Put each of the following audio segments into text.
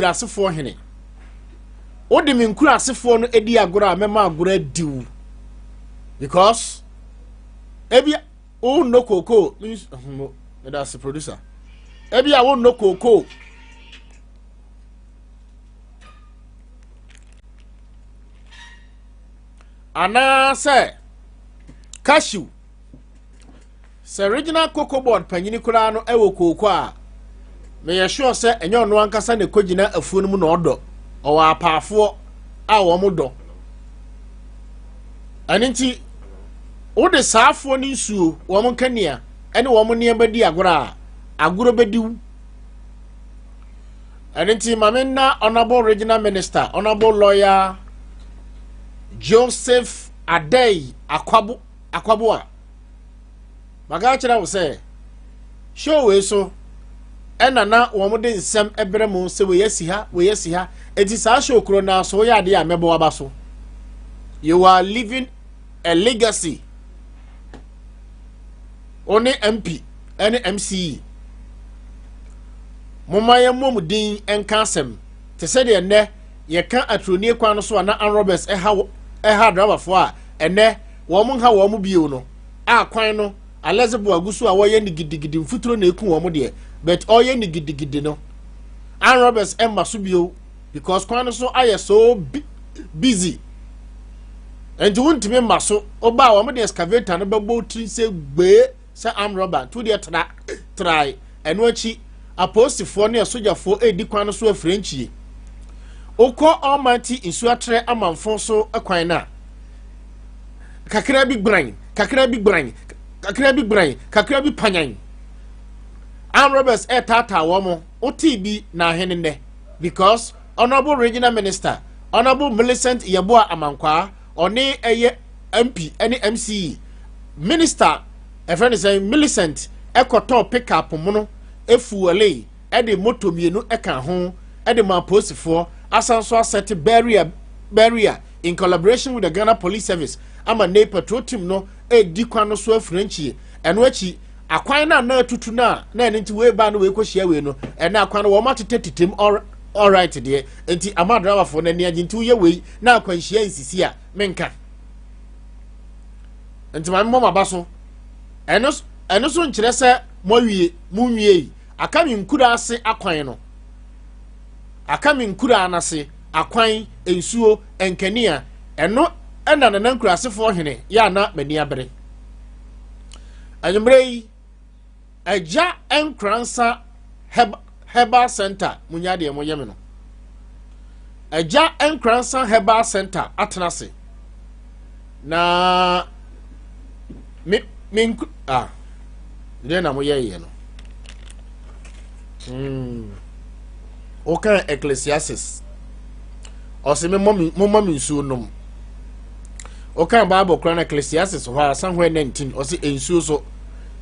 Nkurasefoɔ hene. Wode me nkurasefoɔ no adi agorɔ a mɛma agorɔ adi wo. Because ebi wonnɔ kookoo meda ase producer. Ebi a wonnɔ kookoo. Anaasɛ cashew. Sɛ Regional Cocoa Board panyini koraa no wɔ kooko a, meyɛ sure sɛ ɛnyɛ ɔno ankasa na ɛkɔgyina afuo no mu na ɔdɔ. Ɔwɔ apaafoɔ a wɔn dɔ. Ɛno nti, wode saa afoɔ no nsuo, wɔn nkanea, ne wɔn nneɛma di agorɔ a, agorɔ bɛdi wo. Ɛno nti, ma me nna Honourable Regional Minister, Honourable Lawyer Joseph Adei Akwabo, Akwaboa. Maka akyerɛ wo sɛ show wei so ɛna na wɔn de nsɛm ɛbrɛ mo sɛ wei asi ha wei asi ha eti saa show koro naa so woyɛ adeɛ a mɛbɔ waba so. You are living a legacy. Wo ne MP ɛne MCE momma yɛn mmɔ mu din nka asɛm te sɛ deɛ nnɛ yɛka aturonie kwan no so a na Ann Roberts ɛha ɛha adrabafoɔ a ɛnɛ wɔn nha wɔn bio no a kwan no alɛsebo agu so a wɔyɛ ne gidigidi mfuturo na eku wɔn deɛ but ɔyɛ ne gidigidi no Ann Roberts ɛmma so bio because kwan no so ayɛ so busy nti wontumi mma so ɔba a wɔn de excavator no bɛbɔ tiri sɛ gbee sɛ arm rubber nti wodeɛ tra trae ɛno akyi apolisifoɔ ne asogyafoɔ redi kwan no so afirɛnkyie wokɔ Almighty nsuatrɛ amanfo so kwan no a kakra bi gban kakra bi gban kakra bi gban kakra bi panyan arm robbers ɛretaataa wɔn wotee bi na ahene nnɛ because honourable regional minister honourable Millicent Yeboah Amankwaa ɔne ɛyɛ MP ne MCE minister ɛfrɛ no sɛ Millicent ɛkɔtɔɔ pickup mono efuwɛlee ɛde moto mmienu ɛka ho ɛde ma apolisifoɔ asan so asɛte barrier barrier in collaboration with the Ghana Police Service ama ne patrol team no ɛredi kwan no so afurankyie ɛno akyi akwan no a na atutu no a na ɛno nti wei ba no wei kɔhyia wei no ɛna akwan no wɔn atetɛ tetem alright deɛ nti ama driverfoɔ no ani agye nti woyɛ wei na akwanhyia nsisi a menka nti maame mmɔ maba so ɛno ɛno so nkyerɛ sɛ moawie monwie yi aka me nkura ase akwan no aka me nkura n'ase akwan nsuo nkanea ɛno ɛna nana nkurasefoɔ hene yɛ ana m'ani abere anwummerɛ yi Agya Nkoransa Herbal Center munya deɛ moyɛ me no. Agya Nkoransa Herbal Center atena ase. Na me me nku ah deɛ na moyɛ yɛ no. Hmm. Wokan Ecclesiastes. Ɔse momma me nsuo nom. Wokan Bible koraa na Ecclesiastes hɔ a somewhere 19 ɔse nsuo so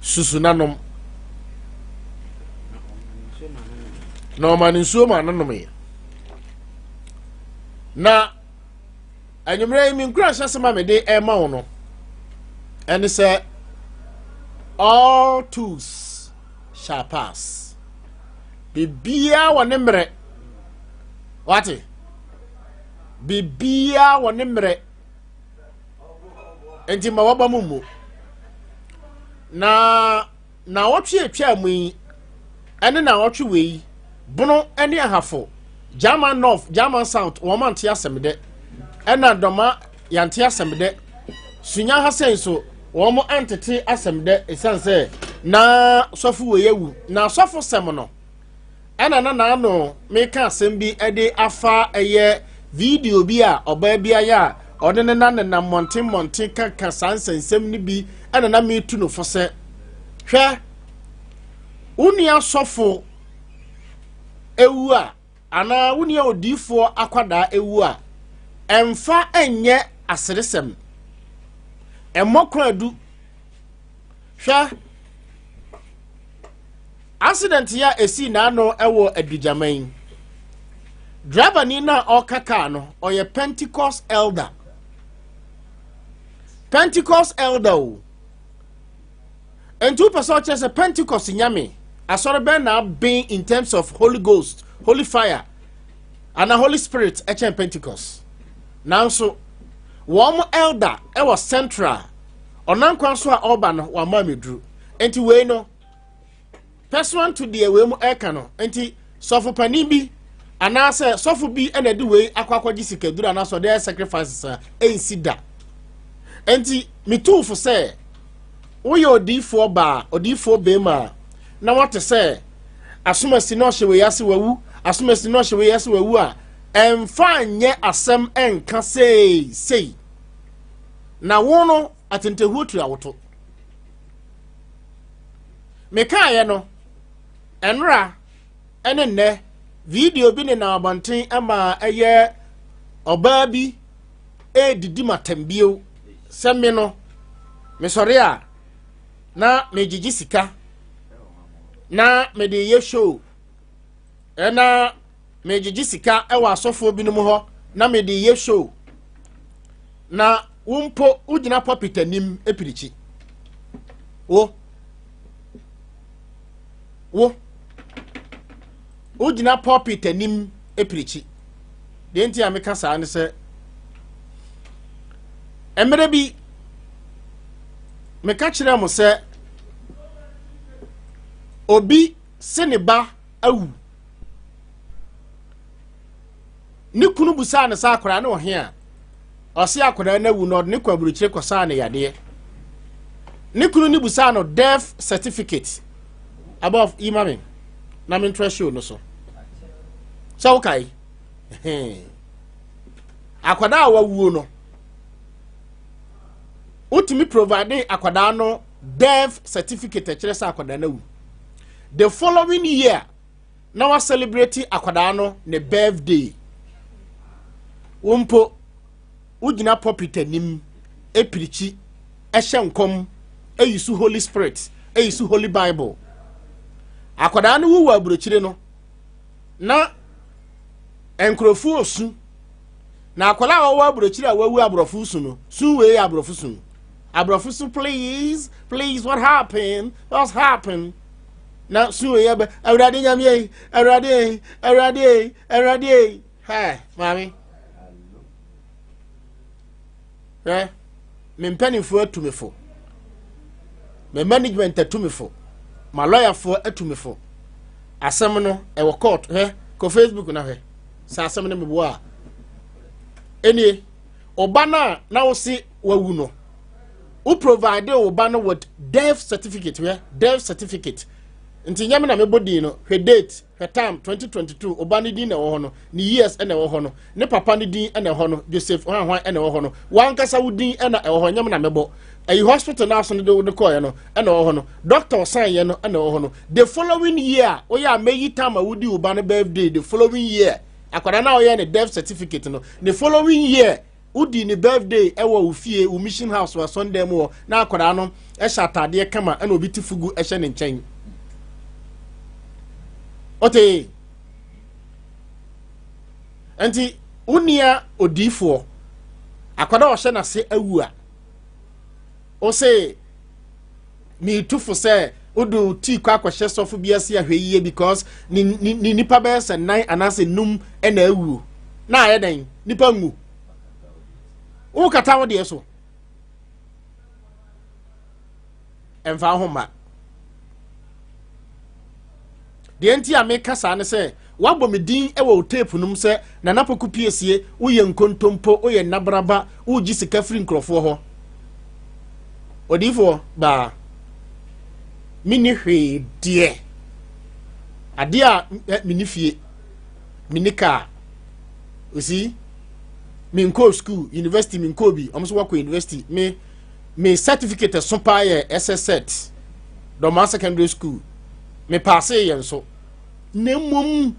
susu na nom. Na ɔma no nsuo ma no nomyɛ. Na anwummerɛ yi me nkuranhyɛ sɛm a mede ɛma wo no ɛne sɛ all tools shall pass. Biribiara wɔ ne mmerɛ. Wate? Biribiara wɔ ne mmerɛ. Nti ma waba mu mmu. Na naawɔtwe atwa mu yi ɛne naawɔtwe wei bono ne ahafo German North, German South wɔn ante asɛm dɛ. Ɛna dɔma yɛante asɛm dɛ. Sunya ha sɛn nso wɔn antete asɛm dɛ ɛsiane sɛ na sɔfo wei awu. Na sɔfo sɛm no ɛna na n'ano meka asɛm bi de afa ɛyɛ video bi a ɔbaa bi ayɛ a ɔne ne na nenam mmɔnten mmɔnten kaka saa nsɛnsɛm no bi ɛna na metu no fo sɛ hwɛ wo nua sɔfo ewu a anaa wo nua odiifoɔ akwadaa ewu a ɛmfa nyɛ aseresɛm ɛmmɔ kwaadu hwɛ accident yi a esii n'ano wɔ Adugyaman yi driver ni no a ɔreka kaa no ɔyɛ Pentecost elder Pentecost elder o nti wopɛ sɛ ɔkyerɛ sɛ Pentecost nyame asɔre bɛn na aben in terms of Holy Ghost Holy Fire. Ana Holy Spirit kyɛn Pentecost? Nanso wɔn elder wɔ central ɔnam kwan so a ɔreba no wama ameduru. Nti wei no pursuant to deɛ wei mu ɛka no nti sɔfo panin bi anaasɛ sɔfo bi na ɛde wei akɔ akɔgye sikaduro anaasɛ ɔde ayɛ sacrifices a ɛnsi da. Nti metuu fo sɛ woyɛ odiifoɔ baa odiifoɔ bɛrima a na wate sɛ asomasi na ɔhyɛ wei ase wawu asomasi na ɔhyɛ wei ase wawu a ɛmfa nyɛ asɛm ɛnka sei sei na wo no atentehuo tua woto. Mekaeɛ no ɛnora ɛne nnɛ video bi nenam abɔnten ma ɛyɛ ɔbaa bi ɛredidi matam bio sɛ me no mesɔre a na megyegye sika na mede yɛ show ɛna megyegye sika ɛwɔ asɔfoɔ binom hɔ na mede yɛ show na wo mpo wogyina pulpit anim epirikyi wo wo wogyina pulpit anim epirikyi. Deɛ nti a meka saa ne sɛ mmerɛ bi meka kyerɛ mo sɛ obi se ne ba awu, ne kunu busaa ne sɛ akwadaa ne ɔhe a ɔse akwadaa no awu na ɔde ne kɔ aburokyire kɔsaa ne yadeɛ. Ne kunu ne busaa no death certificate above yi ma me na mentoa show no so sɛ wokae akwadaa a wawuo no wotumi provide akwadaa no death certificate ɛkyerɛ sɛ akwadaa no awu. The following year na wa celebrate akwadaa no ne birthday. Wo mpo wogyina pulpit anim epirikyi ɛhyɛ nkɔm eyi so Holy Spirit eyi so Holy Bible. Akwadaa no wu wɔ aburokyire no na nkurɔfoɔ osu na akwadaa a wɔwɔ aburokyire a wawu aborɔfo su no su wei yɛ aborɔfo su aborɔfo su please please, what happened, what's happened? Na su wei yɛ bɛ Awurade Nyame yi, Awurade yi, Awurade yi, Awurade yi. Hɛ maame, hwɛ, me mpanimfoɔ atu me fo, me management atu me fo, ma lɔyafoɔ atu me fo. Asɛm no ɛwɔ court. Hwɛ, kɔ Facebook na hwɛ sɛ asɛm no meboa a ɛnie. Ɔba no a na wo se wawu no, wo provide wo ba no with death certificate. Hwɛ death certificate nti nyɛ me na mebɔ din no. Hwɛ date, hwɛ time, 2022. Ɔba no din na ɛwɔ hɔ no, ne years ɛna ɛwɔ hɔ no, ne papa no din ɛna ɛwɔ hɔ no, Joseph hwanhwan ɛna ɛwɔ hɔ no, wankasa wo din ɛna ɛwɔ hɔ. Nyɛ me na mebɔ. Ɛyi hospital no aso no de wo de kɔɔɛ no ɛna ɛwɔ hɔ no, doctor ɔsan yɛ no ɛna ɛwɔ hɔ no. The following year woyɛ a mɛyi time a wodi wo ba no birthday. The following year akwadaa no a ɔyɛ ne death certificate no, the following year wodi ne birthday ɛwɔ wo fie, wo mission house wɔ asɔndan mu hɔ, na akwadaa no ɛhyɛ ataadeɛ kama ɛna obi ti fugu ɛhyɛ ne nkyɛn. Ɔte nti wo nua odiifoɔ akwadaa a ɔhyɛ n'ase awu a ɔsɛ miitu fo sɛ wode tii kɔ akɔhyɛ sɔfo bi ase ahwɛ yie because ne ne ne nipa bɛyɛ sɛ nan anaasɛ num ɛna awuo na ayɛ dɛn nipa ngu wokata wo deɛ so ɛmfa ho ma. Deɛ nti a meka saa ne sɛ wabɔ me din wɔ wo tape no mu sɛ Nana Poku Piesie woyɛ nkontompo, woyɛ nnabraba, wogye sika firi nkurɔfoɔ hɔ. Odiyifoɔ baa menni hwee deɛ adeɛ a menni fie, menni kaa osi, menkɔɔ school, university menkɔɔ bi. Ɔmo nso wakɔ university. Me certificate ɛso paa yɛ SSET Dɔmaa Secondary School me paase yɛ nso. Na mmom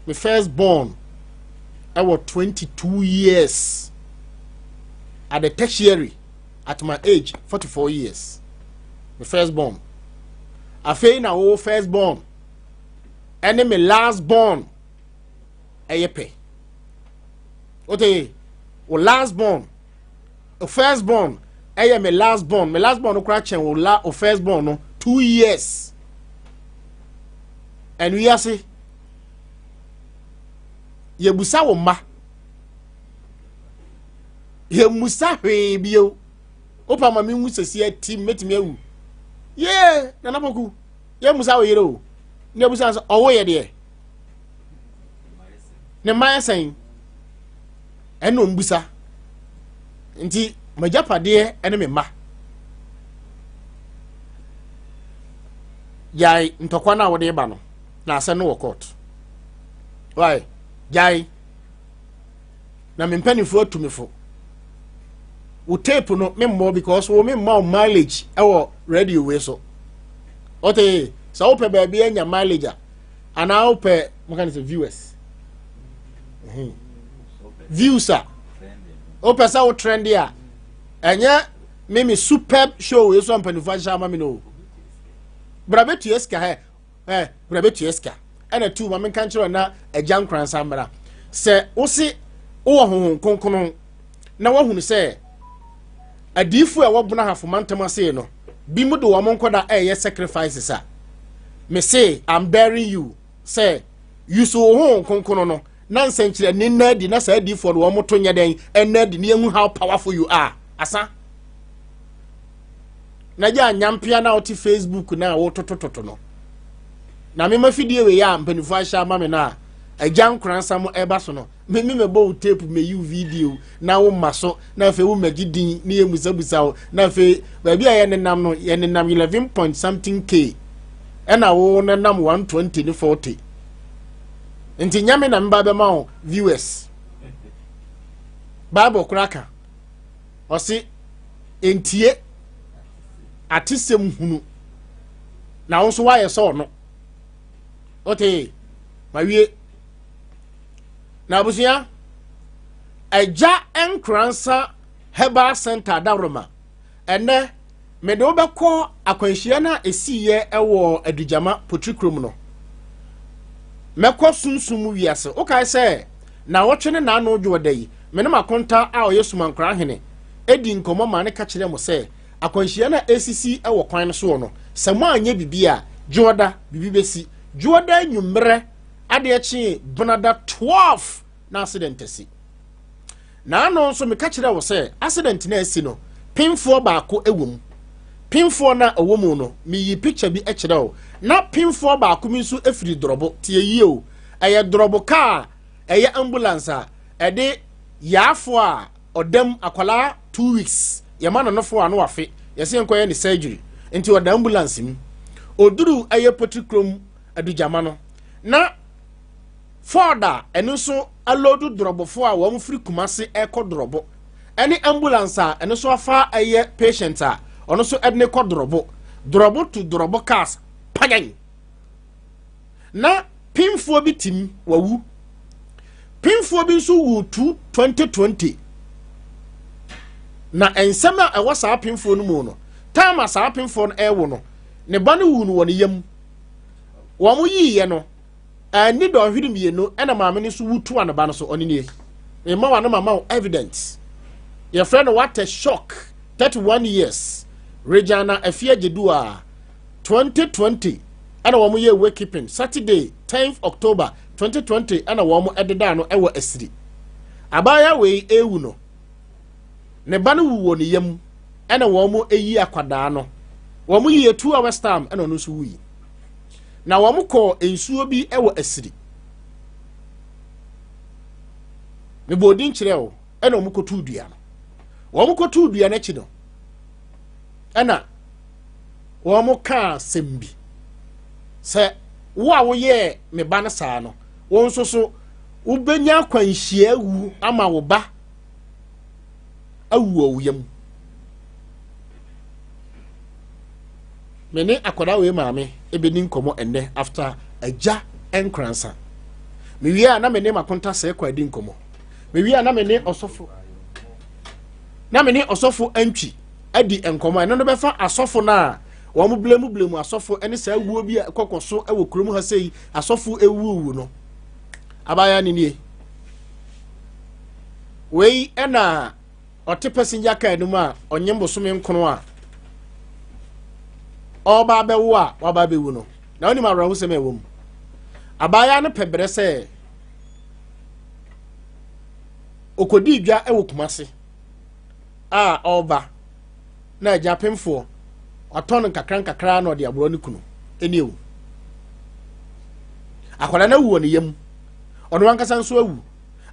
me first born ɛwɔ 22 years at the tertiary at my age 44 years. Me first born afei na wo first born ɛne me last born ɛyɛ pɛ. Wote wo last born, o first born ɛyɛ me last born. Me last born no koraa kyɛn wo la o first born no 2 years. Ɛnu wiase Yɛbusa wo mma. Yɛmmusa hwee bio. Wopa ma menwu sɛsi ati mɛtumi awu. Yee, Nana Poku, yɛmmusa wo yere o. Ne abusa sɛ ɔwo yɛ deɛ. Ne mma yɛ sɛn? Ɛna ɔmbusa. Nti m'agyapadeɛ ne me mma. Gyae ntɔkwa no a wode ba no na asɛm no wɔ court. Why? Gyae. Na me mpanimfoɔ atu me fo. Wo tape no me mmɔ because wo me mma wo mileage ɛwɔ radio wei so. Ɔte sɛ wopɛ baabi anya mileage a anaa wopɛ mo ka ne sɛ viewers. Views a wopɛ sɛ wo trend a ɛnyɛ me me superb show wei so a mpanimfoɔ ahyehyɛ ama me no. Bra bɛtua sika hɛ ɛ bra bɛtua sika ɛna tu ma menka nkyerɛ na agya nkoransa mmra sɛ wose wowɔ honhom kronkron na woahunu sɛ adiifo a ɛwɔ bona hafo mantam ase no bi mu de wɔn nkɔda ɛyɛ sacrifices a me se I'm bearing you sɛ yusu wo honhom kronkron no na nsɛnkyerɛnne nna adi na saa adiifoɔ no wɔn to nyɛ dɛn ɛnna adi na yɛhu how powerful you are asa na gya anyampea na wote facebook na wototototo no na mema fidie wei a mpanimfoɔ ahyɛ ama me no a agya nkoransa mo ɛba so no me me mɛbɔ wo tape mɛyi wo video na wo ma so na afei wo mɛgye din ne yɛ musabusa wo na afei baabi a yɛnenam no yɛnenam 11 point something k ɛna wo nenam 120 ne 40 nti nyame na meba bɛma wo viewers bible koraa ka ɔse ntie atesɛm hunu na wo nso woayɛ sɛ ɔno wote mawie na abusua agya nkoransa herbal center dawroma ɛnɛ mede wo bɛkɔ akwanhyia no a ɛsiiɛ wɔ adugyama potri kurom no mɛkɔ sunsum mu wiase wokae sɛ naawɔtwe ne naano dwoɔ da yi me ne makonta a ɔyɛ sumankora hene di nkɔmmɔ maa no ka kyerɛɛ mo sɛ akwanhyia no a ɛresisi wɔ kwan no soɔ no, sɛ moanyɛ biribi a, Dwoɔda, biribi bɛsi. Dwoɔda anwummerɛ adeɛ kyee Benada 12 na accident asi. Naano nso meka kyerɛɛ wo sɛ accident no a asi no, pemfoɔ baako wɔ mu. Pemfoɔ no a ɔwɔ mu no, meyii picture bi kyerɛɛ wo. Na pemfoɔ baako bi nso firi Dorɔbo. Tie yie o. Ɛyɛ Dorɔbo kaa ɛyɛ ambulance a ɛde yaafoɔ a ɔdam akwadaa 2 weeks yɛma no nofo a no wafe yɛsɛ yɛnkɔyɛ ne surgery nti ɔda ambulance mu oduru ɛyɛ potri kurom adugyama no na Ford a ɛno nso aloodu dorɔbofoɔ a wɔn firi Kumase ɛkɔ dorɔbo ɛne ambulance a ɛno nso afa ɛyɛ patient a ɔno nso ɛde ne kɔ dorɔbo dorɔbo to dorɔbo cars panyan na pemfoɔ bi tim wawu pemfoɔ bi nso wu tu 2020 na nsɛm a ɛwɔ saa pemfoɔ no mu no time a saa pemfoɔ no ɛrewo no ne ba no wu no wɔ ne yam wɔn yiiɛ no ɛni dɔnhwere mmienu ɛna maame no nso wu to a ne ba no so ɔne nie mma wa no mama wo evidence yɛfrɛ no what a shock 31 years Regina Afia Gyedua 2020 ɛna wɔn yɛ wakekeeping Saturday 10th October 2020 ɛna wɔn ɛdeda no ɛwɔ asiri abaayewa wei ewu no ne ba no wu wɔ ne yam ɛna wɔn eyi akwadaa no wɔn yie 2 hours time ɛna ɔno nso wuyi na wɔn kɔɔ nsuo bi ɛwɔ asiri mebɔ odin kyerɛ o ɛna wɔn kɔtu dua no wɔn kɔtu dua n'akyi no ɛna wɔn kaa asɛm bi sɛ wo a woyɛɛ me ba no saa no wɔn nso so wobɛnya akwanhyia awu ama wo ba awu wɔ wo yam me ne akwadaa wei maame ebɛni nkɔmmɔ ɛnnɛ after agya nkransa mewie a na me ne makonta sɛ kɔ adi nkɔmmɔ mewie a na me ne ɔsɔfo na me ne ɔsɔfo antwi adi nkɔmmɔ ɛno no bɛfa asɔfo no a wɔn blame blame asɔfo ne saa wuo bi a ɛkɔkɔ so wɔ kurom ha sei asɔfo ewuwu no abaayewa ne nie wei ɛna ɔte passenger car no mu a ɔnye mbosome nkono a ɔreba abɛwo a waba abɛwu no na wonim awerɛhosɛm a ɛwɔ mu abaayewa no pɛ berɛ sɛ Ɔkɔdii dwa wɔ Kumase a ɔreba na agya apemfoɔ watɔn no nkakra nkakra na ɔde aborɔ ne kunu ɛni ewu. Akwadaa no awu wɔ ne yam. Ɔno ankasa nso awu.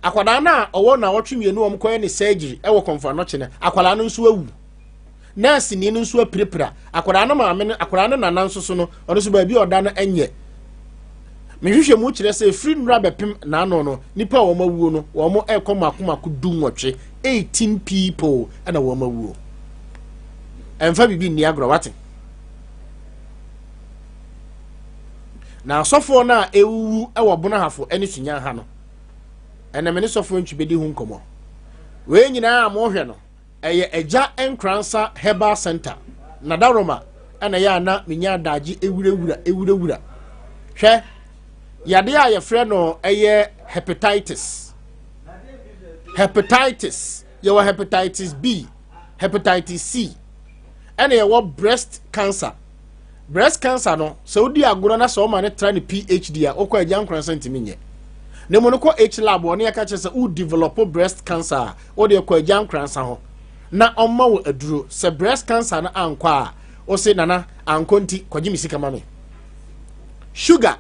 Akwadaa no a ɔwɔ naawɔtwe mmienu a wɔkɔyɛ ne surgery wɔ Kɔmfo Anɔkye no, akwadaa no nso awu. Nɛɛseni no nso apirapira. Akwadaa no maame no, akwadaa no nana nso so no, ɔno nso baabi a ɔda no nyɛ. Me nhwehwɛmu kyerɛ sɛ ɛfiri nnora bɛpem n'ano no, nnipa a wɔn awuo no, wɔn ɛrekɔ mako mako du nwɔtwe, 18 people ɛna wɔn awuo. Ɛmfa biribi nni agorɔ, wate? Na asɔfoɔ no a ɛwuwu wɔ Bonahafo ne Sunya ha no, ɛnna me ne sɔfoɔ ntwi bɛdi ho nkɔmmɔ. Wei nyinaa a mohwɛ no, Ɛyɛ Agya Nkoransa Herbal Center, Nadaroma na ɛyɛ a na menya adagye ewurawura ewurawura. Hwɛ, yadeɛ a yɛfrɛ no ɛyɛ hepatitis. Hepatitis, yɛwɔ hepatitis B, hepatitis C, ɛna yɛwɔ breast cancer. Breast cancer no, sɛ wodi agorɔ na sɛ ɔma no tra ne PhD a, wokɔ Agya Nkoransa ntumi nyɛ. Na mmom no kɔ H lab ɔne ɛka kyerɛ sɛ wo develop breast cancer a, wode kɔ Agya Nkoransa hɔ na ɔma wo aduro. Sɛ breast cancer no ankɔ a, wose nana ankɔ nti kɔgye me sika ma me. Sugar,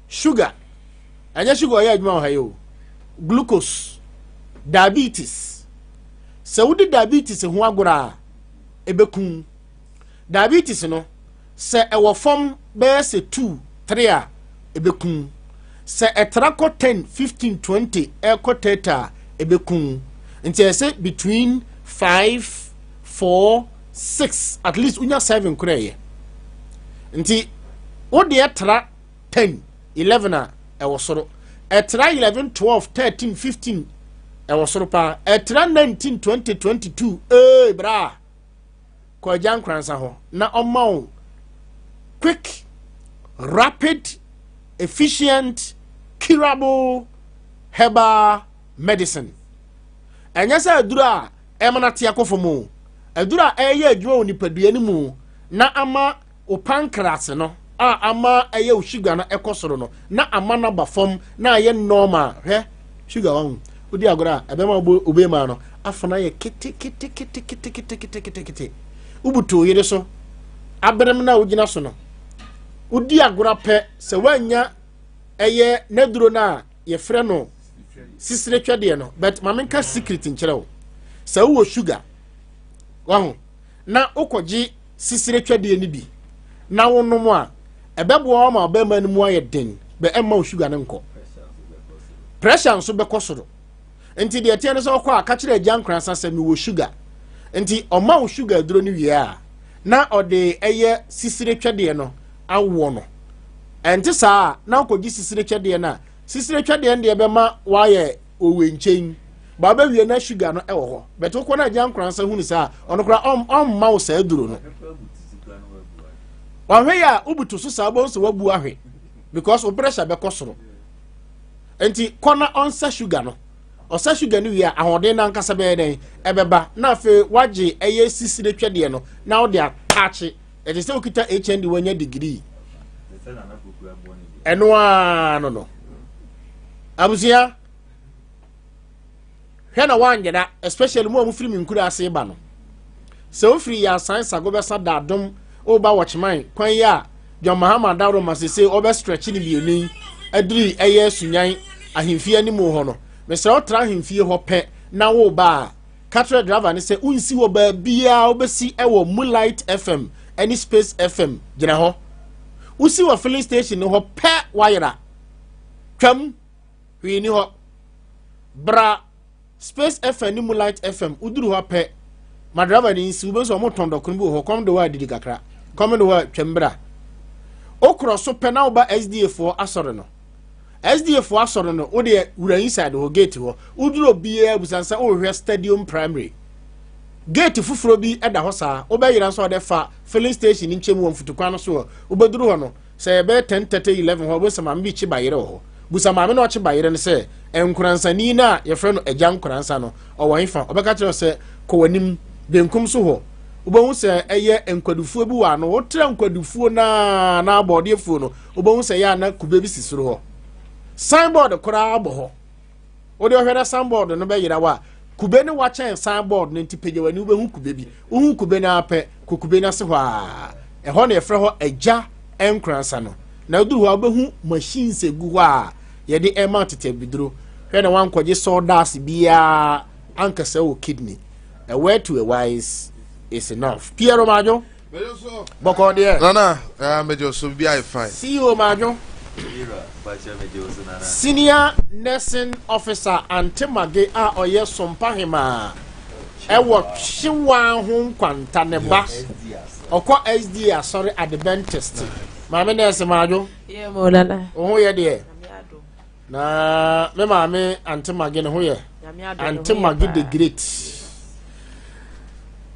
sugar, ɛnyɛ sugar ɔyɛ adwuma wɔ ha yi o. Glucose, diabetes. Sɛ wodi diabetes ho agorɔ a, ɛbɛkum. Diabetes no, sɛ ɛwɔ fam bɛyɛ sɛ 2, 3 a, ɛbɛkum. Sɛ ɛtra kɔ 10, 15, 20, ɛkɔ 30 a, ɛbɛkum. Nti ɛyɛ sɛ between 5, 4, 6, at least wonya 7 koraa ɛyɛ. Nti wo deɛ tra 10, 11 a, ɛwɔ soro. Ɛtra 11, 12, 13, 15, ɛwɔ soro paa. Ɛtra 19, 20, 22, ee bra. Kɔ Agya Nkoransa hɔ na ɔma wo quick, rapid, efficient, curable herbal medicine. Ɛnyɛ sɛ aduro a ɛma no ate akɔ fam o. Aduro a ɛyɛ adwuma wɔ nipadua no mu na ama wo pancreas no a ama ɛyɛ wo sugar no ɛkɔ soro no na ama no aba fam na ayɛ normal. Hwɛ sugar wahu wodi agorɔ a ɛbɛma wobɛma no afona yɛ keteketeketeketeketekete. Wobutu yere so aberem no a wogyina so no wodi agorɔ pɛ sɛ woanya ɛyɛ n'aduro no a yɛfrɛ no sisire twɛdeɛ no, but ma menka secret nkyerɛ wo. Sɛ wowɔ sugar wahu na wokɔgye sisire twɛdeɛ no bi na wonom a, ɛbɛboa wo ama ɔbɛrima no mu ayɛ den, bɛ ɛmma wo sugar no nkɔ. Pressure nso bɛkɔ soro. Nti deɛ ɛteɛ no sɛ ɔkɔ a, ka kyerɛ agya nkoransa sɛ mewɔ sugar. Nti ɔma wo sugar aduro no wie a, na ɔde ɛyɛ sisire twɛdeɛ no awoɔ no. Ɛnte saa a, na wokɔgye sisire twɛdeɛ no a, sisire twɛdeɛ no deɛ bɛma woayɛ owenkyɛn. Ba wobɛwie na sugar no wɔ hɔ. But wokɔ na agya nkoransa hunu saa a, ɔno koraa ɔmma wo saa aduro no. Wahwɛ yɛ a wobutu so saa wobɛhu sɛ wabu ahwe because wo pressure bɛkɔ soro. Nti kɔ na ɔnsa sugar no. Ɔsa sugar no wie a ahoɔden no ankasa bɛyɛ dɛn? Ɛbɛba. Na afei wagye ɛyɛ sisire twɛdeɛ no na wode ataakye. Ɛte sɛ wokita HND wanya degree. Ɛno ara no no. Abusua, hwɛ na woanyera, especially mu a mofiri me nkura ase ba no. Sɛ wofiri Yansan Sago bɛsa Dadom woba Wɔkyeman kwan yi a John Mahama daworo ma sese ɔbɛ stretch ne mmienu yi adiri ɛyɛ Sunyan ahemfie anim hɔ no, mesrɛ wo tra ahemfie hɔ pɛ na woba a, ka kyerɛ driver no sɛ wonsi wɔ baabiara, wobɛsi wɔ Moonlight FM ne Space FM gyina hɔ. Wosi wɔ filling station no hɔ pɛ wayera. Twam, hwee ni hɔ. Bra Space FM ne Moonlight FM, woduru hɔ pɛ, ma driver no nsi, wobɛhu sɛ wɔtɔn dɔkono bi wɔ hɔ, kɔm de hɔ a didi kakra, kɔm de hɔ a twam bra. Wokorɔ so pɛ na woba SDA foɔ asɔre no. SDA foɔ asɔre no, wodeɛ wura inside hɔ, gate hɔ. Woduru obiara busa sɛ wohwehwɛ Stadium Primary. Gate foforɔ bi da hɔ saa, wobɛyera nso a wode fa filling station nkyɛn mu wɔ mfutukwan no so hɔ. Wobɛduru hɔ no, Sɛ ɛbɛyɛ 10:30, 11 hɔ a, wobɛhu sɛ maame bi rekye bayerɛ wɔ hɔ. Busa maame no a ɔkye bayerɛ no sɛ, Nkoransani no a yɛfrɛ no Agya Nkoransa no, ɔwɔ hefa? Ɔbɛka kyerɛ wo sɛ, Kɔ w'anim, benkum so hɔ. Wobɛhu sɛ ɛyɛ nkwadufuo bi wɔ ano. Wotra nkwadufuo no ara na abɔɔdeɛfuo no, wobɛhu sɛ ɛyɛ a na kube bi si soro hɔ. Signboard koraa bɔ hɔ. Wode ɔhwɛ na signboard no bɛyera wo a, kube no wakyɛn signboard no nti pagya w'ani wobɛhu kube bi. Wohu kube no ara pɛ, kɔ kube no ase hɔ ara. Ɛhɔ na yɛfrɛ hɔ Agya Nkoransa no. Na woduru hɔ a wobɛhu machines egu hɔ a yɛde ɛma tete abiduro. Hwɛ na wankɔgye sawdust biara ankasa wɔ kidney. A word to a wise is enough. Pierre Madwo. Bɔkɔ deɛ. Nana, uh, mejo so bi ayɛ fine. CEO Madwo. Senior Nursing Officer Ante Mage a ɔyɛ Sompa Hemaa ɛwɔ Twewaa ho nkwanta ne ba ɔkɔ SDA asɔre Adventist. Maame nurse Madwo. Wo ho yɛ deɛ. Na me maame Ante Mage ne ho yɛ. Ante Mage the Great.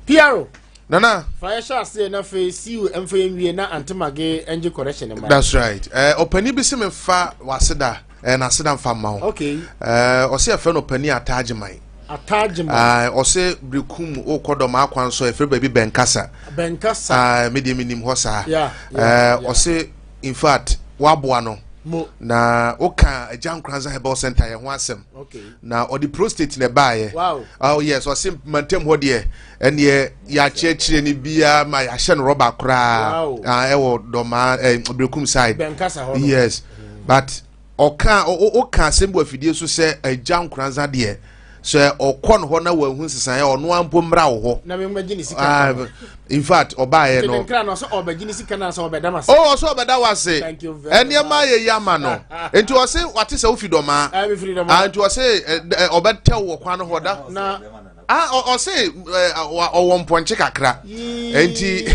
Piero. Nana. Fa yɛ hyɛ aseɛ na afei siw mfa yɛ nwie na Ante Mage ngye correction ma. That's right. Eh, ɔpanin bi se me fa w'aseda eh, n'aseda mfa mma wo. Okay. Eh, ɔse yɛfrɛ no ɔpanin Ataagyeman. Ataagyeman. Ah, ɔse Berekum wokɔ dɔm akwan so yɛfrɛ baabi Bɛnkasa. Bɛnkasa. Ah, me deɛ menim hɔ saa. Yeah, eh, yeah. Ɔse in fact waboa no. Mo. Na woka Agya Nkoranza Herbal Center yɛ ho asɛm. Okay. Na ɔde prostate na ɛbaeɛ. Wow. Oh yes, ɔse mantam hɔ deɛ ɛneɛ yɛakyerɛkyerɛ no biara ma yɛahyɛ no rɔba koraa. Wow. Ah, ɛwɔ dɔmaa eh, Berekum side. Bɛnkasa hɔ no. Yes. But ɔka ɔka asɛm bi wɔ afidie so sɛ Agya Nkoranza deɛ sɛ ɔkɔ no hɔ na wahu nsesaeɛ ɔno ara mpo mmra wo hɔ. Na memmɛgye ne sika. Ah, in fact ɔbaeɛ Nti no ne nkra no ɔsɛ ɔbɛgye ne sika no ansa ɔbɛda m'ase. Oh, ɔsɛ ɔbɛda wase. Thank you very Nneɛma much. ayɛ yi ama no. Nti ɔse wate sɛ wofi dɔmaa. Ah, mefiri dɔmaa. Ah, nti ɔse ɔbɛtɛw wɔ kwan no hɔ da. Na Ah, ɔse ɔwɔ mpɔnkye kakra. Nti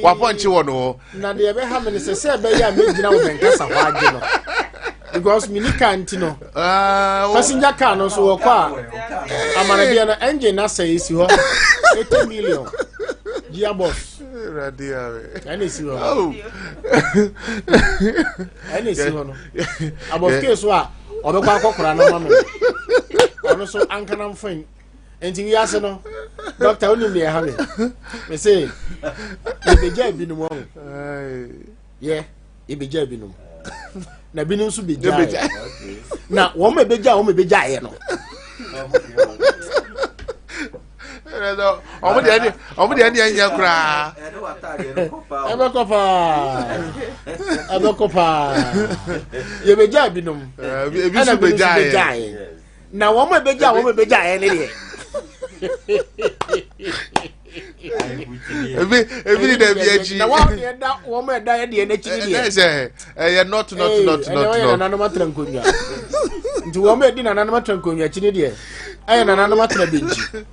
wapɔnkye wɔ no hɔ. Na deɛ ɛbɛha me no sɛ sɛ ɛbɛyɛ a mɛgyina wo bɛnkasa hɔ agye no. Because mini car nti no. Passenger car no nso wɔkɔ a amanadeɛ no engine no asɛe si hɔ 80 million gearbox. Ɛna esi hɔ. Ɛna esi hɔ no. Abɔfke so a ɔbɛkɔ akɔkora no ma me. Ɔno so ankana mfɛn. Nti wiase no dɔkta wonim deɛ ɛha me. Me se yɛbɛgya ebinom ɔho. Yɛ yɛbɛgya ebinom. Na binom nso bɛgya yɛ. Na wɔn a ɛbɛgya wɔn a ɛbɛgya yɛ no. Ɔmo deɛ ɛne ɔmo deɛ ɛne ɛnyɛ koraa. Ɛbɛkɔ paa. Ɛbɛkɔ paa. Yɛbɛgya binom. Ebi nso bɛgya yɛ. Na wɔn a ɛbɛgya wɔn a ɛbɛgya yɛ ne deɛ. Ebi ebi ni dɛbi akyi. Na wɔn deɛ da wɔn a ɛda yɛ deɛ n'akyi ne deɛ. Ɛnɛ sɛ ɛyɛ not not not not not. Ɛnɛ wɔyɛ nananom atena nkonnwa. Nti wɔn a ɛdi nananom atena nkonnwa akyi ne deɛ ɛyɛ nananom atena benkyi.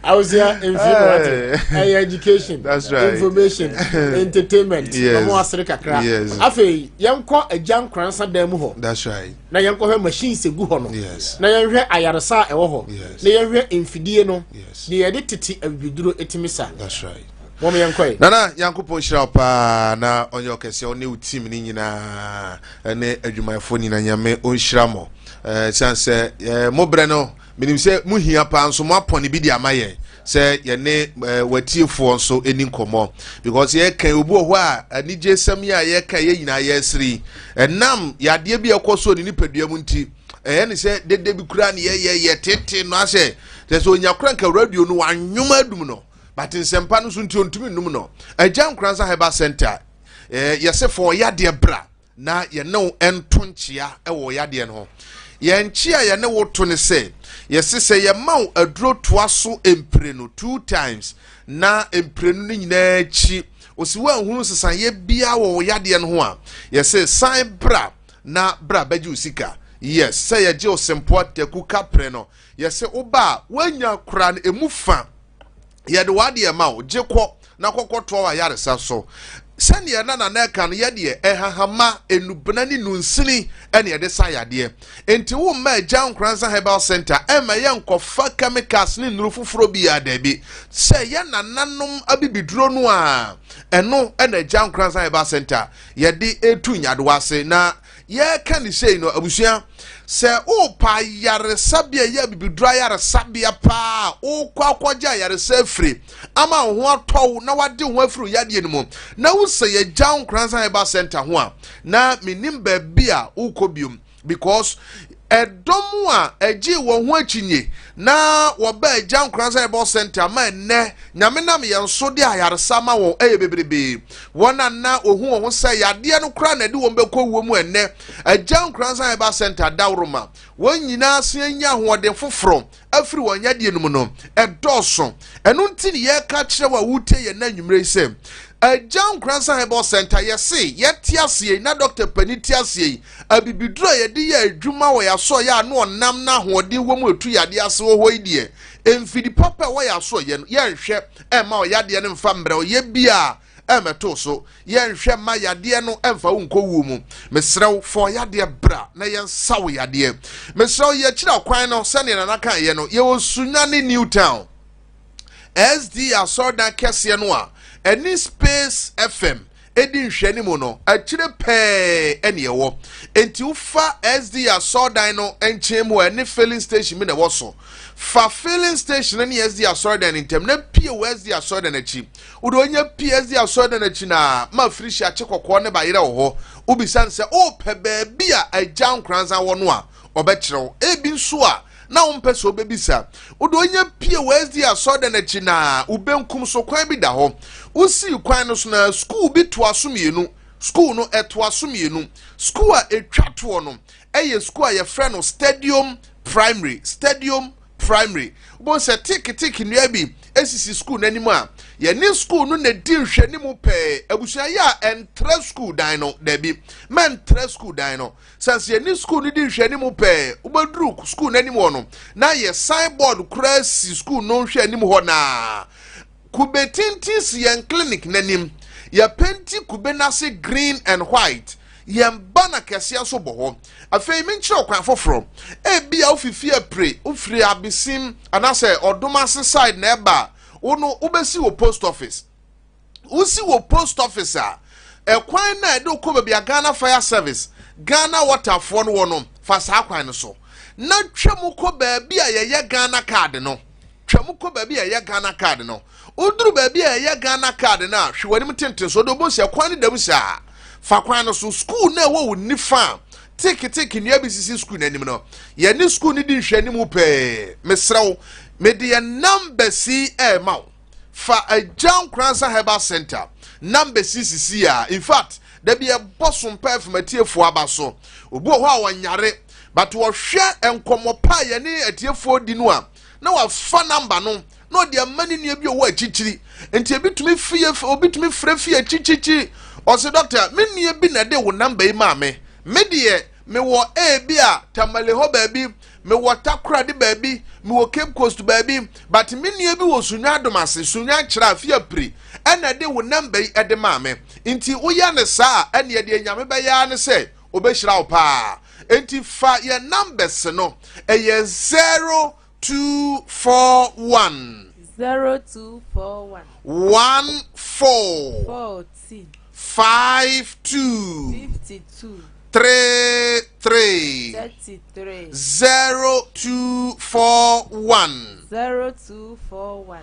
Awusia mfi mu wate ɛyɛ education. That's right. Information entertainment. Yes. Wɔn asere kakra. Yes. Afei yɛnkɔ agya nkoransa dan mu hɔ. That's right. Na yɛnkɔhwɛ machines egu hɔ no. Yes. Na yɛnhwɛ ayaresa a ɛwɔ hɔ. Yes. Na yɛnhwɛ mfidie no. Yes. Deɛ yɛde tete abibiduro etimi sa. That's right. Wɔn yɛnkɔ yi. Nana Nyankopɔn nhyira wo paa na ɔnyɛ ɔkɛseɛ ɔne wo team no nyinaa ɛne adwumayɛfoɔ nyinaa Nyame ɔnhyira mo ɛsiane sɛ eh, mo berɛ no menim sɛ mo hia paa nso mo apɔne bi de ama yɛn sɛ yɛne eh, watiefoɔ nso ɛni nkɔmmɔ because yɛka obi wɔ hɔ a anigye sɛm yi a yɛka yɛ nyinaa yɛsere yi ɛnam yadeɛ bi a ɛkɔ so ne nipadua mu nti ɛyɛ ne sɛ dede bi koraa ne yɛyɛ yɛ tete no asɛ kyɛ sɛ onya kora nka radio no wanwom adum no but nsɛmpa no nso nti ɔntumi nnum no. Agya Nkoranza Herbal Center, eh, yɛse fa ɔyadeɛ bra na yɛne wo nto nkyea wɔ ɔyadeɛ no ho. Yɛn nkyea a yɛne wo to ne sɛ, yɛse sɛ yɛma wo aduro toa so mprenu, two times, na mprenu no nyinaa akyi, ɔsi woanhunu nsesaeɛ biara wɔ wo yadeɛ no ho a, yɛse san bra na bra bɛgye wo sika. Yes, sɛ yɛgye wo sempoa, taku, kaprɛ no, yɛse woba a, woanya koraa no ɛmu fa. Yɛde w'adeɛ ma wo, gye kɔ na kɔkɔtoa w'ayaresa so. Sɛdeɛ na Nana ɛka no, yɛdeɛ ɛhahama, nnubena ne nunsini ɛne yɛde sa yadeɛ. Enti wo mma Agya Nkoransa Herbal Center ɛmma yɛnkɔfa chemicals ne nnuro foforɔ biara, daabi. Sɛ yɛ nananom abibiduro no a, ɛno ɛna Agya Nkoransa Herbal Center yɛde ɛtu nyadewa ase. Na Yɛreka no sei no, abusua, sɛ worepɛ ayaresabea a ɛyɛ abibiduro ayaresabea paa a, wokɔ akɔgye ayaresa afiri ama wo ho atɔ wo na wade wo ho afiri wo yadeɛ no mu, na wosɛ yɛgya wo Nkoranza Herbal Center ho a, na mennim baabi a wokɔ biom. Because ɛdɔm a ɛgye wɔn ho akyinye na wɔba Agya Nkoranza Herbal Center ma ɛnnɛ Nyame nam yɛn so de ayaresa ma wɔn ɛyɛ bebrebe. Wɔn a na wɔhu wɔn ho sɛ yadeɛ no koraa na ɛde wɔn bɛkɔ wuo mu, ɛnnɛ Agya Nkoranza Herbal Center dawuroma wɔn nyinaa se anya ahoɔden foforɔ afiri wɔn yadeɛ no mu no ɛdɔɔso. Ɛno nti ne yɛreka kyerɛ wo a wotie yɛn na anwummerɛ yi sɛ Agya Nkoranza Herbal Center, yɛse yɛte aseɛ yi na dɔkta pani te aseɛ yi, abibiduro a yɛde yɛ adwuma wɔ yɛasɔeɛ a na ɔnam na ahoɔden wɔ mu ɛtu yadeɛ ase wɔ hɔ yi deɛ, mfidi papa a ɛwɔ yɛasɔeɛ no, yɛnhwɛ ɛmma ɔyadeɛ no mfa mmerɛ ɔyɛ bi a ɛmmɛto so. Yɛnhwɛ mma yadeɛ no ɛmfa wo nkɔ wuo mu. Mesrɛ wo, fa ɔyadeɛ bra na yɛnsa wo yadeɛ. Mesrɛ wo, yɛkyiri akwan no sɛdeɛ Nana kaeɛ no, yɛwɔ Sunyani New Town SD asɔredan kɛseɛ no a ɛne Space FM ɛdi nhwɛanimu no akyire pɛɛ ɛne ɛwɔ. Enti wofa SD asɔredan no nkyɛn mu a ɛne filling station bi na ɛwɔ so. Fa filling station ne SD asɔredan no ntam na pie wɔ SD asɔredan akyi. Wode onya pie SD asɔredan akyi na ma firihyi akye kɔkɔɔ ne bayerɛ wɔ hɔ. Wobisa no sɛ wopɛ baabi a Agya Nkoranza wɔ no a, ɔbɛkyerɛ wo. Ebi nso a na wompɛ sɛ wobɛbisa. Wode onya pie wɔ SD asɔredan akyi na wo benkum so kwan bi da hɔ. Wosii kwan no so na sukuu bi toa so mmienu. Sukuu no ɛtoa so mmienu. Sukuu a ɛtwa toɔ no ɛyɛ sukuu a yɛfrɛ no Stadium Primary. Stadium Primary. Wobɛhu sɛ teketek nnua bi esisi sukuu no anim a yɛne sukuu no na di nhwɛnimu pɛɛ. Abusua yɛ a ɛntra sukuu dan no, dabi, mɛntra sukuu dan no. Sɛ sɛ yɛne sukuu no di nhwɛanimu pɛɛ, wobɛduru sukuu no anim hɔ no, na yɛ sign board koraa si sukuu no nhwɛanim hɔ naa. Kube tenten si yɛn clinic n'anim. Yɛpenti kube no ase green and white. Yɛn banner kɛseɛ nso bɔ hɔ. Afei menkyerɛ ɔkwan foforɔ. Ebia wofifi apire, wofiri Abesim anaasɛ Ɔdomase side na ɛba a, wo no wobɛsi wɔ post office. Wosi wɔ post office a, ɛkwan no a ɛde wokɔ baabi a Ghana Fire Service, Ghana Water foɔ no wɔ no, fa saa kwan no so. Na twa mu kɔ baabi a yɛyɛ Ghana card no. Twa mu kɔ baabi a yɛyɛ Ghana card no. Woduru baabi a yɛyɛ Ghana card no a, hwe w'anim tenten so. Wode wobɛhu sɛ kwan no da mu saa. Fa kwan no so. Sukuu no a ɛwɔ wo nifa a teketek nnua bi sisi sukuu no anim no, yɛne sukuu no di nhwɛanimu pɛɛ. Mesrɛ wo, mede yɛn numbers yi rema wo. Fa Agya Nkoransa Herbal Center numbers yi sisi a, in fact, da bi ɛbɔ so mpa afim atiefoɔ aba so. Obi wɔ hɔ a ɔnyare, but ɔhwɛ nkɔmmɔ pa a yɛne atiefoɔ di no a, na wafa number no na ɔde ama ne nua bi ɔwɔ akyirikyiri. Nti ebi tumi fi obi tumi frɛ fi akyirikyirikyiri. Ɔse doctor, me nua bi na ɛde wo number yi maa me. Me deɛ mewɔ ebi a Tamale hɔ baabi, mewɔ Takoradi baabi, mewɔ Cape Coast baabi, but me nua bi wɔ Sunyani Adomase, Sunyani Kyerɛ Afiapiri, ɛna ɛde wo number yi ɛde maa me. Nti woyɛ ne saa a, ɛneɛ deɛ Nyame bɛyɛ ara ne sɛ obɛhyira wo paa. Nti fa yɛn numbers no, ɛyɛ 0241. 0241. 14. 14. 52. 52. 33. 33. 0241. 0241.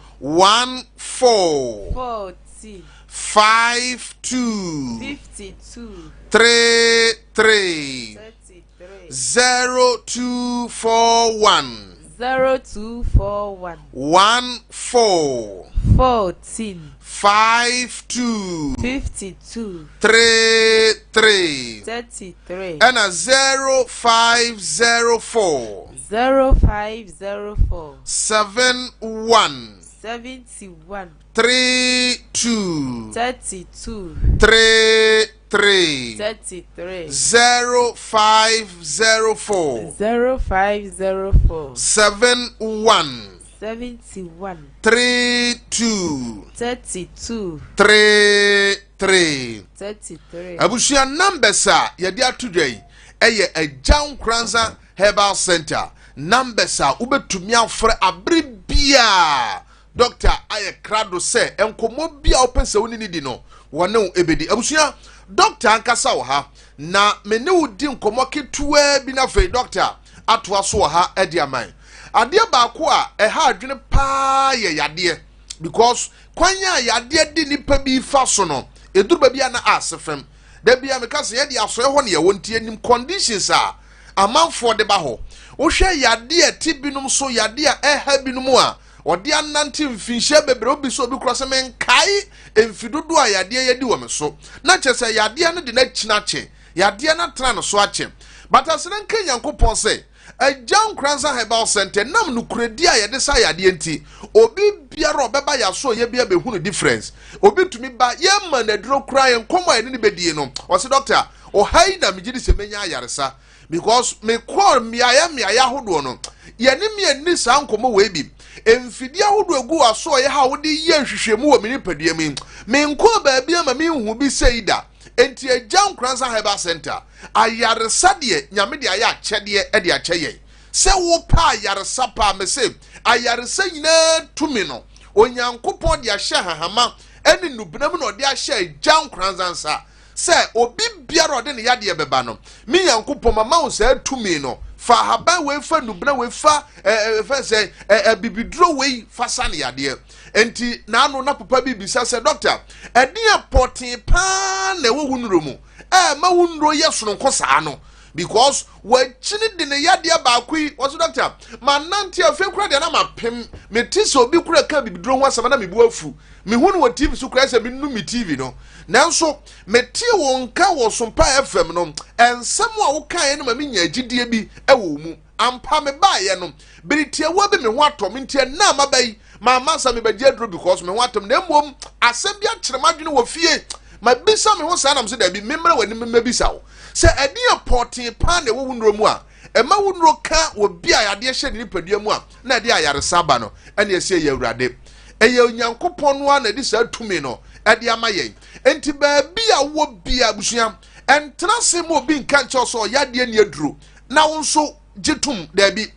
14. 14. 52. 52. 33. 33. 0241. 0241. 14. 14. 52. 52. 33. 33. Ɛna 0504. 0504. 71. 71. 32. 32. 33. 33. 0504. 0504. 71. 71. 32. 32. 33. 33. Abusua, numbers a yɛde ato dwa yi ɛyɛ Agya Nkoranza Herbal Center numbers a wobɛtumi afrɛ abere biaa. Doctor ayɛ krado sɛ nkɔmmɔ bi a wopɛ sɛ wo ne ne di no, wɔne wo ɛbɛdi. Abusua, doctor ankasa wɔ ha na me ne wo di nkɔmmɔ ketewaa bi na afei doctor atoa so wɔ ha de aman. Adeɛ baako a ɛha adwene paa yɛ yadeɛ, because kwan a yadeɛ de nipa bi fa so no, ɛduru baabi a na ase fam. Da bi a meka sɛ yɛde asɔe hɔ ne yɛwɔ nti yɛnim conditions a amanfoɔ de ba hɔ. Wohwɛ yadeɛ a ɛte binom so, yadeɛ a ɛha binom a ɔde anante mfinhyia bebree. Obi sɛ obi kora sɛ menkae mfi dodoɔ a yadeɛ yɛdi wɔ me so, na kyerɛ sɛ yadeɛ no de n'akyina akyɛ, yadeɛ no atena no so akyɛ. But asene nka Nyankopɔn sɛ Agya Nkoranza Herbal Center nam nokorɛdi a yɛde sa yadeɛ nti, obi biara a ɔbɛba yɛaso ɔyɛ bi abɛhunu difference. Obi tumi ba, yɛma no aduro koraa, yɛn nkɔmmɔ a yɛne no bɛdie no, ɔse, "Doctor, ɔha yi na megye di sɛ mɛnya ayaresa, because mekɔɔ mmeaeɛ mmeaeɛ ahodoɔ no, yɛne me ani saa nkɔmmɔ wei bi. Mfidie ahodoɔ egu aso ɔyɛ ha a wode yɛ nhwehwɛmu wɔ me nipadua mu yi, menkɔɔ baabi ama menhu bi sɛ yi da." Enti Agya Nkoranza Herbal Center, ayaresa deɛ, Nyame de ayɛ akyɛdeɛ de akyɛ yɛn. Sɛ wopɛ ayaresa paa, me se ayaresa nyinaa tumi no, Onyankopɔn de ahyɛ hahama ne nnubena mu na ɔde ahyɛ Agya Nkoranza nsa sɛ obi biara ɔde ne yadeɛ bɛba no, me Nyankopɔn mama wo saa tumi no, fa ahaban wei, fa nnubena wei, fa ɛɛ fɛn sɛ ɛɛ bibiduro wei, fa sa ne yadeɛ. Nti n'ano na papa bi bisa sɛ, "Doctor, ɛdeɛ pɔtee paa na ɛwɔ wo nnuro mu ɛɛma wo nnuro yɛ sononko saa no?" Because wakyini de ne yadeɛ baako yi, wɔso, "Doctor, ma nante afei kura deɛ na ma pem mete sɛ obi kura ka bibiduro ho asɛm na mebu afu. Mehu no wɔ TV so kura sɛ menu me TV no, nanso mete wo nka wɔ Sompa FM no, nsɛm a wokaeɛ no ma menya agyidie bi wɔ wo mu. Ampa, mebaeɛ no, bere tiawa bi me ho atɔ me. Nti ɛnna a maba yi, mama sɛ mebɛgye aduro because me ho atɔ me, na mmom asɛm bi akyerɛ m'adwene wɔ fie. Mabisa me ho saa nam sɛ daabi, memmrɛ w'anim mmɛbisa wo sɛ ɛdeɛ pɔtee paa na ɛwɔ wo nnuro mu a ɛma wo nnuro ka wɔ bi a yadeɛ hyɛ ne nipadua mu a na ɛde ayaresa aba no. Ɛne ɛsɛ yɛ Awurade, ɛyɛ Onyankopɔn no a na ɛde saa tumi no ɛde ama yɛn. Nti baabi a wɔ bia, abusua, ɛntena se ma obi nka nkyɛw sɛ ɔyɛ adeɛ ni aduro na wo nso gye tom. Daabi,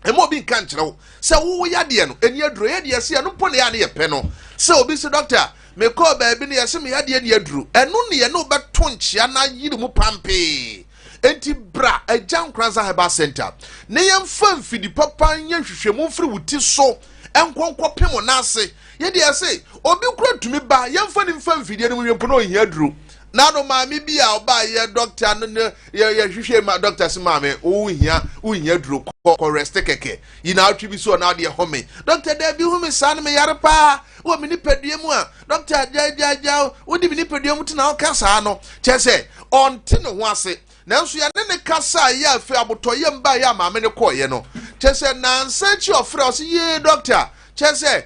ɛma obi nka nkyerɛ wo sɛ wowo yadeɛ no ɛni aduro. Yɛ deɛ sɛ ɛno mpo ne yɛ a ne yɛpɛ no sɛ obi sɛ, "Doctor, mekɔɔ baabi no, yɛsɛ me yadeɛ ni aduro," ɛno ne yɛne wobɛto nkyea na yiri mu pampee. Enti bra Agya Nkoranza Herbal Center ne yɛmfa mfidi papa nyɛ nhwehwɛmu mfiri wo ti so nkɔnkɔ pem wo n'ase. Yɛde ɛsɛ obi kura tumi ba, yɛmfa ne mfa mfidie no mu wie mpo na ɔhia aduro. Na no maame bi a ɔbaa yɛ doctor no ne yɛ yɛhwehwɛ ma doctor si, "Maame, wohia wohia duro, kɔ kɔ rest kɛkɛ yi na atwi bi so ɔna adeɛ home." "Doctor, daabi, hu me saa no, me yare paa wɔ me nipadua mu a." "Doctor, gyaagyaagya, wodi me nipadua mu tena ɔka saa no," kyerɛ sɛ ɔnte ne ho ase. Nanso yɛne ne kasa a yɛ afei abotɔyam ba yɛ a maame ne kɔɔyɛ no, kyerɛ sɛ nansa akyi ɔfrɛ ɔsɛ, "Yee, doctor, kyerɛ sɛ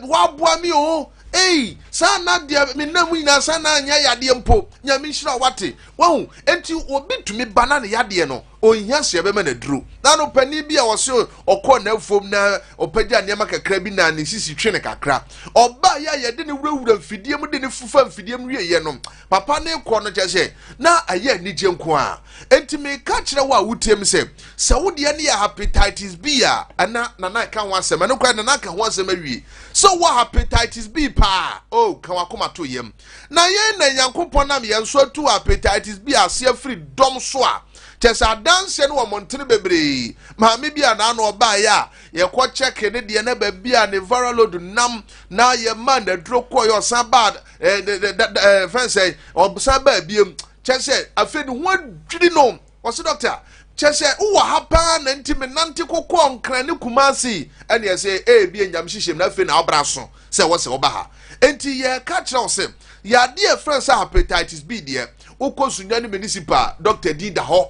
waboa mi o. Ei, saa na deɛ menam mu nyinaa saa na anyɛ yadeɛ mpo. Nyame nhyira wate." Wahu? Enti obi tumi ba na ne yadeɛ no ɔnhia sɛ yɛbɛma no aduro. Na no panin bi a ɔse ɔkɔɔ n'afuom na ɔpagya nneɛma kakra bi na ne sisi twe ne kakra, ɔbaa yɛ a yɛde ne wurawura mfidie mu de ne fufa mfidie mu wieɛ no, papa ne kɔ no, kyerɛ sɛ na ɛyɛ anigye nko a. Enti meka kyerɛ wo a wotie m sɛ wo deɛ ne yɛ hepatitis B a, ɛna nana ka ho asɛm, ɛno koraa nana ka ho asɛm awie sɛ wɔ hepatitis B paa o, ka wakoma to yam na yɛn na Nyankopɔn nam yɛn so atu hepatitis B ase afiri dɔm so a, kyɛ sɛ adanseɛ no wɔ mmɔntene bebree. Maame bi a n'ano ɔbaeɛ a yɛkɔ kyɛke ne deɛ na baabi a ne viral load nam na yɛma n'aduro kɔɔ yɛ, ɔsan baa ɛɛ ɛɛ fɛn sɛ ɔsan baa biem, kyɛ sɛ afei ne ho adwiri no, ɔsɛ, "Doctor, kyɛ sɛ wowɔ ha paa na nti me nante kokɔɔ Nkran ne Kumase." Ɛne ɛsɛ ebi enyam hyehyɛ mu na afei na ɔbra so sɛ ɛwɔ sɛ ɔba ha. Nti yɛka kyerɛ wo sɛ yadeɛ ɛfrɛ sɛ hepatitis B deɛ, wokɔ Sunyani Municipal, doctor din da hɔ.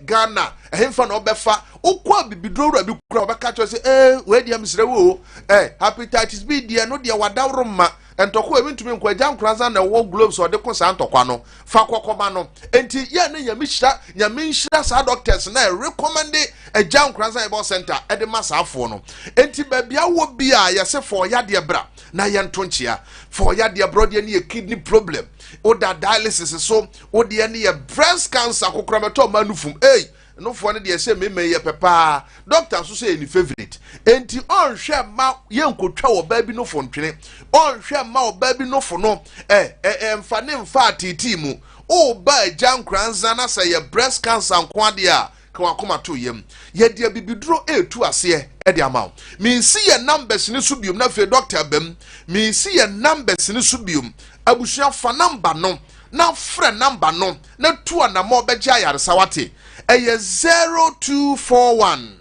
Ghana ɛhemfa na ɔbɛfa? Wokɔ abibiduro wura bi kura, ɔbɛka kyerɛ sɛ wei deɛ mesrɛ wo o, hepatitis B deɛ no deɛ wadaworo ma ntɔkwa ebi ntumi nkɔ. Agya Nkoranza na ɛwɔ gloves ɔde ko saa ntɔkwa no, fa kɔkɔma no. Nti yɛ ne Nyame hyira, Nyame nhyira saa doctors na ɛrecommend Agya Nkoranza Herbal Center ɛde ma saa afoɔ no. Nti baabi awɔ bi a yɛsɛ fɔ ɔyadeɛ bra na yɛnto nkyea. Fɔ ɔyadeɛ bra, ɔdeɛ ne yɛ kidney problem, woda dialysis so, wodeɛ ne yɛ breast cancer, kokora mɛtɔ ɔma no fum. Ei, nofoɔ no deɛ sɛ mmarima yɛ pɛ paa, doctor nso sɛ yɛ ne favourite. Enti ɔnhwɛ ma yɛnkotwa ɔbaa bi nofo ntwene, ɔnhwɛ ma ɔbaa bi nofo no ɛ ɛ ɛmfa ne mfa ateetee mu. Ɔba Agya Nkoranza na sɛ yɛ breast cancer nko adeɛ a, ka wakoma to yam, yɛde abibiduro etu aseɛ ɛde ama wo. Minsi yɛ numbers ne so biom na afei doctor bɛm. Minsi yɛ numbers ne so biom. Abusua, fa number no. Na frɛ number no na tu anammɔ bɛgye ayaresa wate. Ɛyɛ 0241.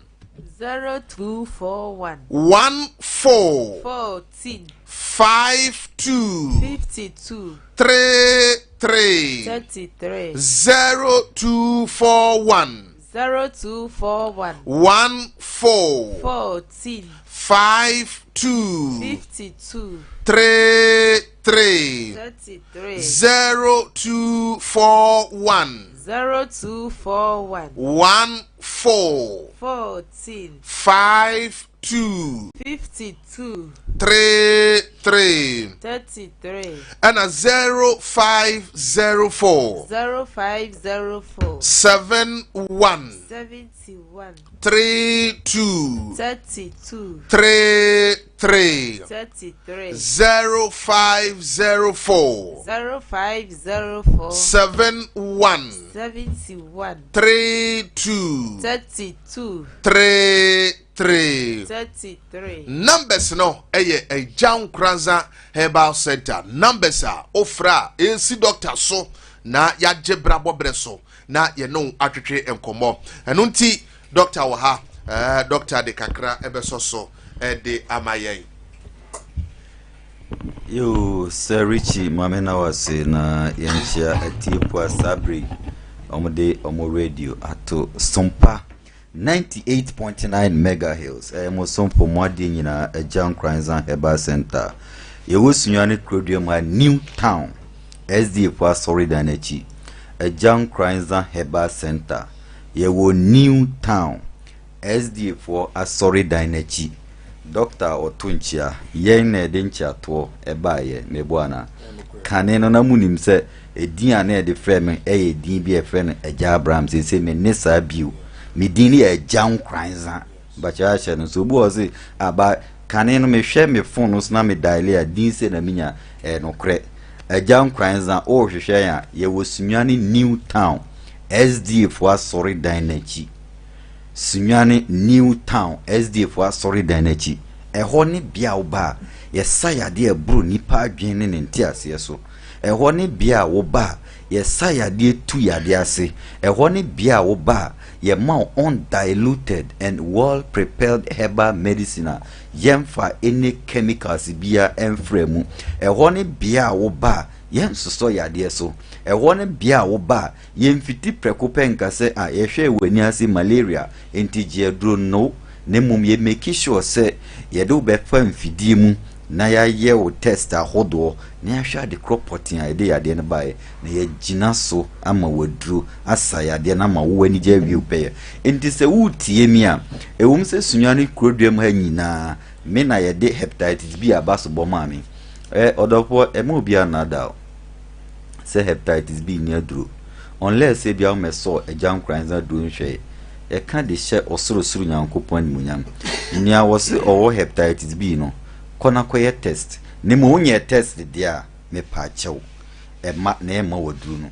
0241. 14. 14. 52. 52. 33. 33. 0241. 0241. 14. 14. 52. 52. 33. 33. 0241. 0241. 14. 14. 52. 52. 33. 33. Ɛna 0504. 0504. 71. 71. 32. 32. 33. 33. 0504. 0504. 71. 71. 32. 32. 33. 33. Numbers no ɛyɛ Agya Nkoranza Herbal Center numbers a ofra a esi doctor so na yagye brabɔ brɛ so na yɛne wo atwetwe nkɔmmɔ. Ɛno nti doctor wɔ ha, doctor de kakra ɛbɛsɔ so ɛde ama yɛn. Yo, Sir Richie, maame na wase na yɛnhyia atiefoɔ a saa bere yi wɔde wɔn radio ato Sompa 98.9 megahertz. Ɛyɛ mo somfo mo adeɛ nyinaa Agya Nkoranza Herbal Center. Yɛwɔ Sunyani kurodua mu ha, New Town, SDA fo asɔredan no akyi. Agya Nkoranza Herbal Center. Yɛwɔ New Town, SDA foɔ asɔredan no akyi. Dɔkta a ɔto nkyea, yɛn na yɛde nkyeatoɔ ɛbaeɛ, meboa anaa? Kane no na monim sɛ edin a na yɛde frɛ me ɛyɛ edin bi a yɛfrɛ no Agya Abraham. Seesei menne saa bio. Me din no yɛ Agya Nkoranza. Bakyɛ ahyɛ no so. Obi wɔ hɔ se, aba kane no mehwɛ me phone no so na me dial a din sei na menya. Ɛyɛ nokorɛ. Agya Nkoranza, worehwehwɛ yɛn a, yɛwɔ Sunyani New Town, SDA foɔ asɔredan no akyi. Sunyani New Town, SDA foɔ asɔredan no akyi. Ɛhɔ ne bea a woba a, yɛsa yadeɛ a ɛboro nnipa adwene ne ne nteaseɛ so. Ɛhɔ ne bea a woba a, yɛsa yadeɛ tu yadeɛ ase. Ɛhɔ ne bea a woba a, yɛma wo undiluted and well prepared herbal medicine a yɛmfa any chemicals biara mfra mu. Ɛhɔ ne bea a woba a, yɛnsosɔ yadeɛ so. Ɛhɔ ne bea a woba a, yɛmfiti prɛko pɛ nka sɛ ah yɛhwɛɛ w'ani ase malaria nti gye aduro no, na mmom yɛ make sure sɛ yɛde wo bɛfa mfidie mu na yɛayɛ wo test ahodoɔ na yɛahwɛ ade korɔ pɔtee a ɛde yadeɛ no baeɛ na yɛagyina so ama wo aduro asa yadeɛ no ama wo anigye awie wo pɛyɛ. Nti sɛ woretie me a, ɛwom sɛ Sunyani kurodua mu ha nyinaa me na yɛde hepatitis B aba so bɔ maa me. Ɛ ɔdɔfoɔ, ɛma obiara nnaadaa wo sɛ hepatitis B nni aduro. Unless sɛ ebia womɛsɔɔ Agya Nkoranza aduro nhwɛe. Yɛka de hyɛ Ɔsorosoro Nyankopɔn animuonyam. Nea wɔse ɔwɔ hepatitis B no, kɔ na kɔyɛ test. Na mmom wonyɛɛ test deɛ a, mepaakyɛw, ɛma na ɛmma waduru no.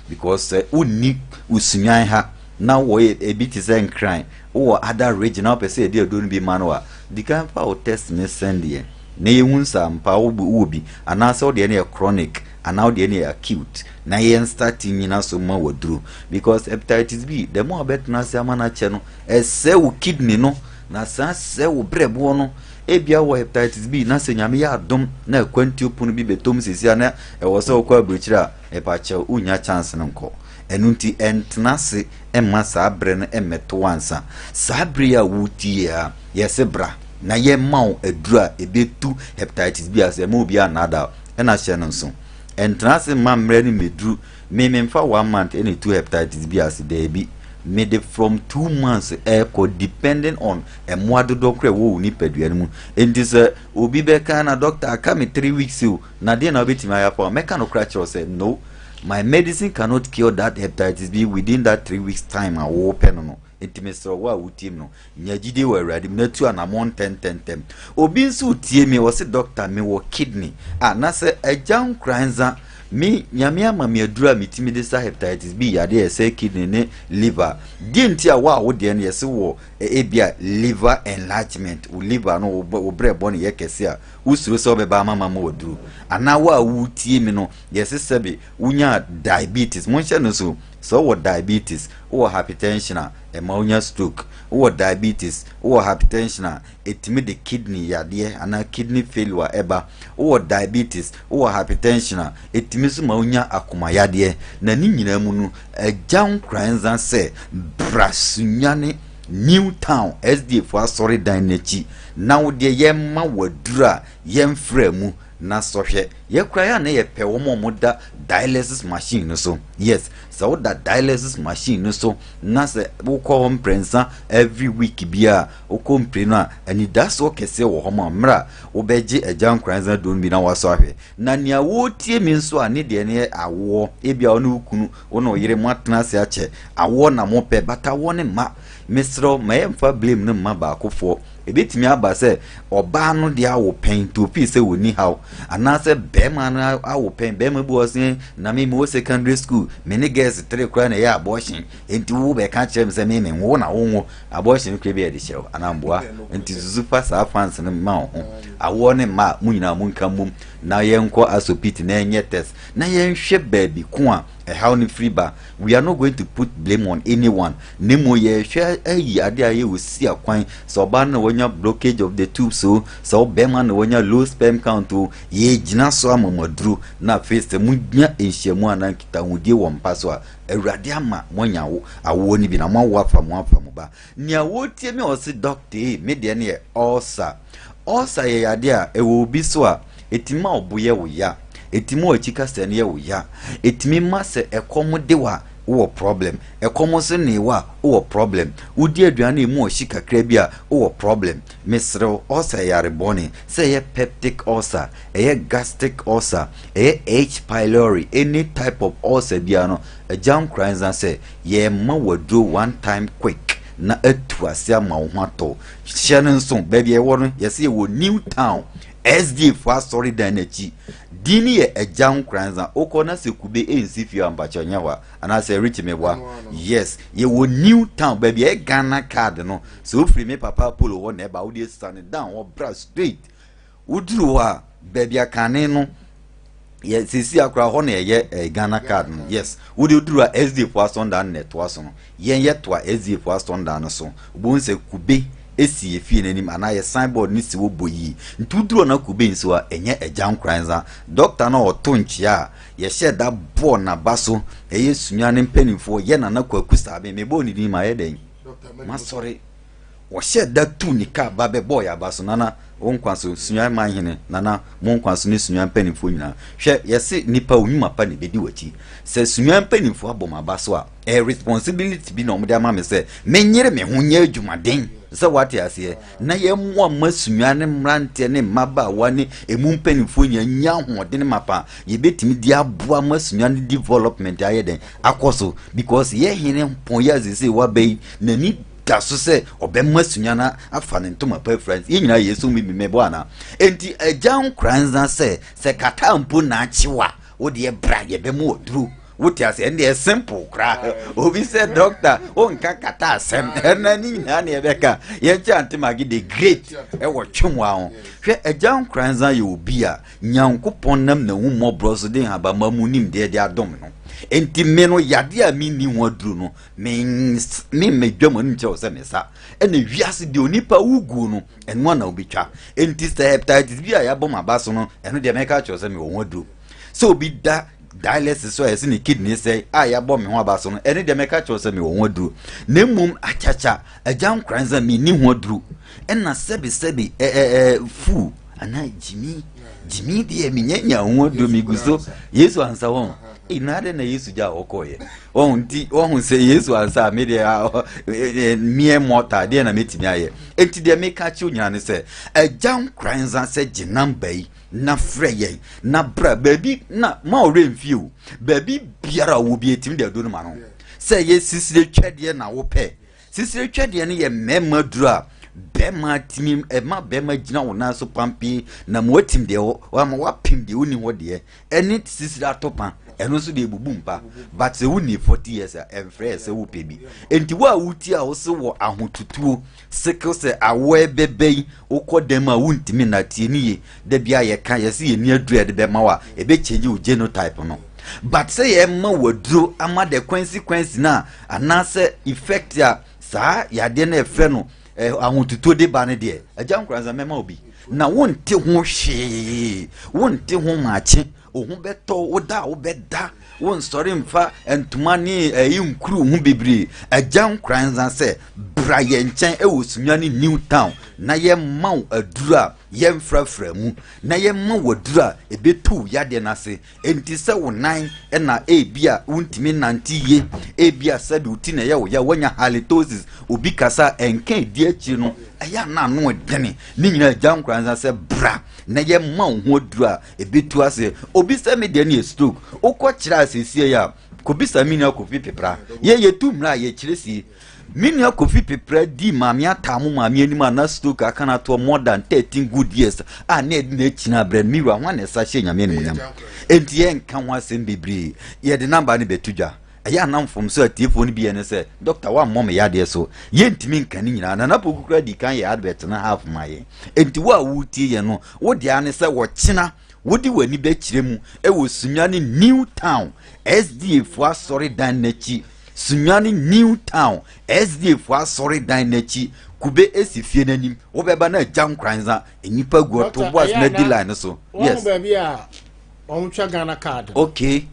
Because sɛ wonni Osunyan ha na wɔyɛ ebi te sɛ Nkran, wowɔ other region na wopɛ sɛ yɛde aduro no bi ma no a, di kan fa wo test no send yɛn na yɛhu sɛ ampa wowɔ bi anaasɛ wo deɛ no yɛ chronic anaa wo deɛ no yɛ acute na yɛn start nyina so ma waduro. Because hepatitis B, the more wobɛtena ase ama no akyɛ no, ɛsɛe wo kidney no na san sɛe wo berɛboɔ no. Ebia wowɔ hepatitis B na sɛ Nyame yɛ adom na akwantuo pono bi bɛtɔ mu seesei a na ɛwɔ sɛ wokɔ aburokyire a, mepakyɛw wonnya chance no nkɔ. Ɛno nti ɛntena ase mma saa berɛ no mmɛto wo ansa. Saa berɛ yi a woretie yi ara, yɛse bra na yɛmma wo aduro a ɛbɛtu hepatitis B ase, ɛmma obiara nnaadaa wo. Ɛna hyɛ no nso, ɛntena ase mma mmerɛ no mmɛduru. Me memfa one month ɛna ɛtu hepatitis B ase, daabi. Mede from 2 months ɛrekɔ, depending on mmoa dodoɔ koraa ɛwɔ wo nipadua no mu. Nti sɛ obi bɛka na doctor aka me 3 weeks o, na deɛ na wobɛtumi ayɛ afa, mɛka no koraa kyerɛ wo sɛ no, my medicine cannot cure that hepatitis B within that 3 weeks time a wɔwɔpɛ no. Nti mesrɛ wo a wotie mu no, nya gyidie wɔ Awurade mu na tu anammɔn ntɛntɛntɛm. Obi nso tie mi, ɔse, "Doctor, mewɔ kidney a." Na sɛ Agya Nkoranza me Nyame ama me aduru a metumi de sa hepatitis B yadeɛ a ɛsɛ kidney ne liver, deɛ nti a wo a wo deɛ no yɛse wɔ Ebia liver enlargement, wo liver no, wo brɛ bɔ no yɛ kɛse a, wosuro sɛ wobɛba ama ma ma waduru. Anaa wo a wotie mi no, yɛse sɛbe wonya diabetes. Monhyɛ no so, sɛ wowɔ diabetes, wowɔ hypertension a, ɛma wonya stroke. Wowɔ diabetes, wowɔ hypertension a, ɛtumi de kidney yadeɛ anaa kidney failure ɛba. Wowɔ diabetes, wowɔ hypertension a, ɛtumi nso ma wonya akoma yadeɛ. Na ne nyinaa mu no, agya nkoranza sɛ bra Sunyani New Town SDA fo asɔredan n'akyi na wo deɛ yɛmma waduru a yɛmfrɛ mu na sɔhwɛ. Yɛkora yɛ a na yɛpɛ wɔn a wɔda dialysis machine no so. Yes, sɛ woda dialysis machine no so na sɛ wokɔ hɔ mprɛnsa every week bi a, wokɔ mprenu a, anidasoɔ kɛseɛ wɔ hɔ ma mmerɛ a wobɛgye agya nkoranza duro no bi na wasɔ ahwɛ. Na nea wɔretie mi nso a ne deɛ no yɛ awoɔ, ebia wo ne wo kunu, wo ne wo yere mo atena ase akyɛ, awoɔ na mopɛ, but awoɔ no mma. Mesrɛ wo, ma yɛmfa blame no mma baakofoɔ. Ebetumi aba sɛ ɔbaa no deɛ awo pɛn nti ofii sɛ wɔnni haw, anaasɛ bɛrima no awo pɛn. Bɛrima bi wɔ sɛ na me mewɔ secondary school, me ne girls tere koraa na ɛyɛ abortion, nti wo bɛka kyerɛ me sɛ me menwo na wonwo. Abortion koraa bi a yɛde hyɛ wo anaa mboa. Nti susu fa saa fans no ma wo ho. Awoɔ ne mma a, mo nyinaa monka mmom na yɛnkɔ asopiti na yɛnyɛ test na yɛnhwɛ baabi ko a ɛhaw no firi ba. We are not going to put blame on anyone, na mmom yɛhwɛ ayi ade a ɛyɛ osi akwan, sɛ ɔbaa no na wanya blockage of the tubes o, sɛ ɔbɛrima na wanya low sperm count o, yɛgyina so ama mo aduro, na afei sɛ monya nhyiamu anaa nkitahodie wɔ mpa so a, Awurade ama moanya awoɔ no bi na moawo afa mo afa mo ba. Nea wɔretie me a ɔse doctor ei, me deɛ no yɛ ulcer. Ulcer yɛ yadeɛ a ɛwɔ obi so a, ɛtumi ma ɔbo yɛ wo ya, ɛtumi ma w'akyi kasɛɛ no yɛ wo ya, ɛtumi ma sɛ ɛkɔm de wo a, wowɔ problem, ɛkɔm nso nee wo a, wowɔ problem, wodi aduane a ɛmu ɔhye kakra bi a, wowɔ problem. Mesrɛ wo, ulcer yɛ yare bɔne, sɛ ɛyɛ peptic ulcer, ɛyɛ gastric ulcer, ɛyɛ H. pylori, any type of ulcer biara no, agya nkoranza sɛ yɛrema wo aduro one time quick na atu ase ama wo ho atɔ wo. Hyɛ no nso, baabi a yɛwɔ no, yɛsɛ yɛwɔ New Town, SDA fo asɔredan no akyi. Din no yɛ Agya Nkoranza. Wokɔ na sɛ kube nsi fie a, mpakyɛ nyɛ hɔ a, anaasɛ Rich meboa. Yes, yɛwɔ New Town, baabi a ɛyɛ Ghana card no. Sɛ wofiri me papa Apollo hɔ na ɛba, wode asiane down hɔ bra straight. Woduru hɔ a, baabi a kane no yɛ sisi akora hɔ na ɛyɛ eh, Ghana card no. Yes, wode woduru a SDA fo asɔndan na ɛtoa so no. Yɛn yɛtoa SDA fo asɔndan no so. Wobɛhu sɛ kube esi yɛ fie n'anim anaa yɛ signboard no si hɔ bɔ yie. Nti woduru hɔ na kube nsi hɔ a, ɛnyɛ Agya Nkoranza. Dɔkta no a ɔto nkyea a yɛhyɛɛ da bɔɔ n'aba so, ɛyɛ Sunyani mpanimfoɔ, yɛ Nana Kwaku Saaben, mebɔɔ ne din mayɛ dɛn? Masɔre. Wɔhyɛɛ da tuu ne kaa ba bɛbɔɔ yɛn aba so, Nana, wo nkwa so, Sunyani manhene, Nana, mo nkwa so ne Sunyani mpanimfoɔ nyinaa. Hwɛ, yɛse nnipa wo nnwuma pa na ɛbɛdi w'akyi. Sɛ Sunyani mpanimfoɔ abɔ m'aba so a, ɛyɛ responsibility bi na wɔde ama me sɛ menyere me ho nyɛ adwumaden, sɛ woate aseɛ, na yɛmmoa mma Sunyani mmeranteɛ ne mmabaawa ne ɛmu mpanimfoɔ nyinaa nya ahoɔden mapa a yɛbɛtumi de aboa ma Sunyani development ayɛ dɛn akɔ so, because yɛ hene pɔn yɛ a seesei waba yi, n'ani da so sɛ ɔbɛma sunya no afa ne ntoma pa afira. Yɛn nyinaa yɛ so bibi mɛbɔ ana? Enti agya nkoranza sɛ sɛ kata mpo na akyew a, wo deɛ bra, yɛbɛma waduro. Wote ase? Ɛnde ɛ simple koraa. Obi sɛ doctor wonka kata asɛm, ɛna ne nyinaa ne yɛbɛka. Yɛnkyɛ Aunty Maggie the great ɛwɔ twemwa ho. Hwɛ, agya nkoranza yɛ obi a Nyankopɔn nam n'ahummɔborɔ so de nhabamma mu nimdeɛ de adom no. Enti me no, yadeɛ a menni ho aduro no, me mmɛdwa mu anim kyerɛ wo sɛ me sa. Ɛna wiase deɛ onipa woguo no, ɛno ana wobɛtwa. Enti sɛ hepatitis bi a yɛabɔ m'aba so no, ɛno deɛ mɛka kyerɛ wo sɛ mewɔ ho aduro. Sɛ obi da dialysis so a yɛsɛ ne kidney sɛe a yɛabɔ me ho aba so no, ɛno deɛ mɛka kyerɛ wo sɛ mewɔ ho aduro. Na mmom akyakya, agya nkoranza, menni ho aduro. Ɛna sɛbesɛbe ɛɛ fuu anaa gyimi gyimi deɛ menyanya ho aduro, megu so Yesu ansa wɔn. Ei, na adɛn na Yesu gya a ɔkɔɔyɛ? Wɔn nti wɔn sɛ Yesu ansa a me deɛ meɛ mɔta deɛ na mɛtumi ayɛ. Enti deɛ meka kyerɛ nyinaa ne sɛ agya nkoranza sɛ gye namba yi na frɛ yɛn na bra baabi na ma ɔwerɛ mfie o. Baabi biara a wɔ bi ɛtumi de aduro no ma no. Sɛ yɛ sisire twɛdeɛ na wopɛ. Sisire twɛdeɛ no yɛ mmarima duro a bɛrima tumi ɛma bɛrima gyina wo nan so pampee na ma watim deɛ wama wapem deɛ wonni hɔ deɛ ɛne sisire atopa. Ɛno nso deɛ ebubu mpa, but sɛ wonni 40 years a, ɛmfrɛ sɛ wopɛ bi. Enti wo a wotie a wose wɔ ahotutuo, sickle cell, awɔ ɛbɛbɛ yi, wokɔ dɛm a wontumi nna, tie ne ye. Da bi a yɛka, yɛse yɛnni aduro a yɛde bɛma wo a ɛbɛkyɛngye wo genotype no. But sɛ yɛma wo aduro ama the consequence no a, anaasɛ effect a saa yadeɛ no a yɛfrɛ no eh, ahotutuo de ba no deɛ, agya nkoranza mɛma wo bi. Na wonte ho hwee, wonte ho maakye, wo ho bɛtɔ wo da a wobɛda, wonsɔre mfa ntoma ne ɛyi nkuru ho bebree. Agya nkoranza sɛ bra yɛn nkyɛn ɛwɔ Sunyani New Town na yɛma wo aduro a yɛmfrafra mu, na yɛma wo aduro a ɛbɛtu wo yadeɛ no ase. Enti sɛ wo nan na ebia wontumi nnante yie, ebia sɛde wo ti na ɛyɛ wo ya, woanya halitosis, obi kasa a ɛnka ɛdi akyire no, ɛyɛ a na ano ɛdene. Ne nyinaa agya nkoranza sɛ bra na yɛma wo ho aduro a ɛbɛtu ase. Obi sɛ me deɛ no yɛ stroke, wokɔ kyerɛ a seesie a, kɔbisa me nua Kofi Pepra. Yɛ yɛtu mmerɛ a yɛkyerɛ sie. Me nua Kofi Pepra dii Maame Ataa mo maame anim a na stroke aka no atoɔ more than 13 good years a na ɛde n'akyina abrɛ no. Me wura, hwan na ɛsa hyɛ Nyame animuonyam? Enti yɛnka ho asɛm bebree. Yɛde namba no bɛto dwa. Ɛyɛ a na mfomso a atiefoɔ no bi yɛ ne sɛ, Dɔkta woammɔ me yadeɛ so. Yɛntumi nka ne nyinaa. Nana Poku koraa dii kan yɛɛ advert no half maa yɛn. Enti wo a woretie yɛn no, wo deɛ ara ne sɛ ɔkyena wode w'ani bɛkyerɛ mu wɔ Sunyani New Town SDA foɔ asɔredan no akyi. Sunyani New Town SDA foɔ asɔredan no akyi, kube esi fie no anim. Wobɛba na agya nkoranza, nnipa gu ɔto Doctor, boas ɛyɛ na di ana line no so. wɔn Yes. baabi a wɔn twa Ghana card no. Okay.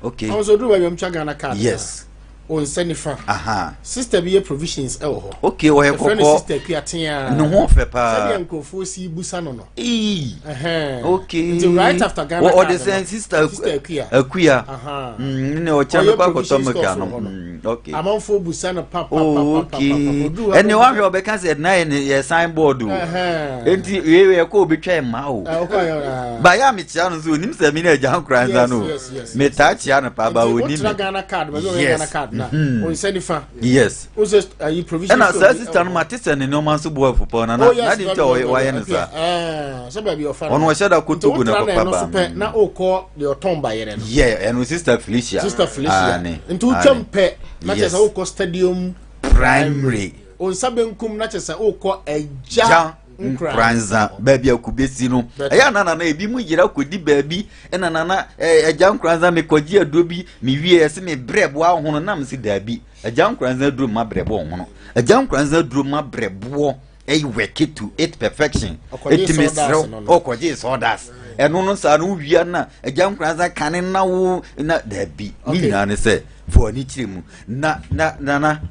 Okay. Wɔn nso duru baabi a wɔn twa Ghana card. Yes. Wɔn nsa nifa. Aha. Sister bi yɛ provisions ɛwɔ hɔ. Okay, ɔyɛ Yɛfrɛ no kɔkɔɔ. Sister Akuatea. Ne ho ɔfɛ paa. Sɛdeɛ nkurɔfoɔ si busa no no. Ee. Ɛhɛn. Okay. Nti right after Ghana Wɔ card ɔde no. sɛn sister Sister Akua. Akua. Aha. Ne ɔkyɛn Ɔyɛ no kɔ akɔtɔ provision milk stores ano. wɔ hɔ no. Okay. Amanfoɔ busa no pa pa pa Oh, pa pa okay. pa pa. Oduru hɔ Ɛne wahwɛ ɔbɛka sɛ na yɛ ne yɛ signboard o. Ɛhɛn. Enti wei wei ɛkɔ obi twɛ mma o. Ɛ, ɔkɔ ayɛ, ah. Ba yɛ a mekyia no nso onim sɛ me ne agya nkora nsa no. Yes, yes, yes, Metaa kyia no paa ba Nti onim wotra me. Ghana card, baabi a wɔyɛ Yes. Ghana card na. Mhm. Wo nsa nifa. Yes. Wo sɛ ayi provision Ɛna store saa bi sister ɛwɔ no hɔ. mate sɛ ne nneɛma nso bo afu paa na Oh, yes, na de nti a very, very, wayɛ no very. saa. Ɛɛ, sɛ baabi ɔfa no. Ɔno ɔhyɛ da kɔ Nti Togo na wotra na ɛkɔfa ɛno ba. so pɛ na wokɔ deɛ ɔtɔn bayerɛ no. Yeah, ɛno sister Felicia. Sister Felicia. Ane, Nti wotwam ane. pɛ na kyerɛ Yes. sɛ wokɔ stadium Primary. Wo nsa benkum na kyerɛ sɛ wokɔ agya Gya nkranza. nkranza baabi a kube si no. Better. Ɛyɛ na nana ebi mu yera kɔdi baabi ɛna nana ɛɛ agya nkranza mekɔgye aduro bi mewie ɛsɛ me brɛ boɔ ahono nam si daabi. Agya nkoranza aduro ma brɛboɔ nhono. Agya nkoranza aduro ma brɛboɔ ɛyɛ work to it perfection. Eti mesrɛ ɔkɔgye sawdust. Ɛno no saa no wowia na agya nkoranza kane na wo na daabi. Ne nyinaa ne sɛ fo ani kyerɛ mu na na nana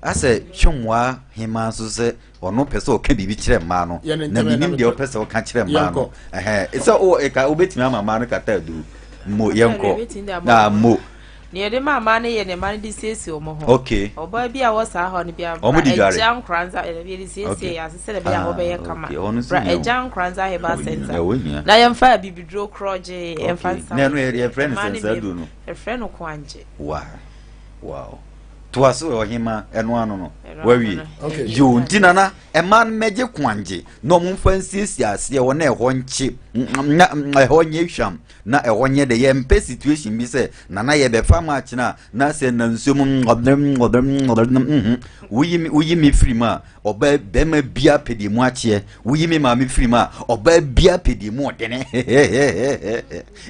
asɛ twemmoa hemaa nso sɛ ɔno pɛ sɛ ɔka biribi kyerɛ mmaa no na menim deɛ ɔpɛ sɛ ɔka kyerɛ mmaa no sɛ ɛka wobɛtumi ama mmaa no kata aduru mo yɛnkɔ na mo Nea yɛde ma mmaa no yɛ nea mmaa no de siesie wɔn ho. Okay. Ɔbaa bi a wɔ saa hɔ no bi a. Wɔn de dware. Agya Nkoranza ɛna bi yɛde siesie yɛn ase sɛdeɛ ɛbɛyɛ a hɔ bɛyɛ kama. Okay. Ɔno nso Bra hia o. Agya Nkoranza Herbal Center. Ɛwɔ hia. Na yɛmfa abibiduro korɔgye yɛmfa nsa. Na ɛno yɛ yɛfrɛ no Mmaa sɛ no nsa bi duro no. Yɛfrɛ no koangye. Wow. Wow. Toa so ɔhema ɛno ano no. Ɛno ano Wawie. no. Okay. Yo nti nana ɛmaa no mɛgye koangye na ɔmo mfa nsiesie aseɛ hɔ na ɛhɔ nkye na ɛhɔ nyɛ hwam. Na ɛhɔ nyɛ dɛ yɛmpɛ situation bi sɛ nana yɛbɛfa match no a na sɛ na nsuo mu mhm woyi me woyi me firi mu a ɔbaa bɛrima bia pɛ deɛ mu akyeɛ woyi me maame firi mu a ɔbaa bia pɛ deɛ mu ɔdene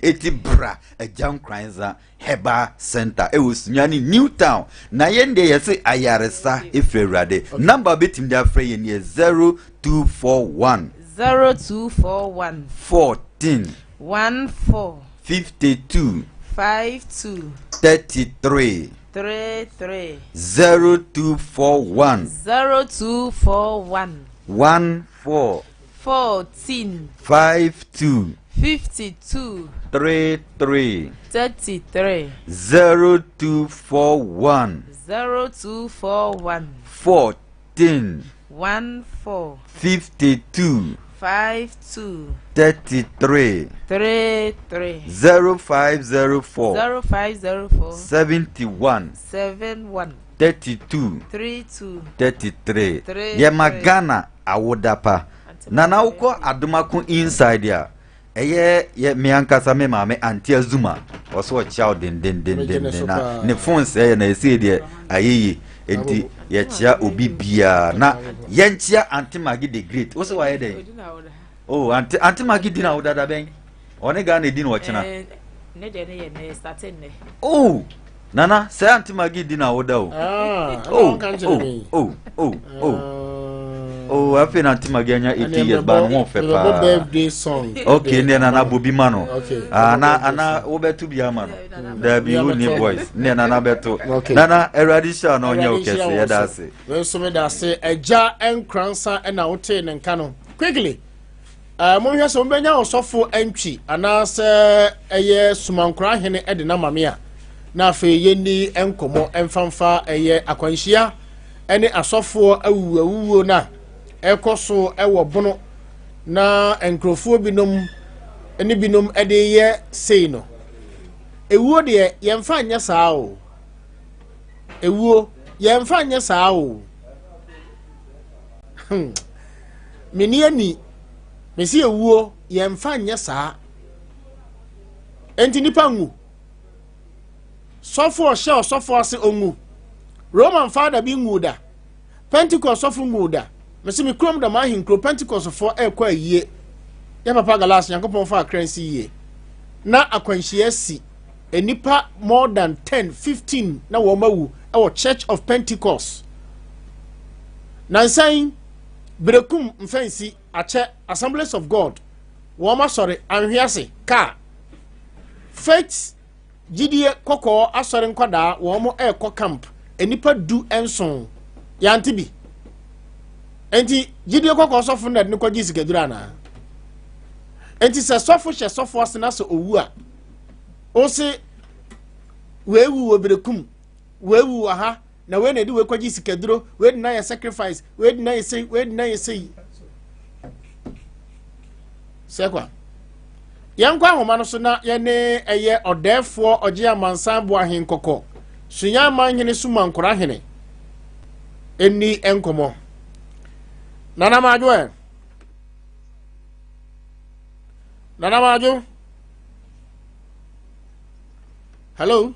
eti bra agya nkranza herbal center ɛwɔ Sunyani New Town na yɛn deɛ yɛse ayaresa efiri awurade number bɛtumi de afrɛ yɛn yɛ 0241 0241 14 14 52 52 33 33 0241 0241 14 14 52 52 33 33 0241 0241 14 14 52 52 33 33 0504 0504 71 71 32 32 33 Three, yɛma three. Ghana awoda pa. Nana wokɔ Adomako inside a Ɛyɛ yɛ me ankasa me maame Auntie Azuma ɔso ɔkyia wo Megye ne dendendenden so na paa. ne phone sɛɛ na ɛsei deɛ ayɛ yie enti yɛkyia obi biara na yɛnkyia Auntie Maggie the Great wo sɛ wayɛ dɛn? Oh Auntie Auntie Maggie di na wo dada bɛn? Ɔne Ghana di na ɔkyena. Eh, ne deɛ ne yɛ nnɛ starte nnɛ. Oh Nana sɛ Auntie Maggie di na wo da o. Ah, Oh oh oh oh oh. Oh afei na Auntie Maggie anya 80 years ba no ho fɛ paa. birthday song. Okay ne nana bobi ma no. Okay. Ah na ana wobɛto bi ama no. Dabi wo ni voice. Ne nana bɛto. Okay. Nana Awurade hyira na ɔnyɛ wo kɛse yɛda ase. Me nso meda ase agya nkransa na wotee ne nka no quickly. Uh, monhwɛ sɛ mobɛnya ɔsɔfo antwi anaasɛ ɛyɛ sumankora hene de no ama me a na afei yɛnni nkɔmmɔ mfamfa ɛyɛ akwanhyia ne asɔfoɔ awuwuawuwuo no a ɛkɔ so wɔ bono na nkurɔfoɔ binom ne binom de yɛ sei no ewuo deɛ yɛmfa nyɛ saa o ewuo yɛmfa nyɛ saa o hmm. Menni ani. Mese ewuo, yɛmfa nyɛ saa. Enti nipa nwu. Sɔfo ɔhyɛ ɔsɔfo ase onwu. Roman father bi nwu da. Pentecost sɔfo nwu da. Mese me kurom dɔm ahenkuro Pentecostfoɔ ɛrekɔ ayie. Yɛ papa Galas Nyankopɔn fa akra nsi yie. Na akwanhyia si. Nnipa more than 10, 15 na wɔn awu ɛwɔ Church of Pentecost. Nansan Berekum Mfɛnsi Akyɛ Assemblies of God wɔn asɔre Anhwease kaa Faith Gyidie Kɔkɔɔ Asɔre nkwadaa wɔn ɛrekɔ camp nnipa 17 yɛante bi nti Gyidie Kɔkɔɔ sɔfo na ɛde no kɔgye sikaduro anaa nti sɛ sɔfo hyɛ sɔfo ase na sɛ owu a ose wei wu wɔ Berekum wei wu wɔ ha na wei na ɛde wei kɔgye sikaduro wei de na yɛ sacrifice wei de na yɛ sei wei de na yɛ sei sɛ kwa yɛnkɔ ahoma no so na yɛne ɛyɛ ɔdɛɛfoɔ ɔgye amansan bo ahenkɔkɔ sunya amanhene sumankora hene ɛni nkɔmmɔ nana maadwo ɛ nana maadwo hello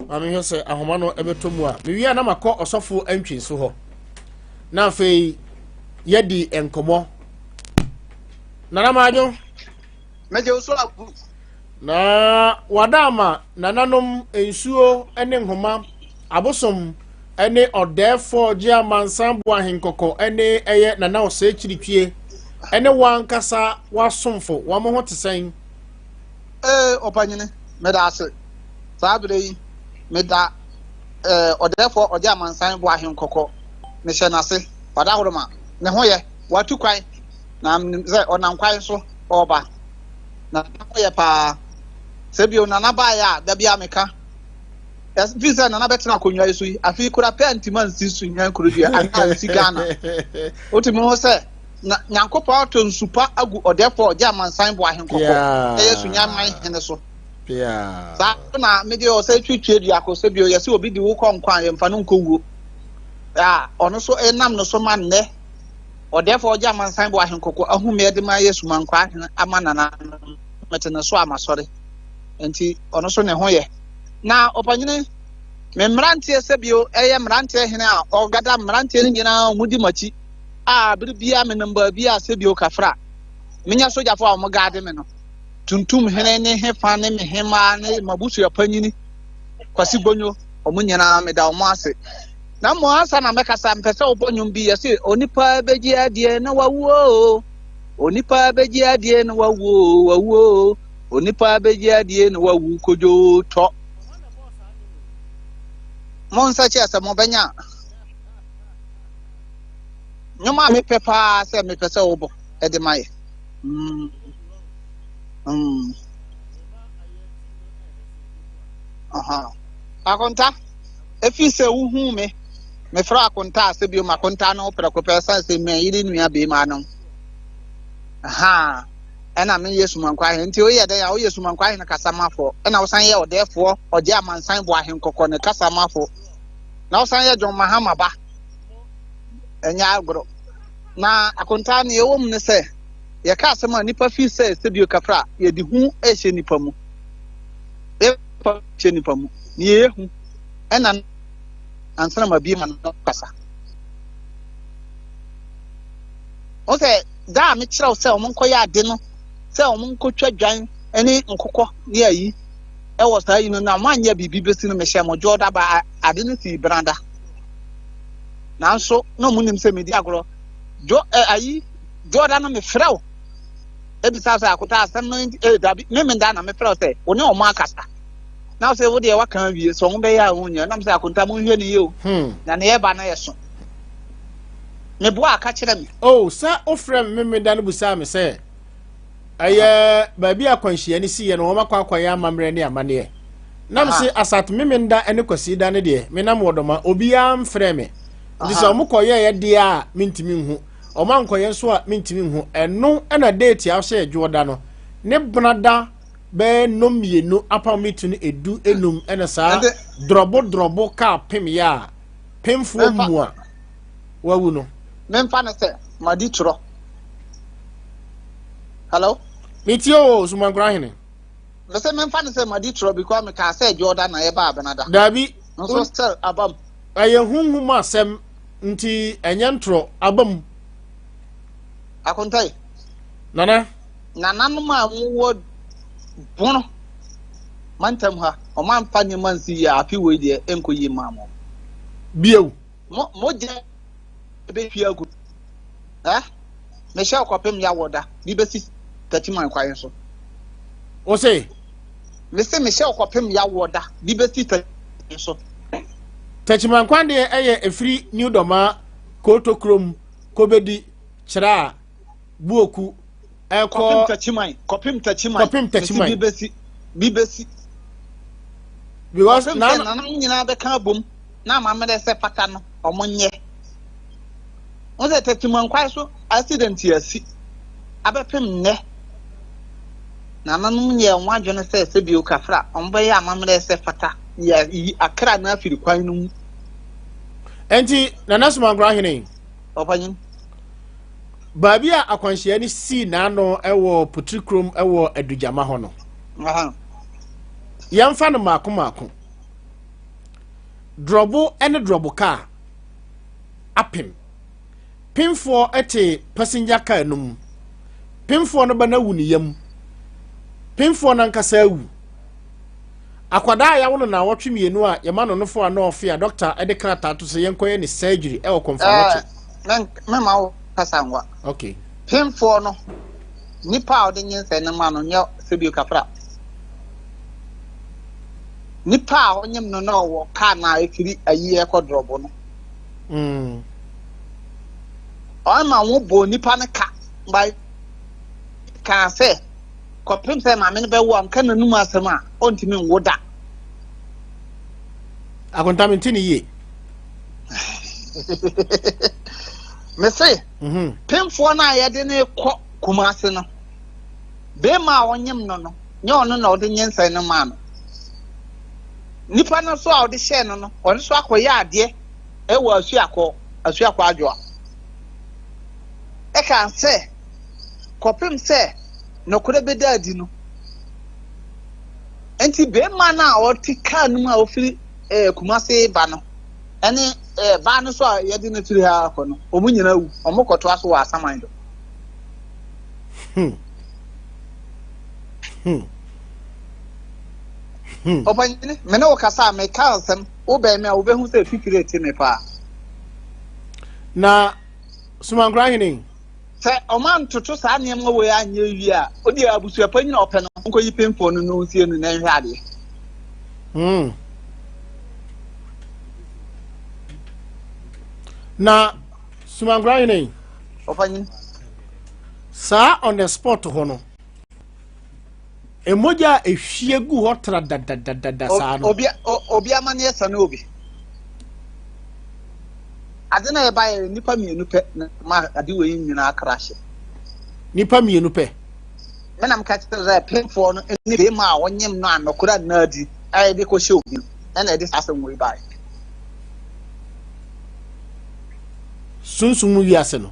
maame hwɛ sɛ ahoma no ɛbɛtɔ mu a mewie a na makɔ ɔsɔfo antwi so hɔ na afei yɛdi nkɔmmɔ nana maadwo mɛgye wo so abu na wada ama nananom nsuo ne nhoma abosom ne ɔdɛɛfoɔ gye amansan bo ahenkɔkɔ ne ɛyɛ nana ɔsɛe kyiritwie ne wankasa wasomfo wɔn ho te sɛn Ee, ɔpanyini, meda ase. Saa berɛ yi, meda eh, ɔdɛɛfoɔ ɔgye amansan bo ahenkɔkɔ. Mehyɛ n'ase. Wadahoroma. Ne ho yɛ. Watu kwan. Na menim sɛ ɔnam kwan so ɔreba. Na ne ho yɛ paa. Sɛ bio Nana baeɛ a, da biara meka. Ɛfiri sɛ Nana bɛtena akonnwa yi so yi, afei kura pɛ ntoma nsi so nyan kurodua anaa nsi Ghana. Wotumi ho sɛ Na Nyankopɔn atɔ nsu pa agu ɔdɛɛfoɔ a ɔgye amansan bɔ ahenkɔkɔ ɛyɛ Sunyan hene so. Saa nso na mede ɔsɛ twitwie duako sɛ bio yɛsɛ obi de wo kɔ nkwa a yɛmfa no nkɔ wuo. A ɔno so ɛnam no so ma nnɛ ɔdɛɛfoɔ a ɔgye amansan bɔ ahenkɔkɔ ahu me ɛde ma yɛ Sumankwaa hene ama nananom mete ne so a masɔre. Nti ɔno so ne ho yɛ. Na ɔpanyini me mmeranteɛ sɛ bio ɛyɛ mmeranteɛ hene a ɔgada mmeranteɛ no nyinaa wɔn di m'akyi. a bere biara menam baabi a sɛbio kafra menya sogyafo a wɔgaade me no tuntum hene ne hefa ne me hemaa ne m'abusua panyini Kwasi Bonyo wɔn nyinaa meda wɔn ase na mmom ansa na mɛkasa mpɛ sɛ wobɔ nnwom bi yɛse onipa bɛgye adie na wawuo onipa bɛgye adie na wawuo wawuo onipa bɛgye adie na wawu kodwo tɔ mo nsa kyerɛ sɛ mobɛnya nnwom a mepɛ paa sɛ mepɛ sɛ wobɔ de ma yɛ mm. Mm. Uh-huh. Akonta, efi sɛ wohuu me, mefrɛ akonta a sɛ bio makonta no prɛko pɛ sɛ sɛ mɛyere nua bɛrima no. Ha, ɛna meyɛ sumankwa ahene nti woyɛ dɛn a woyɛ sumankwa ahene kasamafoɔ ɛna wosan yɛ ɔdɛɛfoɔ ɔgye amansan bɔ ahenkɔkɔ ne kasamafoɔ na wosan yɛ John Mahama ba ɛnyɛ agorɔ. Na akontaa nea ɛwɔ mu ne sɛ, yɛka asɛm a nnipa fi sɛ sɛbio kafra a, yɛde hu rehyɛ nnipa mu. Yɛfa hyɛ nnipa mu. Nea ɛyɛ hu ɛna ansa na mabie ma no kasa. Wo sɛ da a mekyerɛw sɛ wɔn nkɔyɛ ade no, sɛ wɔn nkɔtwa dwan ne nkokɔ ne ayi ɛwɔ saa yi no na wɔn anyɛ biribi bɛsi no mehyɛ mo dwoɔ da ba ade no sii brada. Nanso na wɔn nim sɛ medi agorɔ. Dwo ɛ ayi dwoɔda no mefrɛ wo ebisa sɛ akota asɛm no nti ee dabi memenda na mefrɛ wo sɛ wo ne wɔn akasa. Na sɛ wo deɛ waka awie sɛ wɔn bɛyɛ a wɔn nyɛ nam sɛ akonta mo nhwɛ ne yie o. Na ne yɛba no yɛ so. Meboa aka kyerɛ me. Oh, sɛ wofrɛ me memenda no busaa me sɛ ɛyɛ baabi a akwanhyia no siiɛ no wɔn akɔ akɔyɛ amammerɛ ne amanneɛ. Nam se asat memenda ne kwasida no deɛ menam wɔ dɔma obiara mfrɛ me. Nti sɛ wɔn kɔyɛɛ deɛ a mentumi nhu. Wɔn ankɔyɛ nso a mentumi nhu. Ɛno na date a wɔhyɛ dwoɔda no ne benada bɛyɛ nnɔm mmienu apam metu no edu enum ɛna saa drɔbo drɔbo kaa pem yɛ a pemfoɔ mu a wawu no. Memfa no sɛ madi torɔ. Hello? Metie o, Sumankora hene. Mese memfa no sɛ madi torɔ because mekaa sɛ dwoɔda na yɛba abenada. Daabi. Nso still aba mu. Ɛyɛ honhom asɛm nti ɛnyɛ ntorɔ, aba mu. Akontae. Nana. Nananom a wɔwɔ Bono mantam ha, wɔamfa nneɛma ansi yie a, afe wei deɛ ɛnkɔ yie mmaa mo. Bio. Mo mogya bɛhwie agu. Ɛ mehyɛ wo kɔpem yawɔ da bi bɛsi Techiman kwan so. Wo se? Mese mehyɛ wo kɔpem yawɔ da bi bɛsi Techiman so. Techiman kwan deɛ ɛyɛ ɛfiri New Dɔma, Koto kurom, kɔbɛdi Kyerɛ Buoku, ɛkɔ. Kɔpem Techiman, kɔpem Techiman. Kɔpem Techiman. Mesi bi bɛsi, bi bɛsi. Because na nananom nyinaa bɛka abom na amammerɛ sɛ fata no ɔmo nyɛ. Wɔn sɛ Techiman kwan so accident asi abɛpem nnɛ. Nananom yɛ wɔn adwene sɛ sɛbio kafra wɔn bɛyɛ amammerɛ sɛ fata yɛ yi akra no afiri kwan no mu. Enti Nana Somankora hene. Ɔpanyin. Baabi a akwanhyia no sii n'ano wɔ Potrikurom wɔ Adugyama hɔ no. Yɛmfa no mmaako mmaako. Drɔbo ne drɔbo kaa apem. Pemfoɔ te passenger car no mu. Pemfoɔ no ba no awu ne yam. Pemfoɔ no ankasa awu. Akwadaa a yɛawo no naawɔtwe mmienu a yɛma no nofo a na ɔfe a dɔkta de krataa to sɛ yɛnkɔyɛ ne surgery wɔ Kɔmfoanɔkye. Mɛma wo kasa ngua. Okay. Pemfoɔ no, nipa a ɔde nyinsɛn no ma no nyɛ sɛbio kafra. Nipa a ɔnyem no na ɔwɔ kaa na efiri ayi ɛkɔ drɔbo no. Ɔma wo bɔ nipa no ka by kaa sɛ kɔpem sɛ maame no bɛwo a nka n'anum asɛm a ɔntumi nwo da. Akonta mente ne yie. Mese pemfoɔ no a yɛde no kɔ Kumase no, bɛrima a ɔnyem no no, nyɛ ɔno na ɔde nyinsɛn no maa no. Nipa no nso a ɔde hyɛɛ no no, ɔno nso akɔyɛ adeɛ ɛwɔ Asuakɔ, Asuakɔ Adwoa. Ɛka sɛ kɔpem sɛ nokorɛ bɛda adi no. Nti bɛrima no a ɔte kaa no mu a ɔfiri Kumase ba no, ɛne baa no so a yɛde no firi ha akɔ no, wɔn nyinaa wu, wɔn kɔtoa so wɔ asaman do. Ɔpanyini, me ne wo kasa a meka asɛm, wobɛn me a wobɛhu sɛ fifire te me paa. Na Somankora hene. Sɛ ɔma ntoto saa nneɛma wei anyɛ wie a, o deɛ abusua panyin a ɔpɛ no, nkɔyi pemfoɔ no na ɔnsie no na ɛnhwɛ adeɛ. Na Somankora hene. Ɔpanyin. Saa on the spot hɔ no, emogya a ehwie gu hɔ tra dadadadada saa no. Obi obi amaneɛ sane obi. Ade na ɛba yɛ nipa mmienu pɛ na ma ade wei nyinaa krahye. Nipa mmienu pɛ. Me na meka kyerɛ sɛ pemfoɔ no ne bɛrima a ɔnyem no a nɔkorɛ nna adi a yɛde kɔhyɛ obi no ɛna ɛde saa asɛm wei baeɛ. Sunsum mu wiase no.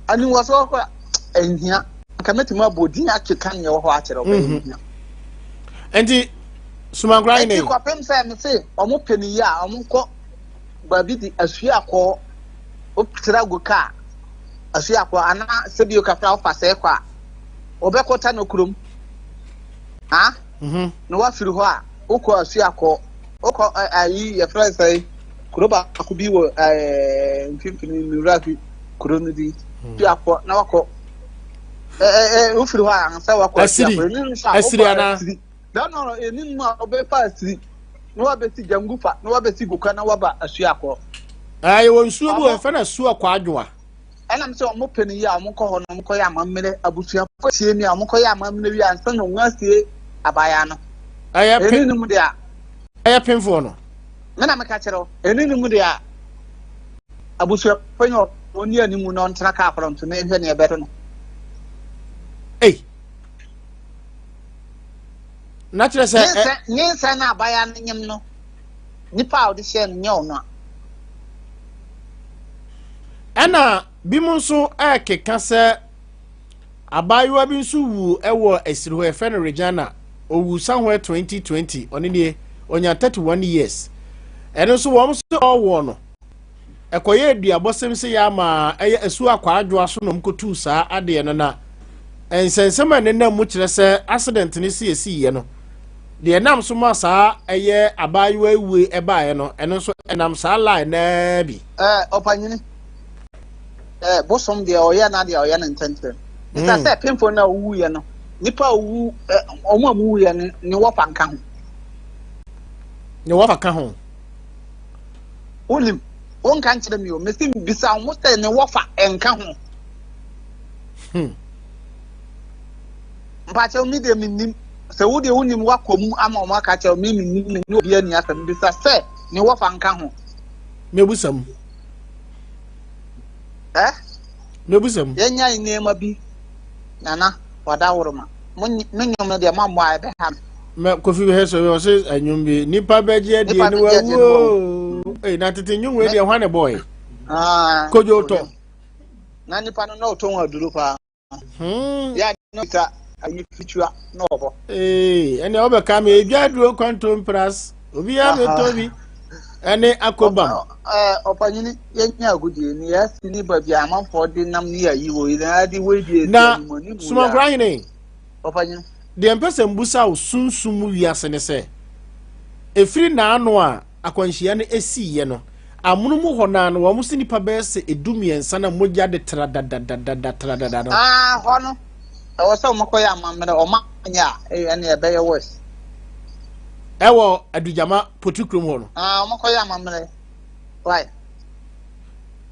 Aniwɔsoɔ kora ɛnhia. Nka mɛtumi abɔ din akeka nea ɛwɔ hɔ akyerɛ wo, Mhm. ɛnhia. Nti sumankora Ɛnti hene. kɔpem sɛ me se ɔmo pɛ ne yie a, ɔmo nkɔ baabi de Asuakɔɔ, wotra gu kaa Asuakɔɔ anaa sɛbio kakra wofa sɛɛ kɔ a, wobɛkɔ Tano kurom. Ha? Mhm. Na wafiri hɔ a, wokɔ Asuakɔɔ, wokɔ ayi yɛfrɛ no sɛ kuro baako bi wɔ ɛɛ mfimfini nwura bi kuro no din. Asuakɔɔ na wakɔ ɛɛ wofiri hɔ a ansa wakɔ Asiri. Asuakɔɔ. Ɛno nso a Asiri wokɔ anaa? Asiri. Da no ɛni mu a wobɛfa Asiri na wabɛsi Gyangufa na wabɛsi Goka na waba Asuakɔɔ. Ɛɛ yɛwɔ nsuo bi wɔ Ɔmo yɛfrɛ no asuo akɔ adwoa. Ɛnam sɛ ɔmo pɛ no yie a, ɔmo kɔ hɔ na ɔmo kɔyɛ amammerɛ. Abusuafoɔ tie mi a, ɔmo kɔyɛ amammerɛ wie ansa na ɔmo asie abaayaa no. Ɛyɛ Ɛni pe no mu deɛ a, ɛyɛ pemfoɔ no. Me na meka kyerɛ wo, ɛni no mu deɛ a, abusuafoɔ nyɛ ɔni animu na ɔntena kaa front na ɛhwɛ nea ɛbɛto no. Ei. Na kyerɛ sɛ ɛ Nyinsɛn nyinsɛn na abaayaa no nyem no, nipa a ɔde hyɛɛ no nyɛ ɔno a. Ɛna bi mu nso ɛkeka sɛ abaayewa bi nso wu ɛwɔ asiri hɔ, yɛfrɛ no Regina. Owu somewhere 2020, ɔne nie onya 31 years. Ɛno nso wɔn nso ɔwɔ no ɛkɔyɛ aduabɔsɛm sɛ yɛ ama ɛyɛ asuo akɔ adwoa so na ɔmo kɔtuu saa adeɛ no, na nsɛnsɛm a ɛnenam mu kyerɛ sɛ accident no si esiiɛ no deɛ ɛnam so ma saa ɛyɛ abaayewa ewue ɛbaeɛ no, ɛno nso ɛnam saa line naa bi. Ɔpanyini, bosom deɛ ɔyɛ na deɛ ɔyɛ no ntɛntɛm. Bisa sɛ pemfo no a owuiɛ no, nipa a owu ɔmo a ɔmo no ne wɔfa nka ho? Ne wɔfa ka ho. Wonim, wonka nkyerɛ mi o, mesi bisa ɔmo sɛ ne wɔfa nka ho. Mpakyɛw, mi deɛ mi nim sɛ wo deɛ wonim wakɔ mu ama ɔmo aka kyerɛ mi. Mi nim, mi ne obi ani asɛm. Bisa sɛ ne wɔfa nka ho. Mebusa mu. Ɛ Mebusa mu. Yɛnya nneɛma bi nana wadaworoma mo me nnwom no deɛ mo ammɔ a ɛbɛha me. Mɛ Kofi bɛ sɔ ɔsɛ ɛnwom bi nipa bɛgye adie Nipa ne bɛgye adie ne wawu ee, na tete nnwom wei deɛ hwan ne bɔɔe? Ah, Kojo Tɔ. Na nipa no na ɔtɔn aduro paa. Yɛ na ɔta ayi fitua na ɔbɔ. Ee, ɛnna ɔbɛka mi edwa aduro kɔntompras obiara bɛtɔ bi ɛne akobam. Ɛɛ, ɔpanyini, yɛnya agodie ni yɛasi ne baabi a amanfoɔ de nam ne yɛayi wɔ yi na ade wei deɛ esi Na anim anim Sumankora hene. Ɔpanyini. Deɛ mpɛ sɛ mbusa wo sunsum mu wiase ne sɛ efiri n'ano a akwanhyia no esiiɛ no, amono mu hɔ naa no wɔn si nipa bɛyɛ sɛ 13 na mogya de tra dadadadada tra dada no. Aa, hɔ no ɛwɔ sɛ ɔmo kɔyɛ amammerɛ. Ɔmo anyɛ a, ɛyɛ ɛne ɛbɛyɛ worse. Ɛwɔ Adugyama Potu kurom hɔ no. Aa, ɔmo kɔyɛ amammerɛ, right.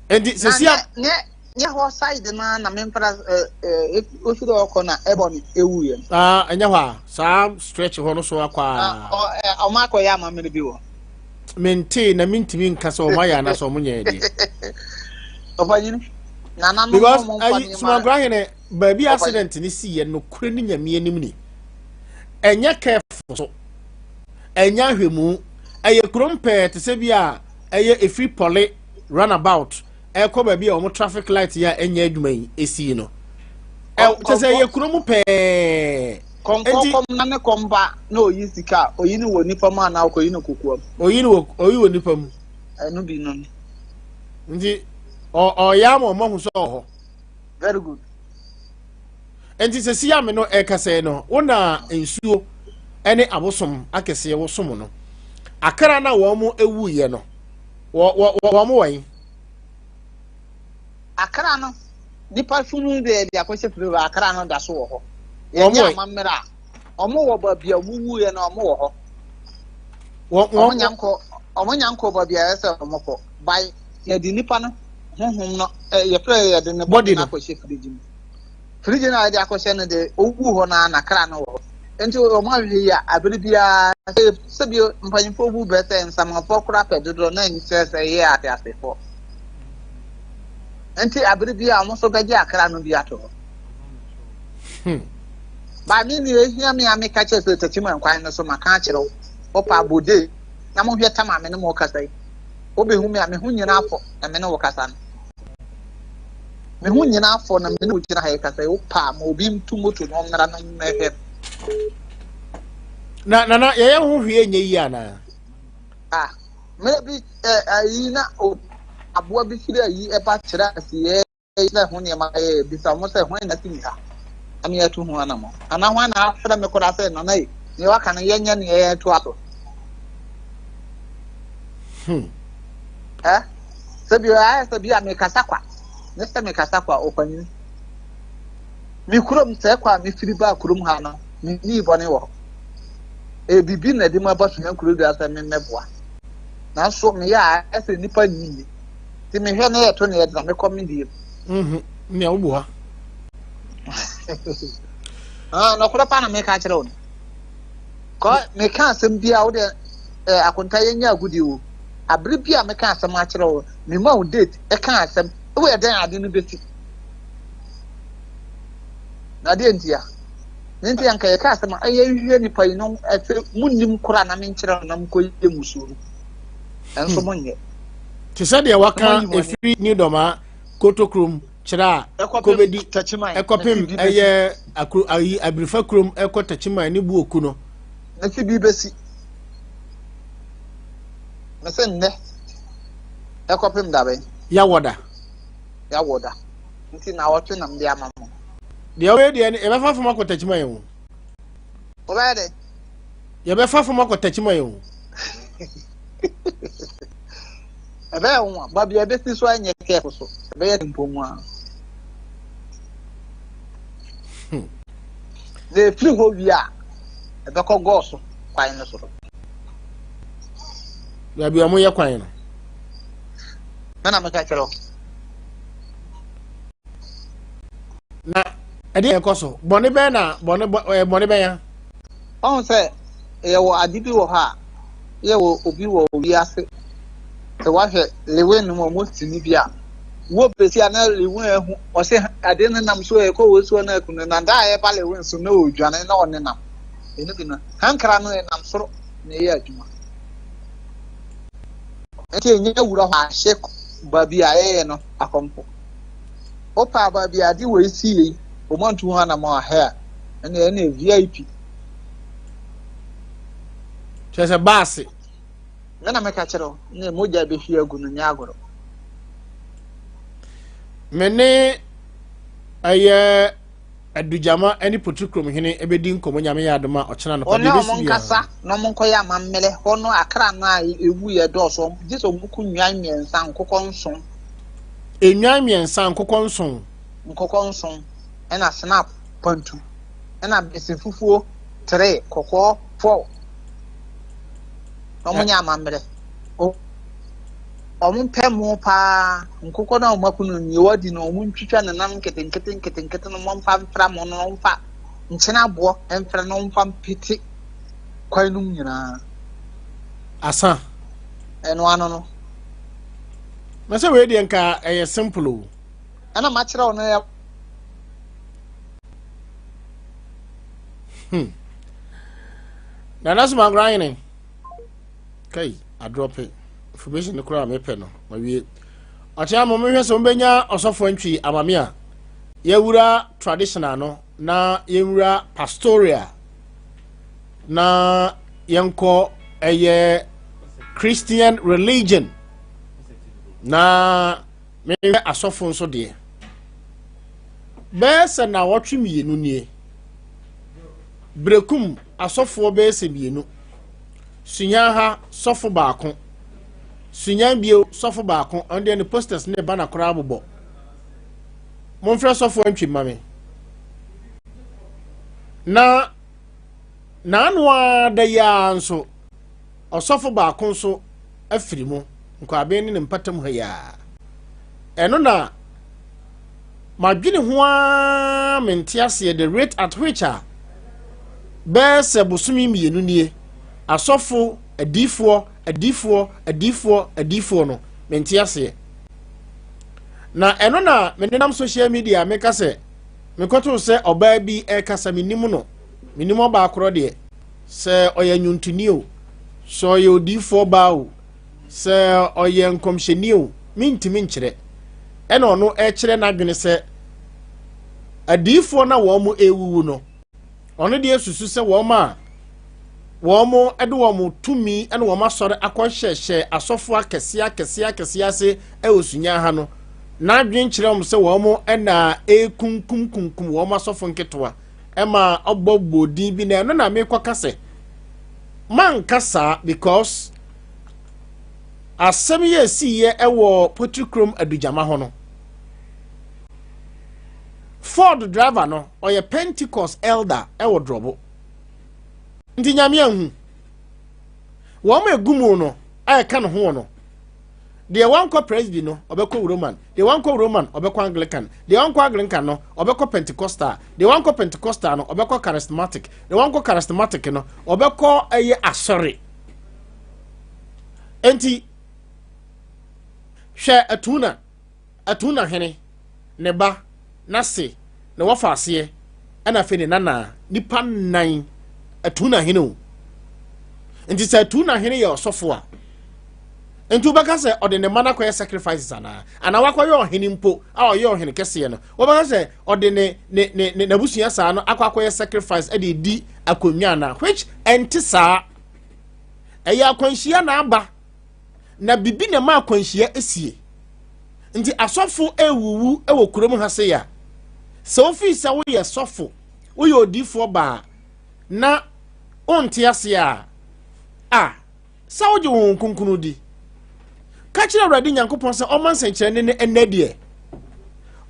Nti na sisi a ne ne hɔ side na na mempra ɛ ɛ ofiri ɔkɔ na ɛbɔ ne ewu yɛ no. Aa, ɛnyɛ hɔ a saa stretch hɔ no so akɔ Ah, a. ɔ ɛ ɔmo akɔyɛ amammerɛ bi wɔ. Mente na mentumi nka sɛ ɔmo ayɛ anaasɛ ɔmo nyɛ deɛ. Ɔpanyini, nananom because mo mfa ayi nneɛma. Sumankora hene, baabi Ɔpanyini. accident ne si yɛ nokore ne Nyame anim ni, ɛnyɛ careful so, ɛnyɛ ahwɛmu, ɛyɛ kurom pɛɛ te sɛ bi a ɛyɛ efiri pɔle runabout ɛkɔ baabi a wɔn traffic light yɛ a ɛnyɛ adwuma yi esi no, ɛ kyɛ sɛ ɛyɛ kurom pɛɛ. Kɔnkɔ Enti kɔm na ne kɔmba na oyi sika a oyi no wɔ nipa mu anaa ɔkɔyi no kokoam? Oyi no wɔ, oyi wɔ nipa mu. Ɛno bi no. Nti ɔyɛ ama ɔmo ahu sɛ ɔwɔ hɔ. Very good. Nti sɛ siame no ɛkasa yi no, wo na nsuo ɛne abosom akɛseɛ wosom no akra na wɔn mo ewuiɛ no, wɔ wɔ wɔn mo wɔ yi? Akra no, nipa funu deɛ yɛde akɔhyɛ firi hɔ, akra no da so wɔ hɔ. Wɔn yɛnyɛ wɔ yi? Amammerɛ a ɔmo wɔ baabi a ɔmo wuiɛ no, ɔmo wɔ hɔ. Wɔn Ɔmo wɔn nya nkɔ, ɔmo nya nkɔ baabi a ɛsɛ ɔmo kɔ by yɛde nipa no honhom no yɛfrɛ yɛde ne body body no no. akɔhyɛ firigye mu. Firigye no a yɛde akɔhyɛ no de owu hɔ no na kra no wɔ hɔ, nti ɔmo ahwɛ yi a abere biara sɛbi mpanyinfoɔ bu bɛ sɛ nsamanfoɔ koraa pɛ dodoɔ na nkyerɛ sɛ yɛ ate asefoɔ, nti abere biara ɔmo nso bɛgye akra no bi ato hɔ. Baame ni ehia mi a meka kyerɛ sɛ tɛkyima nkwan no so maka akyerɛ wo, wɔpa abode na mohwɛ tam a me ne mo kasa yi, wobɛhu me a me ho nyinaa afɔ na me ne wo kasa no. Me ho nyinaa afɔ na me ne wo gyina ha rekasa yi, wopɛ a ma obi ntu moto na ɔmmra na ɔmmɛhwɛ me. Na nana yɛyɛ ho hwee nyɛ yie anaa? Ah, mmerɛ bi eh, ayi na aboa bi firi ayi ɛba kyerɛ aseɛ kyerɛ ho nneɛma yɛ bisa wɔn sɛ hwan na asi ha na yɛatu ho anamɔ anaa hwan na afrɛ me koraa sɛ nana yi nea waka no yɛnyɛ nea yɛtoa so. Ɛ sɛ bi ayɛ sɛ bi a mekasa kwa ne sɛ mekasa kwa ɔpanyin me kurom sɛ kwa a mefiri baa kurom ha no menni bɔne wɔ hɔ. Ɛyɛ biribi na ɛde mu aba so kuro dua sɛ memmɛboa nanso meyɛ a ayɛ sɛ nnipa nyi nni nti mehwɛ na yɛto ne yɛde na mekɔ me deɛ mu. Nea woboa. Ah, nɔkorɛ pa na meka kyerɛ wo no. Kɔ meka asɛm bi a wode eh, akonta yɛnyɛ agodie o. Abere bi a meka asɛm akyerɛ wo, mema wo date, ɛka asɛm, woyɛ dɛn ade no bɛsi. Na adeɛ ntia. Ne nti anka yɛka asɛm a ɛyɛ nhwehwɛ nipa yi no ɛsɛ munnim koraa na menkyerɛ no na mokɔyɛ musuo no. Ɛnso monyɛ. Te sɛ deɛ waka ɛfiri New Dɔma Kotokrom kyerɛ a kɔbɛdi ɛkɔpem ɛyɛ akuro ayi abirifa kurom ɛkɔ Takyiman ne Buoku no. Mesi bi bɛsi. Mese nnɛ ɛkɔpem dabɛn. Yawɔda. Yawɔda. Nti na wɔtwe nam de ama mo. Deɛ ɔbɛyɛ deɛ no yɛbɛfa fam akɔ Takyiman o. Wɔbɛyɛ dɛ. Yɛbɛfa fam akɔ Takyiman o. Ɛbɛyɛ nwa baabi a ɛbɛsi so anyɛ kɛɛfo so ɛbɛyɛ mpɔmu a. Na efiri hɔ wie a ɛbɛkɔ gɔɔso kwan no so. Baabi a wɔyɛ kwan no. Mena meka kyerɛ wo. Na ɛde ɛkɔ so bɔne bɛn na bɔne bɔne bɛn ya. Ɔn sɛ yɛwɔ ade bi wɔ hɔ a yɛwɔ obi wɔ wiase sɛ wahwɛ Lewin no mu ɔmo sini bi a wo besi a na Lewin ahu ɔsɛ ade no nam so ɛkɔ wɔ suo no aku no na da a ɛba Lewin so na ɔdwane na ɔnenam ɛno bi no hankra no ɛnam soro na ɛyɛ adwuma nti ɛnyɛ wura hɔ ahyɛ baabi a ɛyɛ no akɔmpo wopa baabi a ade wɔ esi yei wɔn antu ho anam ahɛ a ɛne ɛne VIP kyerɛ sɛ baase me na meka kyerɛ wo ne mogya bɛhwie agu no nyɛ agorɔ. Me ne ɛyɛ Adugyama ne Potukurom hene bɛdi nkɔmmɔ Nyame yɛ adom a ɔkyena anɔpa deɛ ɛbɛsi biara. Wɔne wɔn nkasa na wɔn nkɔyɛ amammerɛ hɔ no akra no a ɛwu yɛ dɔɔso gye sɛ wɔn ku nnwan mmiɛnsa nkokɔ nson. Nnwan mmiɛnsa nkokɔ nson. Nkokɔ nson ɛna snap pantu ɛna bese fufuo tere kɔkɔɔ fɔw. Na wɔn nyɛ amammerɛ. Wɔn mpɛ mo paa nkokɔ no a wɔn aku no nea wɔadi no wɔn ntwitwa ne nam nketenkete nketenkete no wɔn mfa mfra mo no wɔn mfa nkyene aboɔ mfra no wɔn mfa mpete kwan no mu nyinaa. Asa. Ɛno ano no. Na sɛ wei deɛ nka ɛyɛ simple o. Ɛna makyerɛ wo no yɛ. Nana Sumankora ahene. Kai, adrɔpe. Information no koraa mepɛ no. Mawie. Ɔkyena mo mehwɛ sɛ mobɛnya ɔsɔfo antwi ama me a. Yɛwura traditional no na yɛnwura pastoral na yɛnkɔ ɛyɛ Christian religion na mehwɛ asɔfo nso deɛ. Bɛyɛ sɛ nnawɔtwe mmienu nie. Berekum asɔfoɔ bɛyɛ sɛ mmienu. Sunyan ha sɔfo baako. Sunyan bio sɔfo baako. Ɔno deɛ ne posters ne banner koraa bobɔ. Momfrɛ sɔfo antwi mma me. Na n'ano ara da yi ara nso ɔsɔfo baako nso afiri mu nkwaben ne ne mpatam ha yi ara. Ɛno na madwene ho ara mente aseɛ the rate at which a bɛyɛ sɛ bosome mmienu nie asɔfo adiifoɔ adiifoɔ adiifoɔ adiifoɔ no mente aseɛ. Na ɛno na menenam social media meka sɛ mekɔtoo sɛ ɔbaa bi ɛrekasa menim no menim ɔbaa korɔ deɛ sɛ ɔyɛ nnwontoni o sɛ ɔyɛ odiifoɔ baa o sɛ ɔyɛ nkɔmhyɛni o mentumi nkyerɛ. Ɛna ɔno ɛkyerɛ n'adwene sɛ adiyifoɔ no a wɔn ɛrewuwu no, ɔno deɛ susu sɛ wɔn a wɔn de wɔn tumi ne wɔn asɔre akɔhyɛhyɛ asɔfoɔ akɛseɛ akɛseɛ akɛseɛ ase wɔ Sunya ha no, n'adwene kyerɛ wɔn sɛ wɔn na ɛrekunkum kunkum wɔn asɔfo nketewa ɛma ɔbɔ bɔ din bi na ɛno na mekɔka sɛ manka saa because asɛm yi a ɛsiiɛ wɔ Potrikrom Adugyama hɔ no Ford driver no ɔyɛ Pentecost elder ɛwɔ Drɔbo nti nyame ahu wɔn egu mu no a ɛka ne ho no deɛ wankɔ Presby no ɔbɛkɔ Roman deɛ wankɔ Roman ɔbɛkɔ Anglican deɛ wankɔ Anglican no ɔbɛkɔ Pentecostal deɛ wankɔ Pentecostal no ɔbɛkɔ Charismatic deɛ wankɔ Charismatic no ɔbɛkɔ ɛyɛ asɔre nti hwɛ atuna Atuna hene, ne ba, n'ase, ne wɔfaaseɛ, ɛna afei ne nanaa, nipa nnan, Atuna hene o. Nti sɛ Atuna hene yɛ ɔsɔfo a, nti wobɛka sɛ ɔde ne mma no akɔyɛ sacrifices anaa? Anaa wakɔyɛ ɔhene mpo a ɔyɛ ɔhene kɛseɛ no, wobɛka sɛ ɔde ne ne ne ne n'abusua saa no akɔ akɔyɛ sacrifice de di akonnwa anaa? Which ɛnte saa. Ɛyɛ akwanhyia na aba. Na bibi na ɛma akwanhyia esie. Nti asɔfo ewuwu wɔ kurom ha sei a, sɛ wofii sɛ woyɛ sɔfo, woyɛ odiifoɔ baa na wonte aseɛ a, a, sɛ wogye wo Honhom Kronkron di. Ka kyerɛ Awurade Nyankopɔn sɛ ɔma nsɛnkyerɛnne no ɛnnɛ deɛ.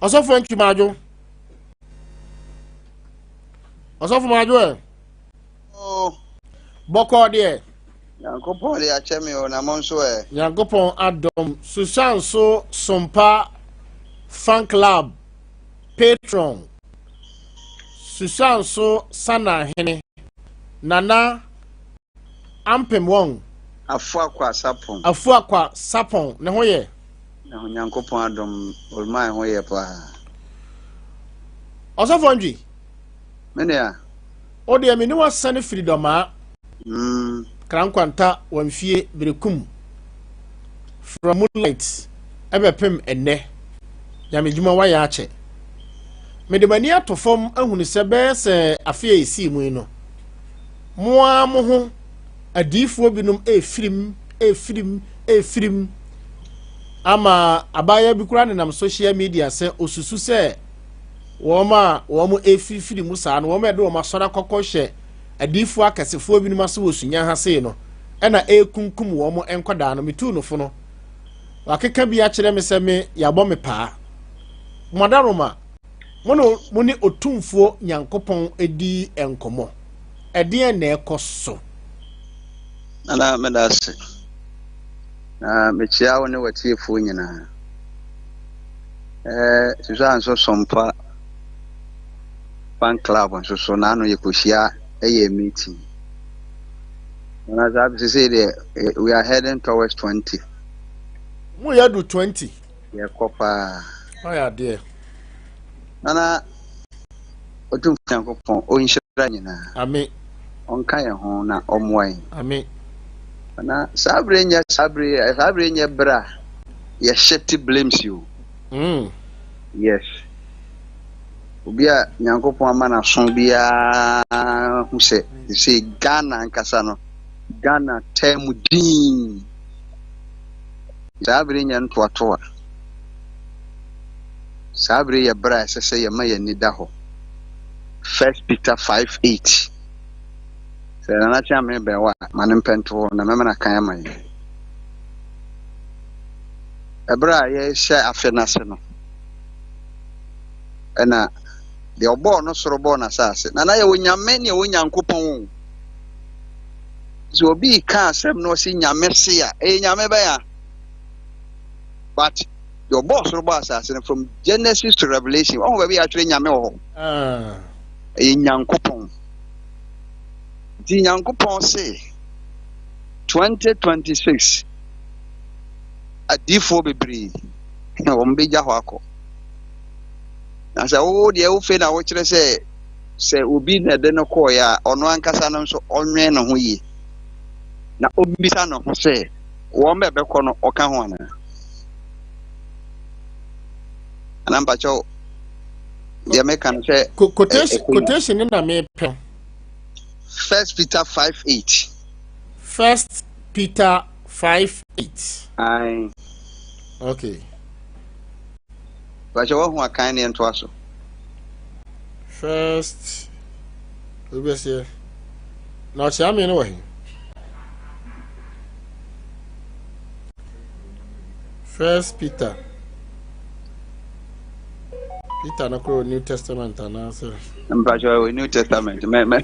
Ɔsɔfo Antwi Madwo. Ɔsɔfo Madwo ɛ. Oh. Bɔkɔɔ deɛ. Nyankopɔn de akyɛ me o, na mo nso ɛ? Nyankopɔn adom. Susan so Sompa Fan Club Patron Susan so Sanahene Nana Ampem Wong. Afuakwa Sapon. Afuakwa Sapon ne ho yɛ? Ne ho Nyankopɔn adom, Olmai ho yɛ paa. Ɔsɔfo Antwi. Me nua. O deɛ me ne wo asane firi dɔmaa. Mm. Krankwanta wamfie berekum from moonlight ɛbɛpem ɛnnɛ nyame dwuma wayɛ akyɛ mede m'ani ato fam ahunu sɛ bɛyɛ sɛ afe a ɛsii mu yi no mo ara mo ho adiifoɔ binom ɛrefirim ɛrefirim ɛrefirim ama abaayewa bi koraa nenam social media sɛ osusu sɛ wɔn a wɔn refirifiri mu saa no, wɔn a ɛde wɔn asɔre akɔkɔ hyɛ adiifoɔ akɛsefoɔ binom ase wɔ Sunya ha sei no, ɛna ɛrekunkum wɔn nkwadaa no. Metuu no fo no, wakeka bi akyerɛ me sɛ me yɛabɔ me paa. Mo adaworoma, mo ne mo ne Otumfoɔ Nyankopɔn di nkɔmmɔ. Ɛdeɛn na ɛkɔ so? Nana, meda ase. Na mekyia wo ne w'atiefoɔ nyinaa. Eh, Susan nso sompa fan club nso so n'ano yɛkɔhyia ɛyɛ meeting. Na saa sisi deɛ eh, we are heading towards 20. Mo yɛ du 20. Yɛkɔ paa. Ɔyɛ adeɛ. Nana Otumfoɔ Nyankopɔn ɔnhyira nyinaa. Amen. Ɔnka yɛn ho na ɔmmoa yɛn. Amen. Na saa bere nyɛ saa bere saa bere nyɛ bere a yɛ shift blames o. Mm. Yes. Obi a Nyankopɔn ama n'aso biara hu sɛ sɛ Ghana ankasa no Ghana taa mu din. Saa bere nyɛ ntoatoa. Saa bere yɛ bere a ɛsɛ sɛ yɛma yɛn ani da hɔ. First Peter 5:8. Sɛ Nana Kyeame bɛn wo a, ma no mpɛnto hɔ na mɛma no akan ama yɛn. Ɛberɛ a yɛrehyɛ afe no ase no, ɛna deɛ ɔbɔɔ no soro bɔɔ n'asase. Na na yɛwɔ Nyame ne yɛwɔ Nyankopɔn o. Sɛ obi reka asɛm na ɔsi Nyame se a, ɛyɛ Nyame bɛn a? But deɛ ɔbɔɔ soro bɔɔ asase no from Genesis to Revelation, ɔho baabi a yɛatwerɛ Nyame wɔ hɔ. Ah. Ɛyɛ Nyankopɔn. Nti Nyankopɔn se 2026 adiifoɔ bebree wɔn bɛgya hɔ akɔ. Na sɛ wo deɛ wofei na wokyerɛ sɛ sɛ obi na ɛde no kɔɔeɛ a ɔno ankasa no nso ɔnwɛn ne ho yie na ɔmmisa ne ho sɛ wɔn bɛbɛkɔ no ɔka ho anaa. Ana mpakyɛw deɛ meka no sɛ quotation quotation ne na mepɛ. First Peter 5:8. First Peter 5:8. Aye. Okay. Mpakyɛw wahu akan ne ntoa so. First obi na ɔkyea me no wɔ he? First Peter. Peter no koro New Testament anaasɛ. Mpakyɛ wɔ New Testament mɛ mɛ.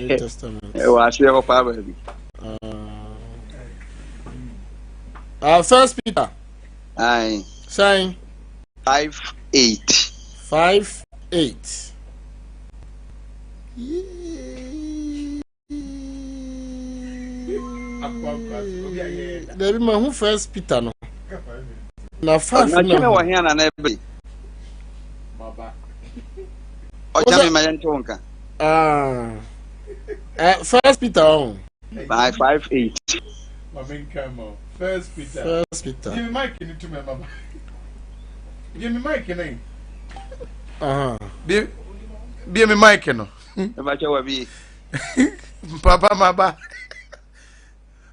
New Testament. Ɛwɔ aseɛ hɔ paa baabi. First Peter. Ayi. Sɛn. 5:8. 5:8. Dabi ma hu First Peter no. Na five na. Na wɔ hɛn na na ɛbɛ. Ɔkyɛ mi ma yɛn to nka. Ah. Eh, First Peter ɔn. By 5:8. First Peter. First Peter. Give me mic ni to me mama. Give me mic ni. Uh-huh. Bi bi me mic no. Ɛbɛkyɛ wɔ bi. Papa maba.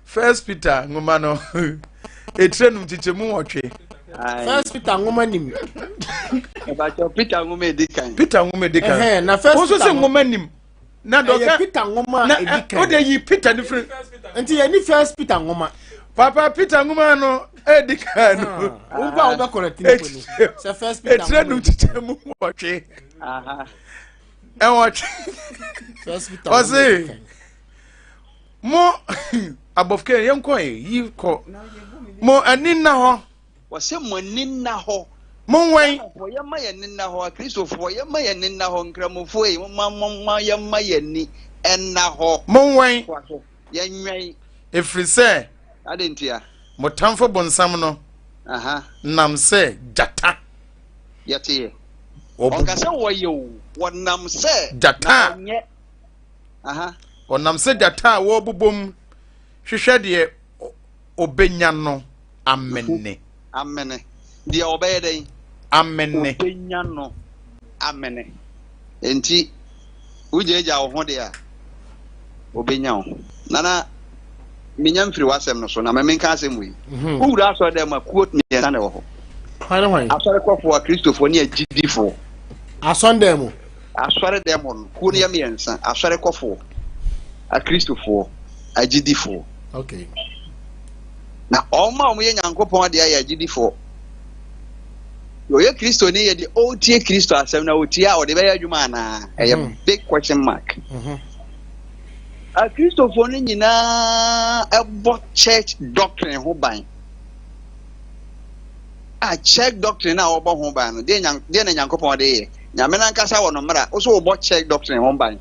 First Peter nwoma no. Etire num kyekyɛ mu 8. First Peter nwoma nim. Ɛbɛkyɛ Peter nwoma edi kan. Peter nwoma edi kan. Ɛhɛn na First Peter. Wɔn nso sɛ nwoma nim. Na dɔka Peter nwoma edi kan. O de yi Peter ni firi. Nti yɛ ni First Peter nwoma. Papa Peter nwoma no edi kan no. Wo ba wo bɛ correct ni ko ni. Sɛ First Peter. Etire num kyekyɛ mu 8. 8. First Peter. Ɔse mo abɔfra yɛn kɔ yi kɔ mo ani nna hɔ. Wɔsɛ mo ani nna hɔ. Mo nwɛn. Yɛma yɛn ani nna hɔ akristofoɔ yɛma yɛn ani nna hɔ nkramofoɔ yi mo ma yɛma yɛn ani nna hɔ. Mo nwɛn. Yɛnwɛn. Efiri sɛ. Ade ntia. Mo tamfo bonsam no. Nam sɛ gyata. Yɛte yɛ. Ɔnka sɛ wɔyɛ o wɔnam sɛ. Gyata. Ɔnam sɛ gyata a wɔrebobom hwehwɛ deɛ ɔbɛnya no amene. Amene. Deɛ ɔbɛyɛ dɛn? Amene. Ɔbɛnya no amene. Enti wogyagya wo ho deɛ a ɔbɛnya wo. Nana menya mfiri w'asɛm no so na menka asɛm wei. Wowura asɔre dɛ ma kuo mmiɛnsa na ɛwɔ hɔ. Asɔrekɔfoɔ, akristofoɔ ne agyidifoɔ. Asɔre dɛm mu. Asɔre dɛm no kuo no yɛ mmiɛnsa. Asɔrekɔfoɔ, akristofoɔ, agyidifoɔ. Okay. Na ɔmo a ɔmo yɛ Nyankopɔn adeɛ yɛ agyidifoɔ. Ɔyɛ Kristoni yɛ deɛ ɔretie Kristo asɛm na ɔtie a ɔde bɛyɛ adwuma anaa? Ɛyɛ big question mark. Akristofoɔ no nyinaa ɛbɔ church doctrine ho ban. A church doctrine a wɔbɔ ho ban no deɛ na Nyankopɔn de yɛ. Nyame nankasa wɔ no mmara, wo so wɔbɔ church doctrine ho ban.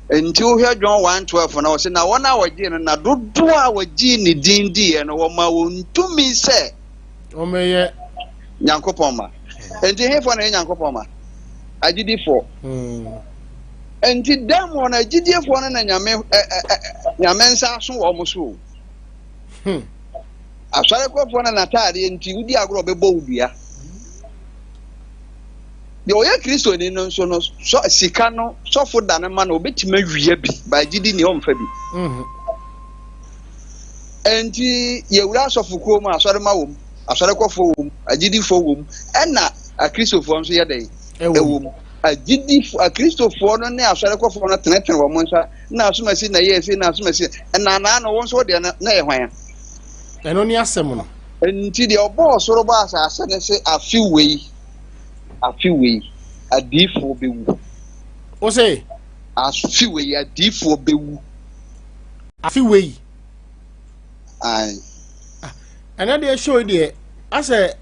Nti wohwɛ John 1:12 na wɔsɛ na wɔn a wɔgye no na dodoɔ a wɔgye ne din diiɛ no wɔma wɔn tumi sɛ wɔmɛyɛ Nyankopɔn ma. Nti hefoɔ na ɛyɛ Nyankopɔn ma? Agyidifoɔ. Nti dɛm wɔ no agyidiefoɔ no na Nyame Nyame nsa aso wɔ wɔn so. Asɔrekɔfoɔ no n'ataadeɛ nti wodi agorɔ bɛbɔ wo dua. Deɛ ɔyɛ Kristoni no nso no sika no sɔfo da no ma no obetumi awia bi ba gyidi ni ɔmfa bi. Nti yɛwura asɔfo kuo mu asɔrema wɔ mu, asɔrekɔfoɔ wɔ mu, agyidifoɔ wɔ mu, ɛna akristofoɔ nso yɛ dɛn ɛwɔ mu. Agyidifo akristofoɔ no ne asɔrekɔfoɔ no tenetene wɔn nsa na asomasi na yɛ esi na asomasi ɛna anaa no wɔn nso deɛ na yɛ hwan. Ɛno ne asɛm no. Nti deɛ ɔbɔɔ soro bɔ asase ne se afe wei adiifoɔ bɛwu. O se? Afe wei adiifoɔ bɛwu. Afe wei? Aye. Ɛnɛ deɛ show deɛ asɛ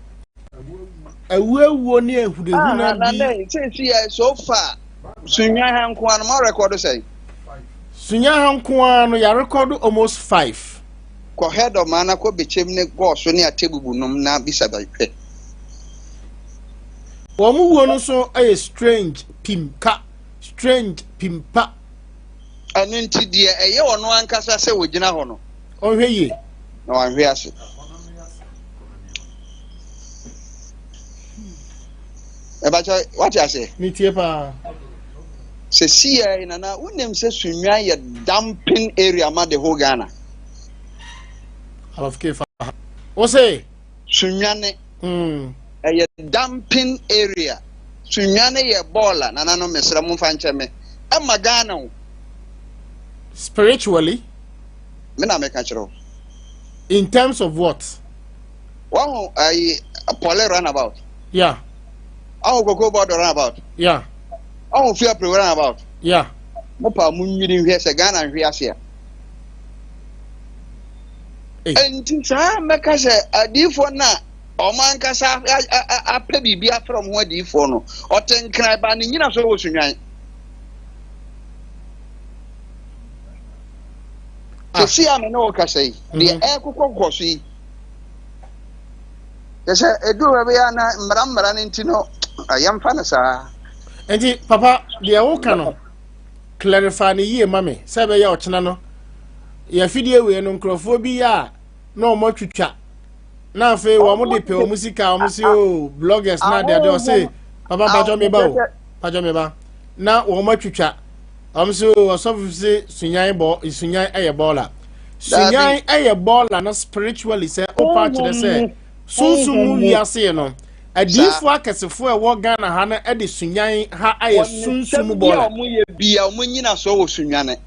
awuawuo ne ahunahuna bi. Na sɛ yɛ so far Sunya ha nko ara no ma record sɛ. Sunya ha nko ara no ya record almost 5. Kɔ head of man akɔ bekyem ne gɔɔso ne atebubu nom na bisa bɛhwɛ. Wɔn wuo no so yɛ strange pim ka strange pim pa. Ɛno nti deɛ ɛyɛ ɔno ankasa sɛ wɔgyina hɔ no. Ɔnhwɛ yie. Na wanhwe ase. Ɛbakyɛ wate ase? Metie paa. Sɛ siɛ nana wonim sɛ Sunnwan yɛ dumping area ma the whole Ghana. Abafike fa. Wo se? Sunnwane. Ɛyɛ dumping area. Sunnwane yɛ bɔɔla nananom mesrɛ mo mfa nkyɛ me. Ɛma Ghana o. Spiritually? Me na meka kyerɛ wo. In terms of what? Wahu ayi Pɔle runabout. Yeah. Wahu Koko Bɔdɔ runabout. Yeah. Wahu Fiapre runabout. Yeah. Mo pa mo nwiri nhwɛ sɛ Ghana nhwe ase a. Enti saa mɛka sɛ adiifoɔ no a wɔn ankasa apɛ biribi afrɛ wɔn ho adiifoɔ no, ɔte nkran baa ne nyina so wɔ Sunnwan. Ah. Sɛsi a me ne wo kasa yi, deɛ mhm. ɛrekokɔkɔ so yi, kyɛ sɛ ɛduru baabi a na mmara mmara no nti no, yɛmfa no saa. Nti papa, deɛ woka no, clarify no yie ma me sɛ ɛbɛyɛ ɔkyena no yɛafidie wei no nkurɔfoɔ bi yɛ a na wɔn atwitwa na afei wɔn de pɛ wɔn sika wɔn si o oh, bloggers na adeade ɔse papa mpatsɔ mi ba o mpatsɔ mi ba na wɔn atwitwa wɔn si o oh, ɔsɔfo si sunyan bɔ sunyan ɛyɛ bɔɔla sunyan ɛyɛ bɔɔla no spiritually sɛ ɔpa kyerɛ sɛ sunsun mu wiase no adiifoɔ akɛsefoɔ a ɛwɔ Ghana ha no de sunyan ha ayɛ sunsun mu bɔɔla. Wɔn yɛ bia wɔn nyina so wɔ sunwane.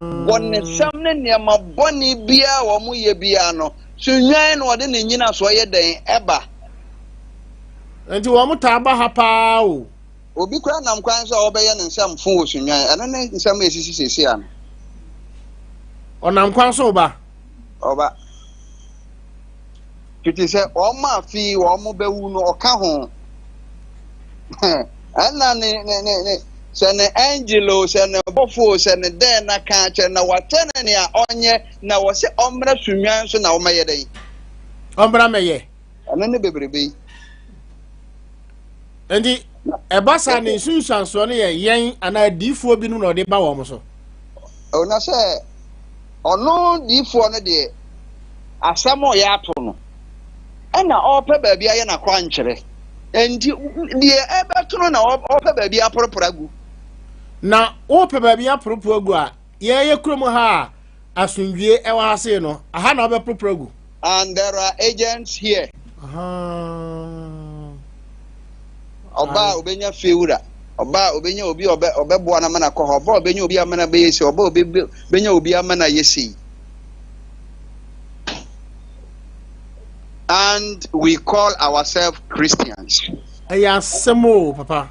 Bɔnesɛm ne nneɛma bɔne biara a wɔn yɛ biara no sunwan na wɔde ne nyina so yɛ dɛn ɛba. Nti wɔn taa ba ha paa o. Obi koraa nam kwan so a ɔbɛyɛ ne nsɛm fo wɔ sunwan ɛno ne nsɛm a esisi seesei ano. Ɔnam kwan so ba. Ɔba. Fiti sɛ wɔn a fi wɔn bɛwu no ɔka ho. Ɛna ne ne ne ne sɛ ne angel o sɛ ne bɔfo o sɛ ne dɛn na ka akyerɛ na wakyɛ no nea ɔnyɛ na wɔsɛ ɔmmra sunwan so na ɔmmɛyɛ dɛn. Ɔmmra mɛyɛ. Ɛno ne bebrebe yi. Nti ɛba saa ne nsunsuansoɔ no yɛ yɛn anaa adiifoɔ binom na ɔde ba wɔn so. Ɔna sɛ Ɔno diyifoɔ no deɛ, asɛm a ɔyɛ ato no, ɛna ɔrepɛ baabi ayɛ n'akwankyerɛ. Enti deɛ ɛbɛto no na ɔrepɛ baabi aporoporo agu. Na wopɛ baabi aporoporo agu a, yɛyɛ kurom ha a asomdwie ɛwɔ ha sei no, aha na wobɛporoporo agu. And there are agents here. Ɔba a obenya fie wura, ɔba a obenya obi a ɔbɛboa no ama no akɔ hɔ, ɔba a obenya obi ama no abɛyɛ sei, ɔba a obenya obi ama no ayɛ sei. And we call ourselves Christians. Ɛyɛ asɛm o, papa.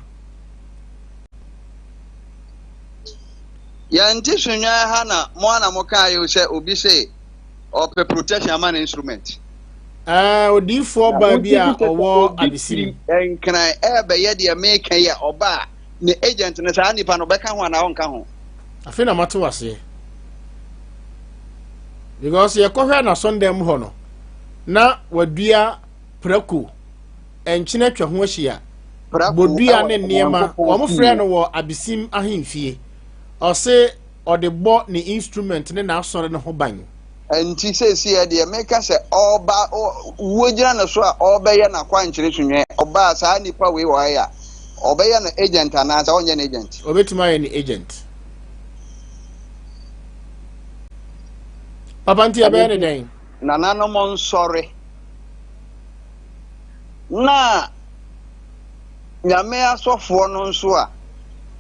Yɛnte Sunnwan ha na mo ara na mo kaa yi sɛ obi se ɔpɛ protection ama ne instrument. Ɛɛ odiifoɔ baa bi a ɔwɔ abesim. Nkran ɛɛbɛyɛ deɛ meka yi a ɔba a ne agent no saa nipa no ɔbɛka ho anaa ɔnka ho. Afei na mate waseɛ. Because yɛkɔhwɛ n'asɔndan mu hɔ no na wadua prako nkyene atwa ho ahyia bodua ne nneɛma wɔn frɛ no wɔ abesim ahemfie ɔse ɔde bɔ ne instrument ne n'asɔre no ho ban. Enti seesei deɛ meka sɛ ɔreba, wuo gyina ne so a ɔrebɛyɛ n'akwankyerɛ sunwɛ, ɔba a saa nipa wei wɔ ha yi a, ɔbɛyɛ no agent anaasɛ ɔnyɛ no agent? Ɔbɛtumi ayɛ no agent. Papa nti ɛbɛyɛ ne dɛn? Nananom nsɔre na Nyame asɔfoɔ no nso a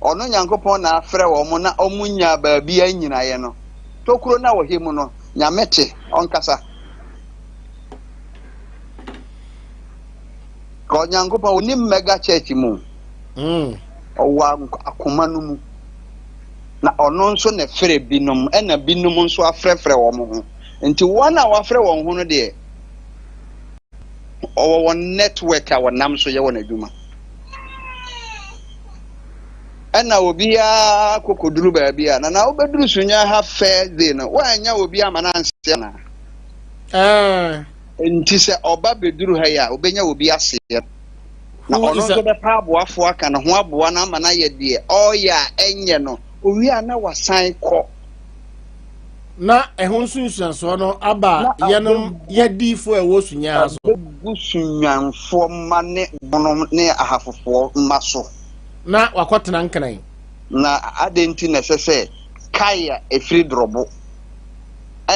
ɔno Nyankopɔn na afrɛ wɔn na wɔn nyaa baabi anyinaeɛ no, tokuro no a wɔhɛ mu no, Nyame te, ɔnkasa. Ka Nyankopɔn ɔni mega church mu, ɔwɔ akoma no mu, na ɔno nso na ɛfrɛ binom, ɛna binom nso afrɛfrɛ wɔn ho. Nti wɔn a wɔafrɛ wɔn ho no deɛ, ɔwɔ wɔn network a wɔnam so yɛ wɔn adwuma. Ɛna obiara kɔkɔduru baabi a na na wobɛduru Sunya ha first day no woannya obi ama no anse anaa? Eh. Nti sɛ ɔba bɛduru ha yi a obɛnya obi aseɛ na Who ɔno is a nso bɛpa aboafoɔ aka ne ho aboa no ama no ayɛ deɛ ɔreyɛ a ɛnyɛ no owie a na wasan kɔ. Na ɛho nsunsuansoɔ no aba yɛnom yɛdiifoɔ a ɛwɔ Sunyani so. Abɛgu Sunyanfoɔ mma ne Bono ne Ahafofoɔ mma so. Na wakɔtena Nkran. Na adɛn nti na ɛsɛ sɛ kae a ɛfiri Drɔbo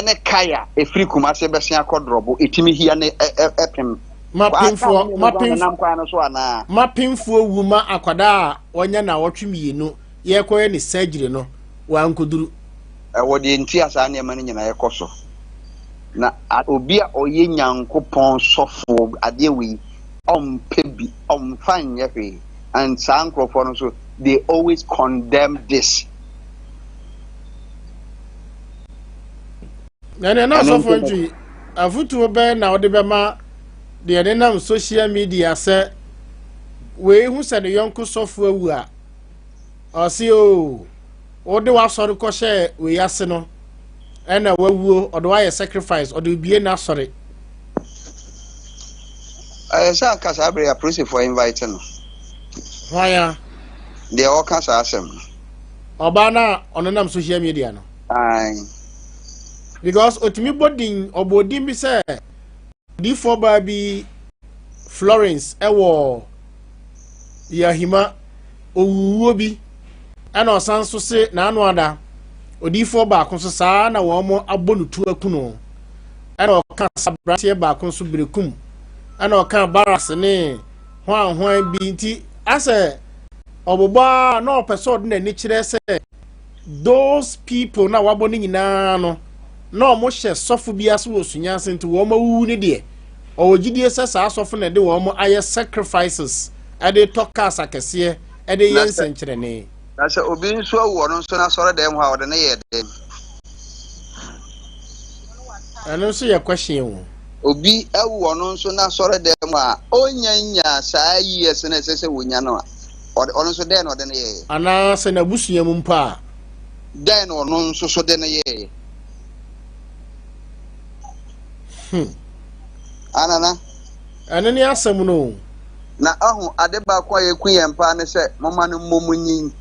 ne kae a ɛfiri Kumase bɛsen akɔ Drɔbo ɛtumi hia ne ɛpem? Mapemfoɔ mapemfoɔ nam kwan no so anaa? Mapemfoɔ wu ma akwadaa a wanya nnawɔtwe mmienu yɛrekɔyɛ ne surgery no wankoduru. Ɛwɔ deɛ nti a saa nneɛma no nyinaa ɛkɔ so. Na obi a ɔyɛ Nyankopɔn sɔfoɔ adeɛ wei ɔmpɛ bi, ɔmfa nyɛ hwee. And saa nkurɔfoɔ no nso they always condemn this. Na nea na asɔfoɔ ntwi afotuo bɛn na wɔde bɛma deɛ nenam social media sɛ wei hu sɛ ne yɔnko sɔfo awu a ɔse o oh, wode w'asɔre kɔhyɛ wei ase no ɛna wawuo ɔde wayɛ sacrifice ɔde bie n'asɔre. Ɛyɛ sɛ anka saa bere apolisifoɔ invite no. Hwan a? Deɛ ɔka saa asɛm no. Ɔbaa no a ɔnenam social media no. Ae. Because otumi bɔ din, ɔbɔ din bi sɛ odiifoɔ baa bi Florence ɛwɔ Yahima owuwuo bi ɛna ɔsan nso se n'ano ada odiifoɔ baako nso saa na wɔn abɔ no tu aku no ɛna ɔka aberanteɛ baako nso berekum ɛna ɔka baras ne hwan hwan bi nti asɛ ɔbobɔ a na ɔpɛ sɛ ɔde n'ani kyerɛ sɛ those people na wabɔ no nyinaa no na wɔn hyɛ sɔfo bi ase wɔ sunya ase nti wɔn awuwu ne deɛ ɔwɔ gyidie sɛ saa sɔfo na ɛde wɔn ayɛ sacrifices ɛde tɔ cars akɛseɛ ɛde yɛ nsɛnkyerɛnne. Na sɛ obi nso awu ɔno nso n'asɔre dɛm hɔ a ɔde ne yɛ dɛn? Ɛno nso yɛ question o. Obi awu ɔno nso n'asɔre dɛm a ɔnya nya saa years na ɛsɛ sɛ wɔnya no a ɔno nso dɛn na ɔde no yɛɛ? Anaa sɛ n'abusua mu mpo a. Dɛn na ɔno nso so de no yɛɛ? Anana. Ɛno ne asɛm no o. Na ahu ade baako a yɛku yɛn paa ne sɛ moma no mmɔ mu nyin.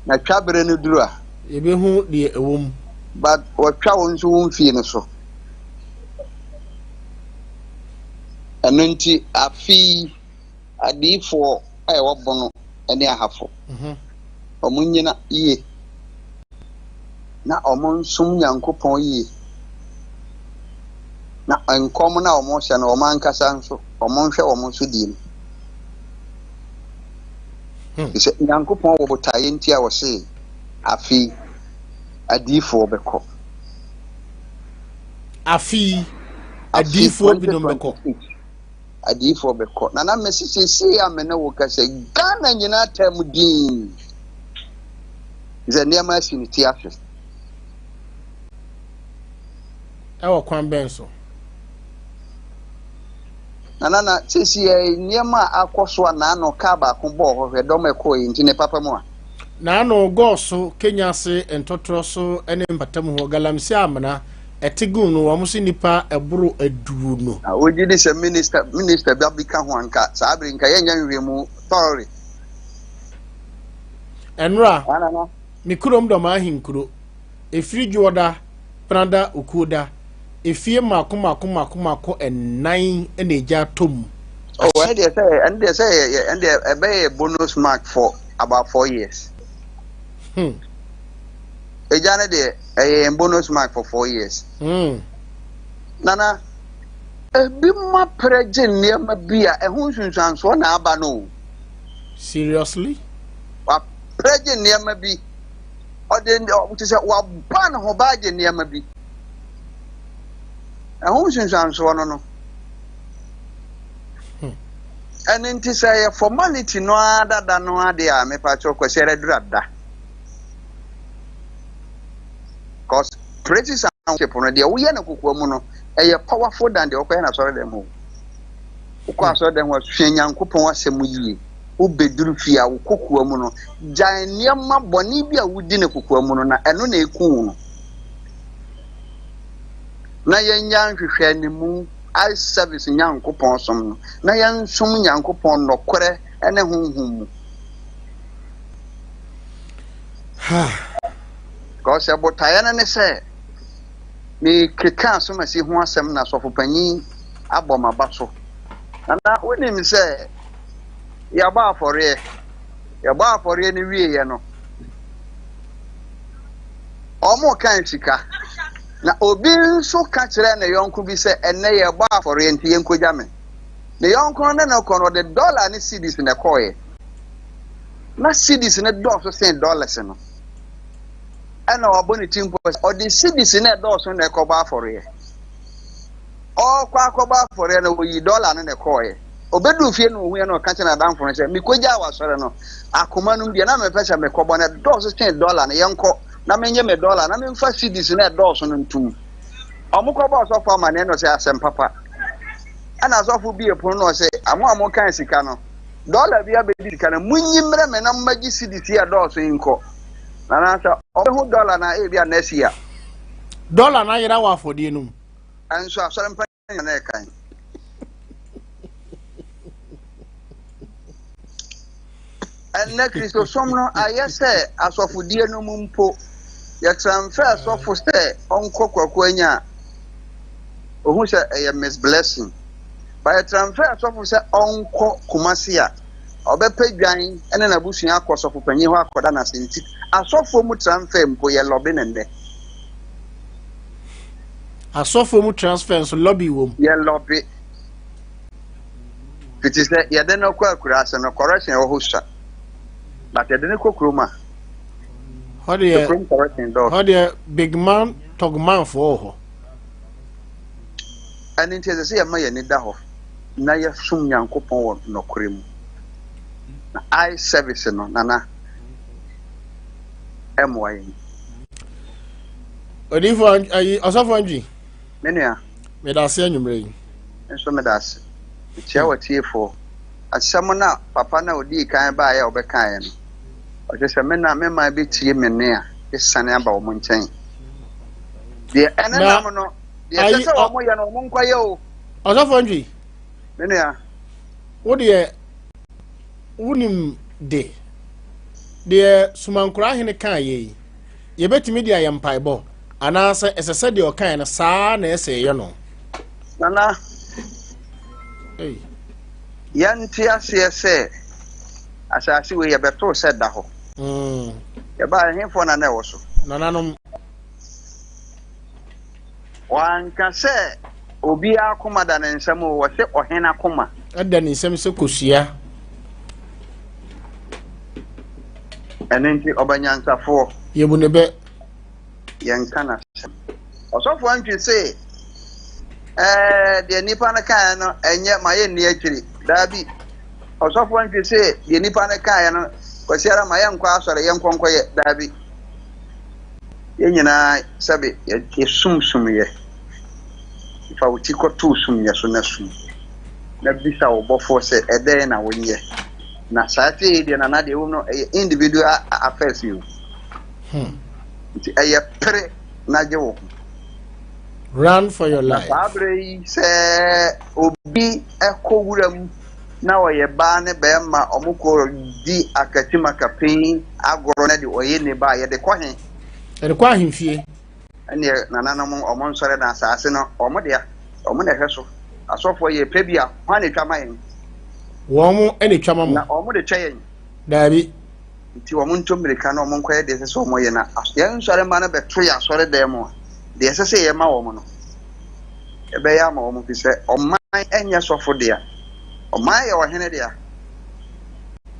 Na twa bere no duru a. Yɛbɛhu deɛ ɛwɔ mu. But wɔtwa wo nso wo mfie no so. Ɛno nti afe yi adiyifoɔ a ɛwɔ Bono ne Ahafo, wɔn nyina yie na wɔn nsom Nyankopɔn yie. Na nkɔm no a wɔhyɛ no wɔn ankasa nso wɔn nhwɛ wɔn nso die mu. Sɛ Nyankopɔn wɔ botaeɛ nti a wɔse afe adiyifoɔ bɛkɔ. Afe adiyifoɔ binom bɛkɔ. Adiyifoɔ bɛkɔ. Na na mesi seesei a me ne wo kasa Ghana nyinaa taa mu din. Sɛ nneɛma asi ne ti ase. Ɛwɔ kwan bɛn so? Na na na seesei yɛ nneɛma a akɔ so a n'ano kaa baako bɔɔ hɔ hwɛ dɔm ɛkɔɔ yi nti ne papa mu a. N'ano gɔɔ Kenya ase ntɔtorɔ so ne mpatamu hɔ galamsey amena ɛte gu no wɔn so nipa ɛboro 20. Na wogye di sɛ minister ba bi ka ho anka saa abiri nka yɛnyɛ nhwehwɛmu thoroughly. Ɛnora me kurom dɔm ahenkuro efiri dwoɔda prada okuoda efie mako mako mako mako 4 ɛna egya atɔ mu. Oh, ɛne deɛ sɛ ɛne deɛ sɛ ɛne deɛ ɛbɛyɛ bonus mark for about 4 years. Egya ne deɛ ɛyɛ yɛn bonus mark for 4 years. Nana ebi ma pere gye nneɛma bi a ɛho nsunsuansoɔ na aba no. Seriously? Wa pere gye nneɛma bi. Ɔde ɔte sɛ waba ne ho ba gye nneɛma bi. Ɛho nsunsuansoɔ no no. Ɛno nti sɛ yɛ formality no ara dada no ade a mepa kyerɛ Kwasi Aradura da. Cause praises and worship no deɛ woyɛ no kokoa mu no ɛyɛ powerful than deɛ wokɔyɛ no asɔre dɛm hɔ. Wokɔ asɔre dɛm hɔ sua Nyankopɔn asɛm yie. Wobɛduru fie a wo kokoa mu no gyae nneɛma bɔne bi a wodi no kokoa mu no na ɛno na ɛku wo no. Na yɛnya nhwehwɛ ne mu eye service Nyankopɔn som no na yɛnsom Nyankopɔn nɔkorɛ ne honhom mu. Because sɛ botaeɛ no ne sɛ merekeka asomasi ho asɛm na sɔfopanyin abɔ m'aba so. Nana, wonim sɛ yɛabɔ afɔreɛ. Yɛbɔ afɔreɛ no wieeɛ no, wɔkan sika. Na obi nso ka kyerɛɛ ne yɔnko bi sɛ, ɛnnɛ yɛrebɔ afɔreɛ nti yɛnkɔgya me. Ne yɔnko no ne no kɔ no, ɔde dɔla ne cedis na ɛkɔeɛ. Na cedis no dɔɔso sen dollars no. Ɛna wabɔ ne ti mpo sɛ ɔde cedis no a ɛdɔɔso no na ɛkɔbɔ afɔreɛ. Ɔrekɔ akɔbɔ afɔreɛ no, ɔyii dɔla no na ɛkɔeɛ. Ɔbɛduu fie no ɔhuiɛ na ɔka kyerɛ n'adamfo no sɛ, mekɔgyaa w'asɔre no, akoma no mu deɛ na mepɛ sɛ mekɔbɔ no ɛdɔɔso sen dɔla no, yɛnkɔ na menye me dɔla na memfa cedis no a ɛdɔɔso no ntom. Wɔkɔbɔɔ ɔsɔfo amanneɛ na ɔsɛ asɛm papa. Ɛna asɔfo bie pono na ɔsɛ, mo a mokan sika no, dɔla bi abɛdi sika no, monyi mmerɛ me na mommɛgye cedis yi a ɛdɔɔso yi nkɔ. Anaasɛ ɔbɛhu dɔla na ebi a next year. Dɔla no ayera wɔ afɔdeɛ no mu. Nso asɔre mpa nyina na ɛkan. Ɛnnɛ Kristosom no ayɛ sɛ asɔfodie no mu mpo. Yɛtranfɛ sɔfo sɛ ɔnkɔ Kwaku Anya a, ohu sɛ ɛyɛ Miss Blessing. Ba yɛtranfɛ sɔfo sɛ ɔnkɔ Kumasi a, ɔbɛpɛ dwan ne n'abusua akɔ sɔfopanyin hɔ akɔda no ase nti asɔfoɔ mu transfer mpo yɛ lɔbe no nnɛ. Asɔfoɔ mu transfer nso lɔbe wɔ mu. Yɛ lɔbe. Fiti sɛ yɛde no kɔ akuraase no correction ɛwɔ hɔ sua. But yɛde no kɔ kurom a. Hɔ deɛ kurom correction dɔɔso. Hɔ deɛ big man tɔg man foɔ wɔ hɔ. Ɛno nti ɛsɛ sɛ yɛma yɛn ani da hɔ na yɛsom Nyankopɔn wɔ nɔkorɛ mu. Na eye service no, Nana, ɛmmoa yɛn. Odiyifo ayi ɔsɔfo Antwi. Me nua. Meda ase anwummerɛ yi. Me nso meda ase. Mekyia w'atiefoɔ. Asɛm no a papa no a ɔdii kan baeɛ a ɔbɛkaeɛ no, ɔkyerɛ sɛ me na me man bɛtie me nne a, ɛsiane aba wɔn nkyɛn. Deɛ ɛnenam no, deɛ ɛsɛ sɛ wɔn yɛ no, wɔn nkɔyɛ o. Ɔsɔfo Antwi. Me nua. Wo deɛ wonim de deɛ Sumankora hene kaa yɛ yi, yɛbɛtumi de ayɛ mpaebɔ anaasɛ ɛsɛ sɛ deɛ ɔkaeɛ no saa na ɛsɛ yɛyɛ no? Nana, Ei. yɛnte aseɛ sɛ asase wei yɛbɛtoo sɛ da hɔ. Yɛbaa ɛhefoɔ na na ɛwɔ so? Nananom. Wanka sɛ obiara akoma da ne nsam o, ɔse ɔhene akoma. Da ne nsam sɛ kosua. Ɛno nti ɔba nyansafoɔ. Yɛbu ne bɛ. Yɛnka n'asɛm. Ɔsɔfo Antwi se, Ɛɛ, deɛ nnipa no kaeɛ no, ɛnyɛ, ma yɛnni akyiri. Daabi. Ɔsɔfo Antwi se, deɛ nnipa no kaeɛ no, Kwasiara, ma yɛnkɔ asɔre, yɛnkɔ nkɔyɛ. Daabi. Yɛn nyinaa sɛbe yɛsum sumyɛ. Fa wo ti kɔto sumyɛ so na sum. Na bisa wo bɔfoɔ sɛ ɛdɛn na wonyɛ. Na saa sei yi deɛ nana deɛ ɛwom no ɛyɛ individual affairs yi o. Nti ɛyɛ pere na gye wo ho. Run for your Na life. saa berɛ yi sɛ obi kɔ wuram na ɔyɛ baa ne bɛrima ɔmo kɔ di akatimakapin agorɔ na de ɔyɛ ne ba a yɛde kɔ he? Yɛde kɔ ahemfie. Ɛneɛ nananom ɔmo nsɔre na asaase no ɔmo dea, ɔmo na ɛhwɛ so. Asɔfoɔ yɛ pɛ bi a hwan na etwa ma yɛn? Wɔn na etwa ma mo. Na ɔmo de kyɛ yɛn. Daabi. Nti wɔn nto mmirika na wɔn nkɔyɛ deɛ ɛsɛ sɛ wɔn yɛ na yɛn nsɔre mma no bɛto yɛn asɔre dan mu a deɛ ɛsɛ sɛ yɛma wɔn no yɛbɛyɛ ama wɔn fi sɛ ɔman nyɛ sɔfo dea, ɔman yɛ ɔhene dea.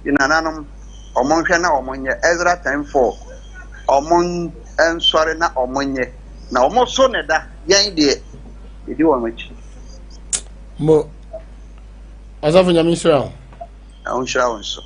Nti nananom wɔn nhwɛ na wɔn nyɛ Ezra 10:4 wɔn nsɔre na wɔn nyɛ na wɔn so na ɛda yɛn deɛ yɛdi wɔn akyi. Mo ɔsɔfo Nyame nhyira wo. Na ɔnhyira wo nso.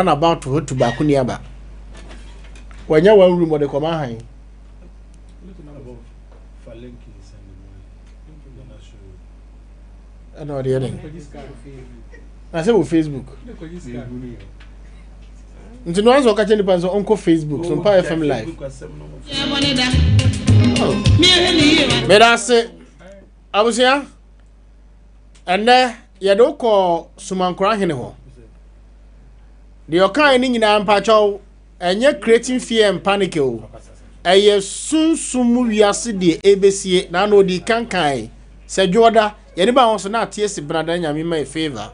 Runabout hɔ tu baako ni aba. Wanya one room ɔde kɔma han. Ɛna ɔde yɛ dɛn? Na sɛ wɔ Facebook. Nti no ansa ɔka kyerɛ nipa sɛ ɔnkɔ Facebook so mpa FM live. Oh. Meda ase abusua. Ɛnnɛ, yɛde wo kɔɔ Sumankora hene hɔ. Deɛ ɔkaeɛ no nyinaa mpakyɛw, ɛnyɛ creating fear and panic o. Ɛyɛ sunsum mu wiase deɛ ɛbɛsie na na ɔdi kan kae sɛ dwoɔda yɛne ba ho so na ate asi benada nyame ma yɛ favor.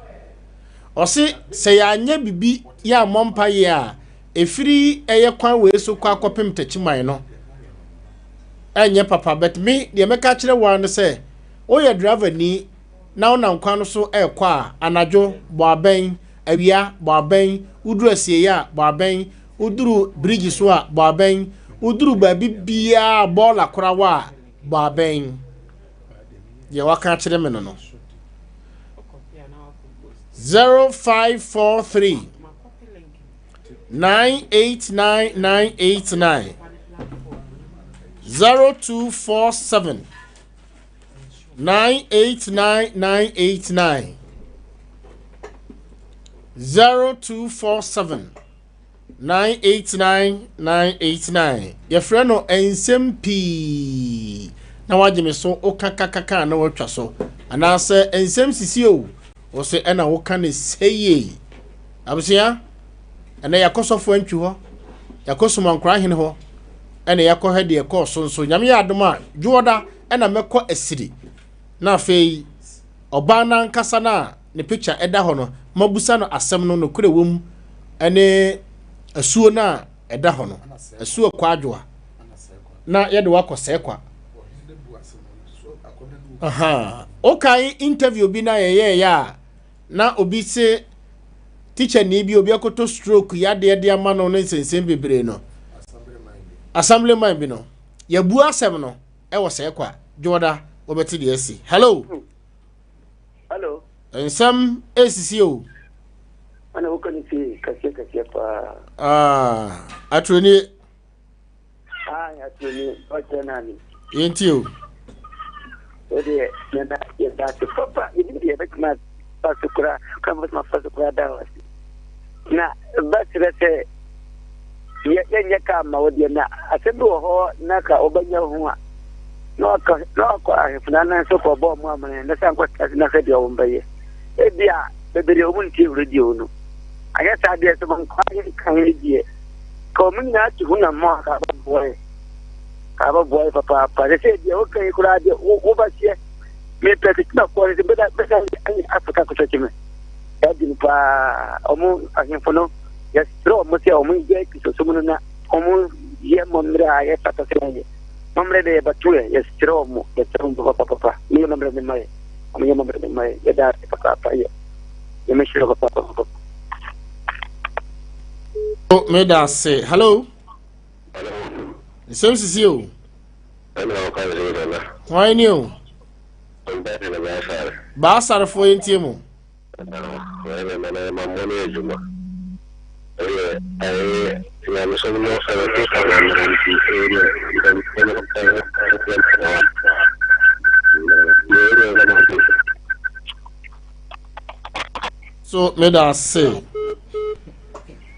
Ɔse sɛ yɛanyɛ bibi yɛ ammɔ mpa yɛ a ɛfiri ɛyɛ kwan wei so kɔ akɔpem takyiman no ɛnyɛ papa but me deɛ mɛka kyerɛ wo ara ne sɛ Woyɛ driverni na wonam kwan no so rekɔ a, anadwo, bɔ abɛn, awia, bɔ abɛn, woduru asieeɛ a, bɔ abɛn, woduru bridge so a, bɔ abɛn, woduru baabi biara a bɔɔla kora wɔ a, bɔ abɛn. Deɛ waka akyerɛ me no no. 0543 989989 0247 989989 0247 989989 yɛfrɛ no nsɛm pii na wagye me so woka kakaka na watwa so anaasɛ nsɛm sisi o wɔ sɛ ɛna woka ne sɛyie abusua ɛnɛ yɛakɔ sɔfo antwi hɔ yɛakɔ somankora hene hɔ ɛna yɛakɔhwɛ deɛ ɛkɔɔ so nso nyame yɛ adom a dwoɔda ɛna mɛkɔ asiri na afei ɔbaa no ankasa no a ne picture ɛda hɔ no mabusa no asɛm no nokorɛ wɔ mu ɛne asuo no a ɛda hɔ no asuo kɔ adwoa na yɛde wakɔ sɛɛ kwa wokae interview bi na yɛyɛɛyɛ a na obi se tikyani bi obi akoto stroke yadeɛ de ama no ne nsɛnsɛm bebree no assemblyman bi no yɛbu asɛm no ɛwɔ sɛɛ kwa dwoɔda wɔbɛte deɛ asi hello hello nsɛm esisi o ana woka ne fie kɛseɛ kɛseɛ paa ah, aturoni Ah, aturoni ɔkyerɛ no ane yɛntie o wodeɛ yɛda yɛda ase papa yɛnim deɛ yɛbɛtumi afa so koraa kora mɛtumi afa so koraa da wo ase na bɛserɛ sɛ yɛnyɛ kaa ma wo deɛ na asɛm bi wɔ hɔ na ka wobɛnya ho a na wakɔ na wakɔ ahemfo no anan so kɔbɔ ɔmo amane na sɛ ankɔ tase na hwɛ deɛ wɔn bɛyɛ ebi a bebree wɔn ntie radio no anyɛ saa deɛ sɛ wɔn nkɔ ahenkan deɛ ka wɔn nyinaa tu ho na mmɔ ka bɛboa yɛ ka bɛboa yɛ papaapa sɛ sɛ deɛ woka yi koraa deɛ wobɛseɛ mepɛ tete na kɔɔ sɛ bɛda bɛda ɛne afrika kɔtɔkye me ɛdi no paa ɔmo ahemfo no yɛsrɛ ɔmo sɛ ɔmo yɛ kristosom no na ɔmo yɛ mmɔmmerɛ a yɛfata sɛ yɛyɛ mmɔmmerɛ deɛ yɛbɛto yɛ yɛsrɛ ɔmo yɛsrɛ ɔmo papapapa ne yɛ mmɔmmerɛ ne ma yɛ ɔmo yɛ mmɔmmerɛ ne ma yɛ yɛda ase papaapa yɛ yɛmɛhyerɛ papapapa Oh, meda ase. Hello. Nsɛm sisi o. Hwan ni o? Baasarefoɔ yɛn tie mu. So meda ase.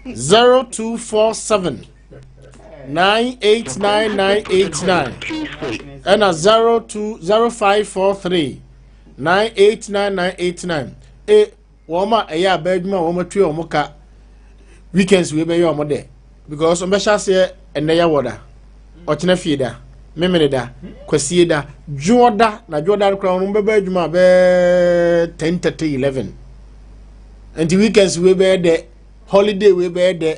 0247 989989 ɛna 020543 989989 e wɔn a ɛyɛ abaa adwuma a wɔn atua wɔn ka weekends wei bɛyɛ wɔn dɛ because wɔn bɛhyɛ aseɛ ɛnɛ yɛ wɔ da ɔkyena fie da memene da kwasie da dwoɔ da na dwoɔ da no koraa wɔn bɛba adwuma bɛɛ 10:30 11 nti weekends wei bɛyɛ dɛ holiday wei bɛyɛ dɛ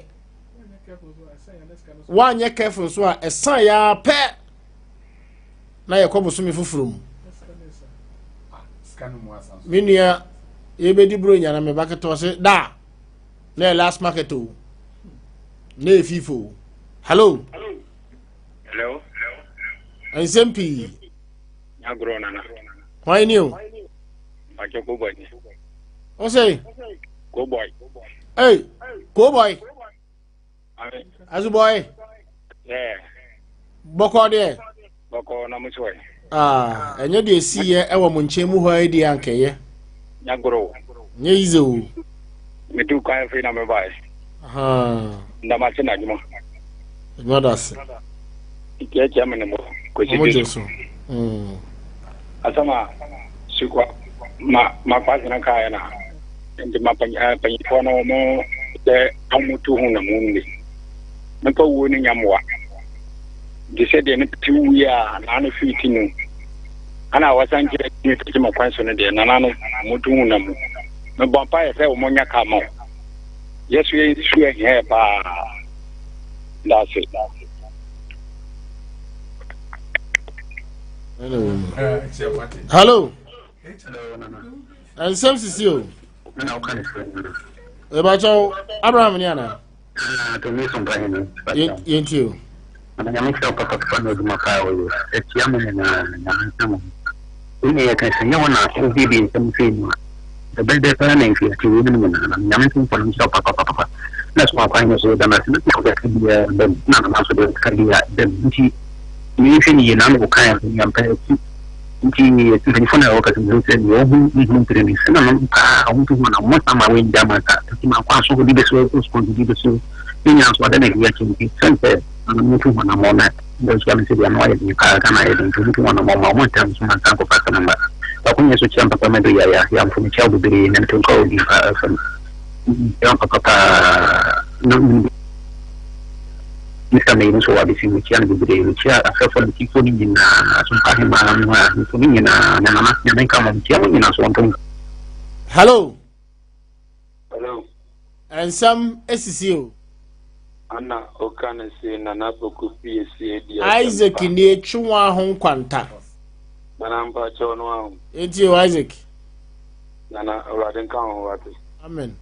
woanyɛ careful nso a ɛsan yɛ ara pɛ na yɛkɔ bosome foforɔ mu me nua yɛbɛdi buro nyana me ba ketewa se da na yɛ last market o na yɛ fifo o hello hello nsɛm pii agorɔ nana hwan ni o Mpakyɛ ko boy ni. O sɛ. Ko boy. Hey, ko boy. Azu boy. Yeah. Bɔkɔ deɛ. Bɔkɔ na mo sɔɛ. Ah, ɛnyɛ deɛ esi yɛ ɛwɔ mo nkyɛn mu hɔ yi deɛ ankɛyɛ. Nyagoro. Nyɛ yize o. Metu kwan afei na mebae. Ndamase na adwuma. Adwuma da ase. Ntiatia me ne mo kɔsi bi so. Mm. Asɛm a sukwa ma ma kwasena kaeɛ na nti ma panyinfoɔ no wɔn sɛ wɔn tu ho na mu nni. Nipa wuo no nya mmoa. Nti sɛdeɛ ne ti wuiɛ a naa no firi ti no ana wɔsan kyerɛ ne tete ma kwan so no deɛ nana no wɔn tu ho na mu. Mebɔ mpaeɛ sɛ wɔn nya ka ma wo. Yɛso yɛ nsu ahia yɛ paa. Daase. Hello. Nsɛm sisi o. Ɛbɛkyɛw Abraham ni ana? Yɛntie o. Nyame nhyira wo papapapa na adwuma paa ɔyɛ atia mo nyinaa nyame nka mo ho wei na yɛka sɛ nyɛ wo na wobiebie nsɛm sei mu a ɛbɛdɛ paa na mfiase wei nom nyinaa na nyame ntomfo no nhyira wo papapapa na soma kwan no so yɛda no ase na sɛ ɔbɛka biara bam na nana nso deɛ ɔka biara bam nti yɛnhwɛ ne yie na ano woka yɛ yɛmpa akyi nti mpanyinfoɔ no a wɔka sɛ mehu sɛ deɛ ɔhu nhunu mpere ne sɛ na nom paa ɔho to ho na mmɔ saa ma wɔngya ma nsa nti ma kwan so hɔ bi bɛsi hɔ sukuu bi bɛsi hɔ ne nyinaa nso ada na ɛdi akyi nti sɛn sɛ ɔno tu wɔn amɔ na ndɔnhyia no sɛ deɛ ano ayɛ den paa Ghana ayɛ den nti ɔmo tu wɔn amɔ ma ɔmo ntɛm nso ma nsa nkɔfa asɛm mma baako nyɛ so kyia mpapa mɛdo yaya yamfo mekyia wo bebree na meto nka odi paa fam mekyia mpapa paa na Mr. May nso wɔ abɛsi mekyia no bebree mekyia asɛfo no tifo no nyinaa so mpa hemaa no a nso ne nyinaa na nana nyame nka mo mekyia mo nyinaa so wɔntom. Hello. Hello. Nsɛm esisi o. Ana oka ne se Nana Poku fie sie di asɛm Isaac nie twe wɔn ho nkwanta. Nana mpa kyɛw no aho. Eti o Isaac. Nana Awurade nka ho wate. Amen.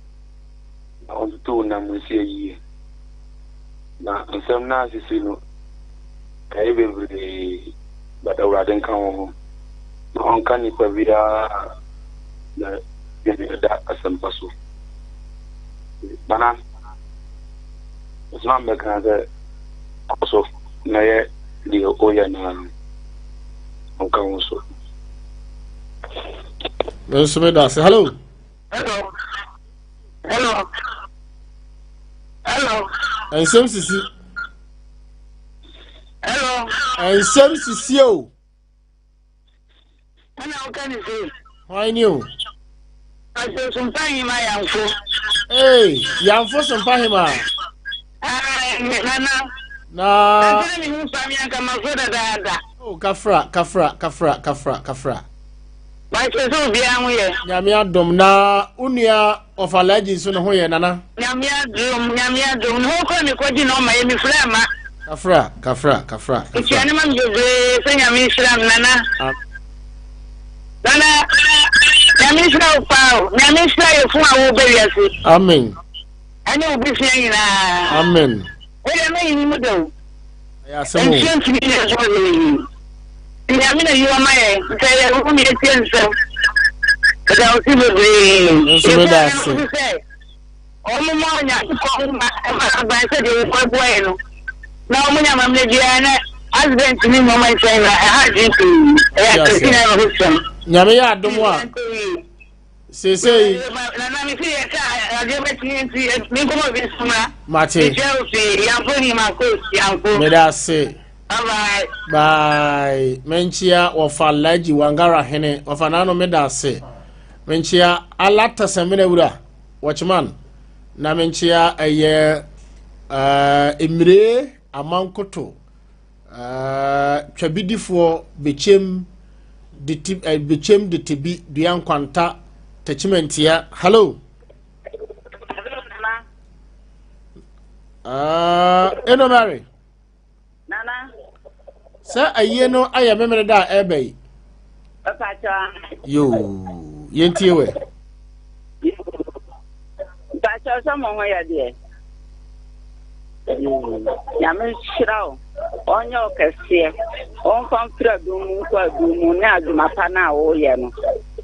Na ɔntoto wo nam nsi ayie. Na nsɛm no asisi no ɛyɛ bebree but Awurade nka wo ho. Na ɔnka nipa biara na dwene ɛda asɛmpa so. Nana, ɔsoma mbɛka sɛ kɔ so na yɛ deɛ ɔyɛ no ara ɔnka wo so. Me nso meda ase. Hello. Hello. Hello. Hello. Nsɛm sisi. Hello. Nsɛm sisi o. Ɛna woka ne sei. Hwan ni o? Pastor Sompa Hema Yamfo. Ee, Yamfo Sompa Hema. Nana. Na. Nana mi hu fa mi anka ma so dadaada. Oh, kafra, kafra, kafra, kafra, kafra. Pastor sɛ obiara ho yɛ. Nyame adom na wo nua ɔfa alhaji nso ne ho yɛ nana. Nyame adom, nyame adom. Ne ho kora me kɔgye na ɔma yɛ me fira ma. Kafra, kafra, kafra, kafra. Nkyia ne ma me bebree sɛ nyame nhyira me nana. Nana, nyame nhyira wo paa o. Nyame nhyira yɛ fun a wo bɛ wiase. Amen. Ɛne wo busua nyinaa. Amen. Wo deɛ mɛyi mu da o. Ɛyɛ asɛm o. Nsuo ntumi nyɛ so hwee. Nyame na yi wɔn ma yɛn. Sɛ yɛ wo na etie nsɛm. Ɛda wo si bebree. Nso meda ase. Wɔn mu Onyankopɔn ma ɛma aban sɛ deɛ wɔkɔ aboa yɛ no. Na wɔn nya amammerɛ biara na accident ne nneɛma nkyɛn na ɛha adwene pii. Ɛyɛ akɛse na ɛwɔ ho sɛm. Nyame yɛ adom a. Seesei. Nana me se yɛ ka adeɛ bɛkye nti me nkɔmɔ bi soma. Mate. Mekyia wo pii yamfo ni ma coach yamfo. Meda ase. Bye bye. Bye. Menkyia wɔfa Alhaji Wangara hene wɔfa n'ano meda ase. Menkyia Alata Samina wura watchman na menkyia ɛyɛ uh, Emire Amankoto Uh, Twabidifoɔ Bekyem dete uh, Bekyem Detebi Dua Nkwanta Tɛkyimantia. Hello. Hello, Nana. Eno Mary. Nana. Sɛ ayie no ayɛ memene da a ɛreba yi. Yoo, yɛntie wɛ. Mpakyɛw sɛ mo ho yɛ deɛ. Nyame nhyira wo, ɔnyɛ wo kɛseɛ, ɔmfa mfiri adom mu nkɔ adom mu ne adwuma pa no a woyɛ no.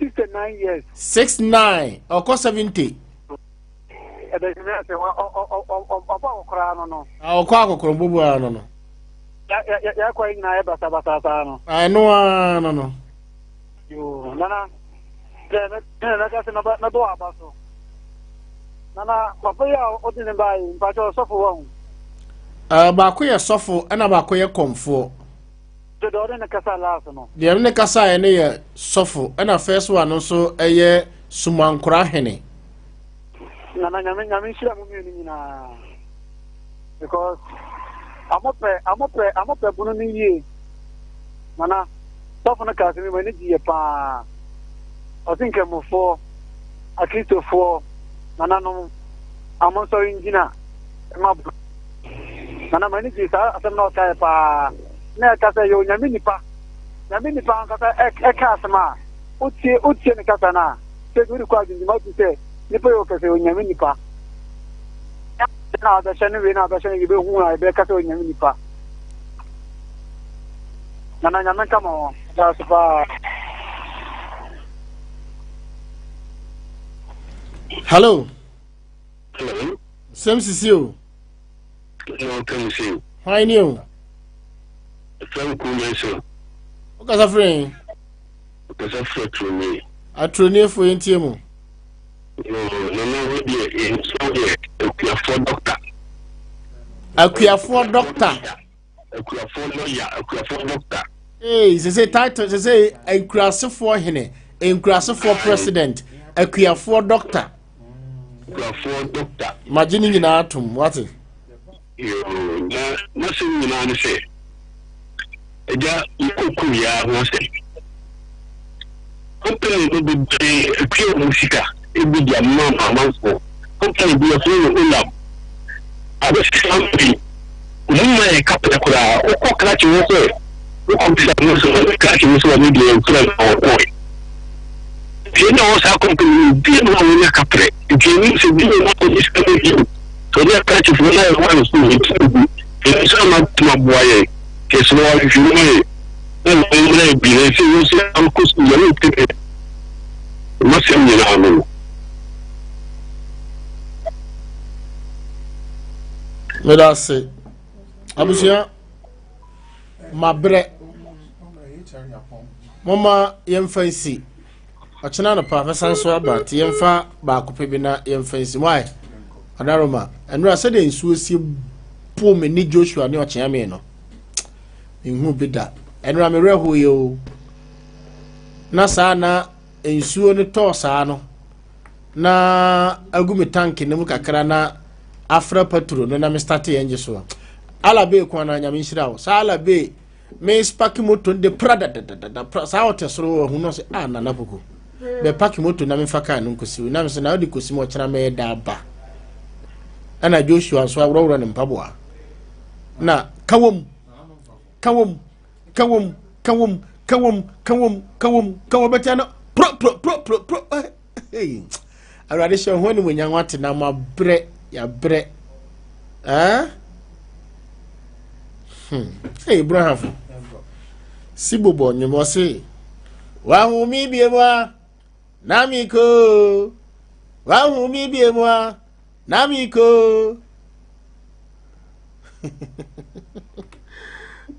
69 years. 69 ɔkɔ 70. Ɛbɛsɛ sɛ ɔbɔ akɔkoraa no no. Ɔkɔ akɔkorɔ mbobu ara no no. Yɛkɔ yi nyinaa yɛ basabasa saa no. Ɛno ara no no. Yoo nana sɛ mɛka sɛ mɛbɔ wɔ aba so. Nana papa yi a ɔde ne ba yi mpakyɛ ɔsɔfo wɔ ho. Baako yɛ sɔfo ɛna baako yɛ kɔmfoɔ. Deɛ ɔde ne kasa last no. Deɛ ɔde ne kasa yɛ no yɛ sɔfo ɛna first one no nso ɛyɛ sumankora hene. Nana nyame nyame nhyira mo mmienu nyinaa because amopɛ amopɛ amopɛ bunu no yie nana sɔfo no kaa sɛ mi ma ne gye yɛ paa ɔse nkramofoɔ akristofoɔ nananom amonsɔre ngyina ma bunu nana ma ne gye saa asɛm na ɔkaeɛ paa na ɛka sɛ yɛ onyame nipa nyame nipa ankasa ɛka asɛm a wotie wotie ne kasa no a sɛ wode kɔ adwendwuma wotu sɛ nipa yɛ ɔkɛsɛ onyame nipa na ɔbɛhyɛ no wei na ɔbɛhyɛ no yɛbɛhu a yɛbɛka sɛ onyame nipa nana nyame nka ma ho daase paa. Hello. Hello. Sɛm sisi o. Hwan Hwan ni o? Fɛn kume so. Wokasa firi he? Wokasa firi Aturoni. Aturoniefo yɛn tie mu. No, nana wo deɛ yɛn nso deɛ akuafoɔ dɔkta. Akuafoɔ dɔkta. Akuafoɔ lɔya, akuafoɔ dɔkta. Ee, sese title sese nkurasefoɔ hene, nkurasefoɔ president, akuafoɔ dɔkta. Akuafoɔ dɔkta. Magye ne nyinaa atom, wate. Yoo, na n'asɛm nyinaa ne sɛ, Agya, mekɔ kuw yi ara ho asɛm. Company no bebree atua wɔn sika bi de ama amanfoɔ. Company bi wɔfrɛ no Olam. Abɛsi saa mmerɛ yi, wɔn mma yɛn kapɛ koraa. Wokɔ krakye hɔ sɛ wokɔbisa no sɛ wɔne krakye no sɛ wɔne deɛ mfrɛ no a wɔkɔe. Nti ɛna wɔ saa company no obiara na wɔnya kaprɛ. Nti ɛnim sɛ bi na wɔn akɔgye sika no bio. Sɛ ɔne akrakyefoɔ no ayɛ one so yɛtu no gu. Ɛno nso ama atumi aboa yɛn. Yɛsrɛ wo ahwehwɛ mu ma yɛn na wɔn mmra bi na ɛsɛ wɔn sɛ ankɔ sukuu yɛn mpɛ dɛ. M'asɛm nyinaa no no. Meda ase. Abusua, mabrɛ. Momma yɛmfa nsi. Ɔkyena anɔpa mɛsan so aba nti yɛmfa baako pɛ bi na yɛmfa nsi. Why? Adaroma, ɛnora sɛdeɛ nsuo si po me ne Joshua ne ɔkyeame no, menhu bi da. Ɛnora me werɛ hoeɛ o. Na saa na nsuo no tɔɔ saa no, na agu me tank no mu kakra na afra paturo no na me starte yɛn gye so. Alabe kwan na nyame nhyira wo. Saa alabe me spark moto de pra da da da da pra saa ɔte soro wɔ hu no sɛ ah nana koko bɛ park moto na mefa kaa no nkosi na mesɛ na wode kosi mu ɔkyena mɛyɛ da aba ɛna Joshua nso aworɔworɔ ne mpaboa na kawom kawom kawom kawom kawom kawom kawom kawom bɛtɛ no pro pro pro pro pro eh, Awurade hyɛ ho animuonyam wate na mabrɛ yɛabrɛ eh? Hmm. Hey, Abraham. Sibo bɔ nnwom ɔse wahu mi bie mu a na mi ko wahu mi bie mu a na mi ko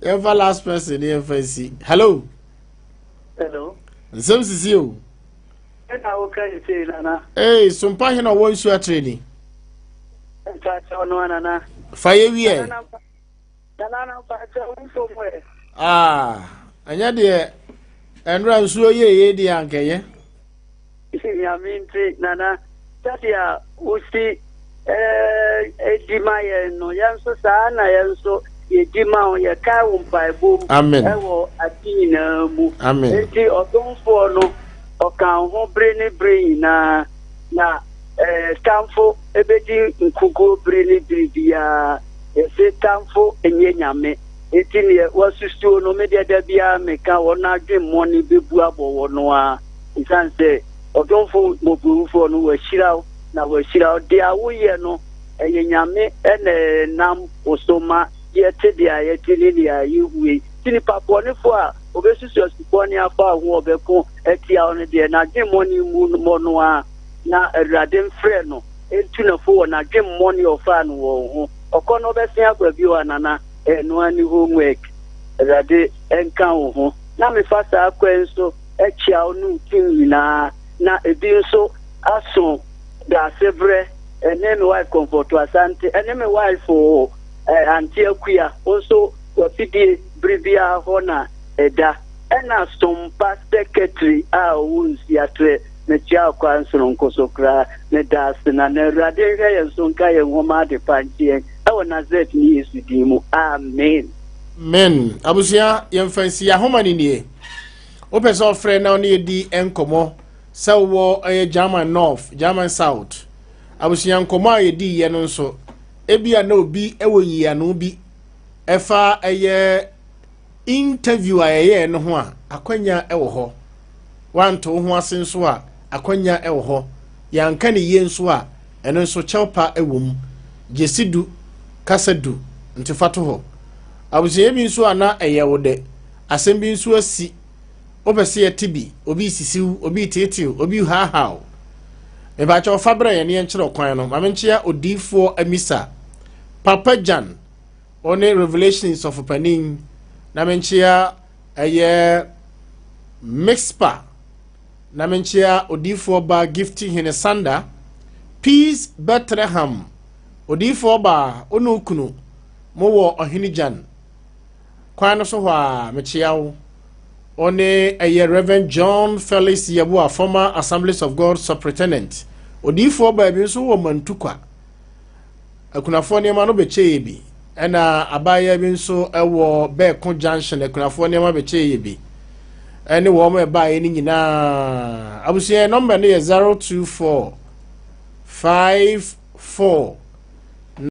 yɛmfa last person yɛmfa nsi hello hello nsɛm sisi o Ɛna woka yi sei nana. Ee, sompa he na ɔwɔ nsuo akyerɛ ni. Mpakyɛ ɔno anana. Fa yɛ wiɛ. Nana na mpakyɛ wo mfo mu ɛ. Ah, ɛnyɛ deɛ ɛnora nsuo yɛ yɛ deɛ ankɛyɛ. Nyame nti nana sɛdeɛ wosi ɛdi ma yɛn no yɛn nso saa na yɛn nso yɛdi ma wo yɛkae wo mpaebɔ mu ɛwɔ ade nyinaa mu. Amen. Nti ɔdomfoɔ no ɔka wo ho bere ne bere nyinaa na eh, tamfo ebedi nkuguo bere ne bere biara. Yɛse tamfo nyɛ nyame. Enti neɛ wasusuo no me deɛ da biara meka wɔn adwemmɔne bɛbu abɔ wɔn ara. Esiane sɛ ɔdomfo mmɔborɔhufoɔ no wahyira wo na wahyira wo. Deɛ woyɛ no ɛyɛ Nyame na ɛnam wo so ma yɛte deɛ yɛte ne deɛ yɛhue. Nti nipa bɔnefoɔ a. Obesusu asubɔne afa wo ho ɔbɛko atia wo no deɛ, n'adwemmɔne mu mmɔ no ara, na Awurade mfrɛ no ntu no fo wɔ n'adwemmɔne a ɔfaa no wɔ wo ho. Ɔkɔ no ɔbɛsen aba bio a, Nana, ɛno ara ne homework. Awurade nka wo ho. Na mefa saa kwan yi so akyia wo ne wo team nyinaa, na ebi nso aso Daasebrɛ ɛne me wife Comfort Asante, ɛne me wife eh, Auntie Akua, wo nso w'afidie bere biara hɔ na ɛda. Ɛna Sompa secretary a ɔwɔ Nsuatrɛ, mekyia wo kwan soronko so koraa. Meda ase na na Awurade nhwɛ yɛn so nka yɛn ho ma adepa nkye yɛn ɛwɔ Nasaret ne Yesu din mu. Amen. Amen. Abusua, yɛmfa nsi ahoma no nie. Wopɛ sɛ ɔfrɛ na ɔne yɛdi nkɔmmɔ sɛ wowɔ ɛyɛ German North, German South. Abusua nkɔmmɔ a yɛdi yɛ no nso, ebia na obi wɔ nyiano bi ɛfa ɛyɛ interview a yɛyɛɛ no ho a, akwanya wɔ hɔ. Wanto wo ho ase nso a, akwanya wɔ hɔ. Yɛanka ne yie nso a, ɛno nso kyɛw pa wɔ mu. Gyesi du, kasa du, nti fa to hɔ. Abusua bi nso a na ɛyɛ wo dɛ, asɛm bi nso asi, wopɛ sɛ yɛte bi, obi resisi wo, obi reteetee wo, obi rehaahaa wo. Mepakyɛw fa brɛ yɛn na yɛnkyerɛ ɔkwan no. Ma menkyea Odiyifoɔ Amisa, Papa Jan, ɔne Revelation sɔfopanin, na menkyea ɛyɛ Mixpa, na menkyea Odiyifoɔ ba Gifty Hene Sanda, Peace Bethlehem, Odiyifoɔ ba, wo ne wo kunu, mowɔ Ɔhene Gyan kwan no so hɔ a, mekyea wo. Ɔne ɛyɛ Reverend John Felix Yeboah, former Assemblies of God Superintendent. Odiyifoɔ baa bi nso wɔ Mantukwa. Akunafoɔ nneɛma no bɛkyɛɛ bi. Ɛna abaayewa bi nso wɔ Bɛɛko Junction, akunafoɔ nneɛma bɛkyɛɛ bi. Ɛne wɔn ɛbaeɛ no nyinaa. Abusua nɔmba no yɛ 024 54.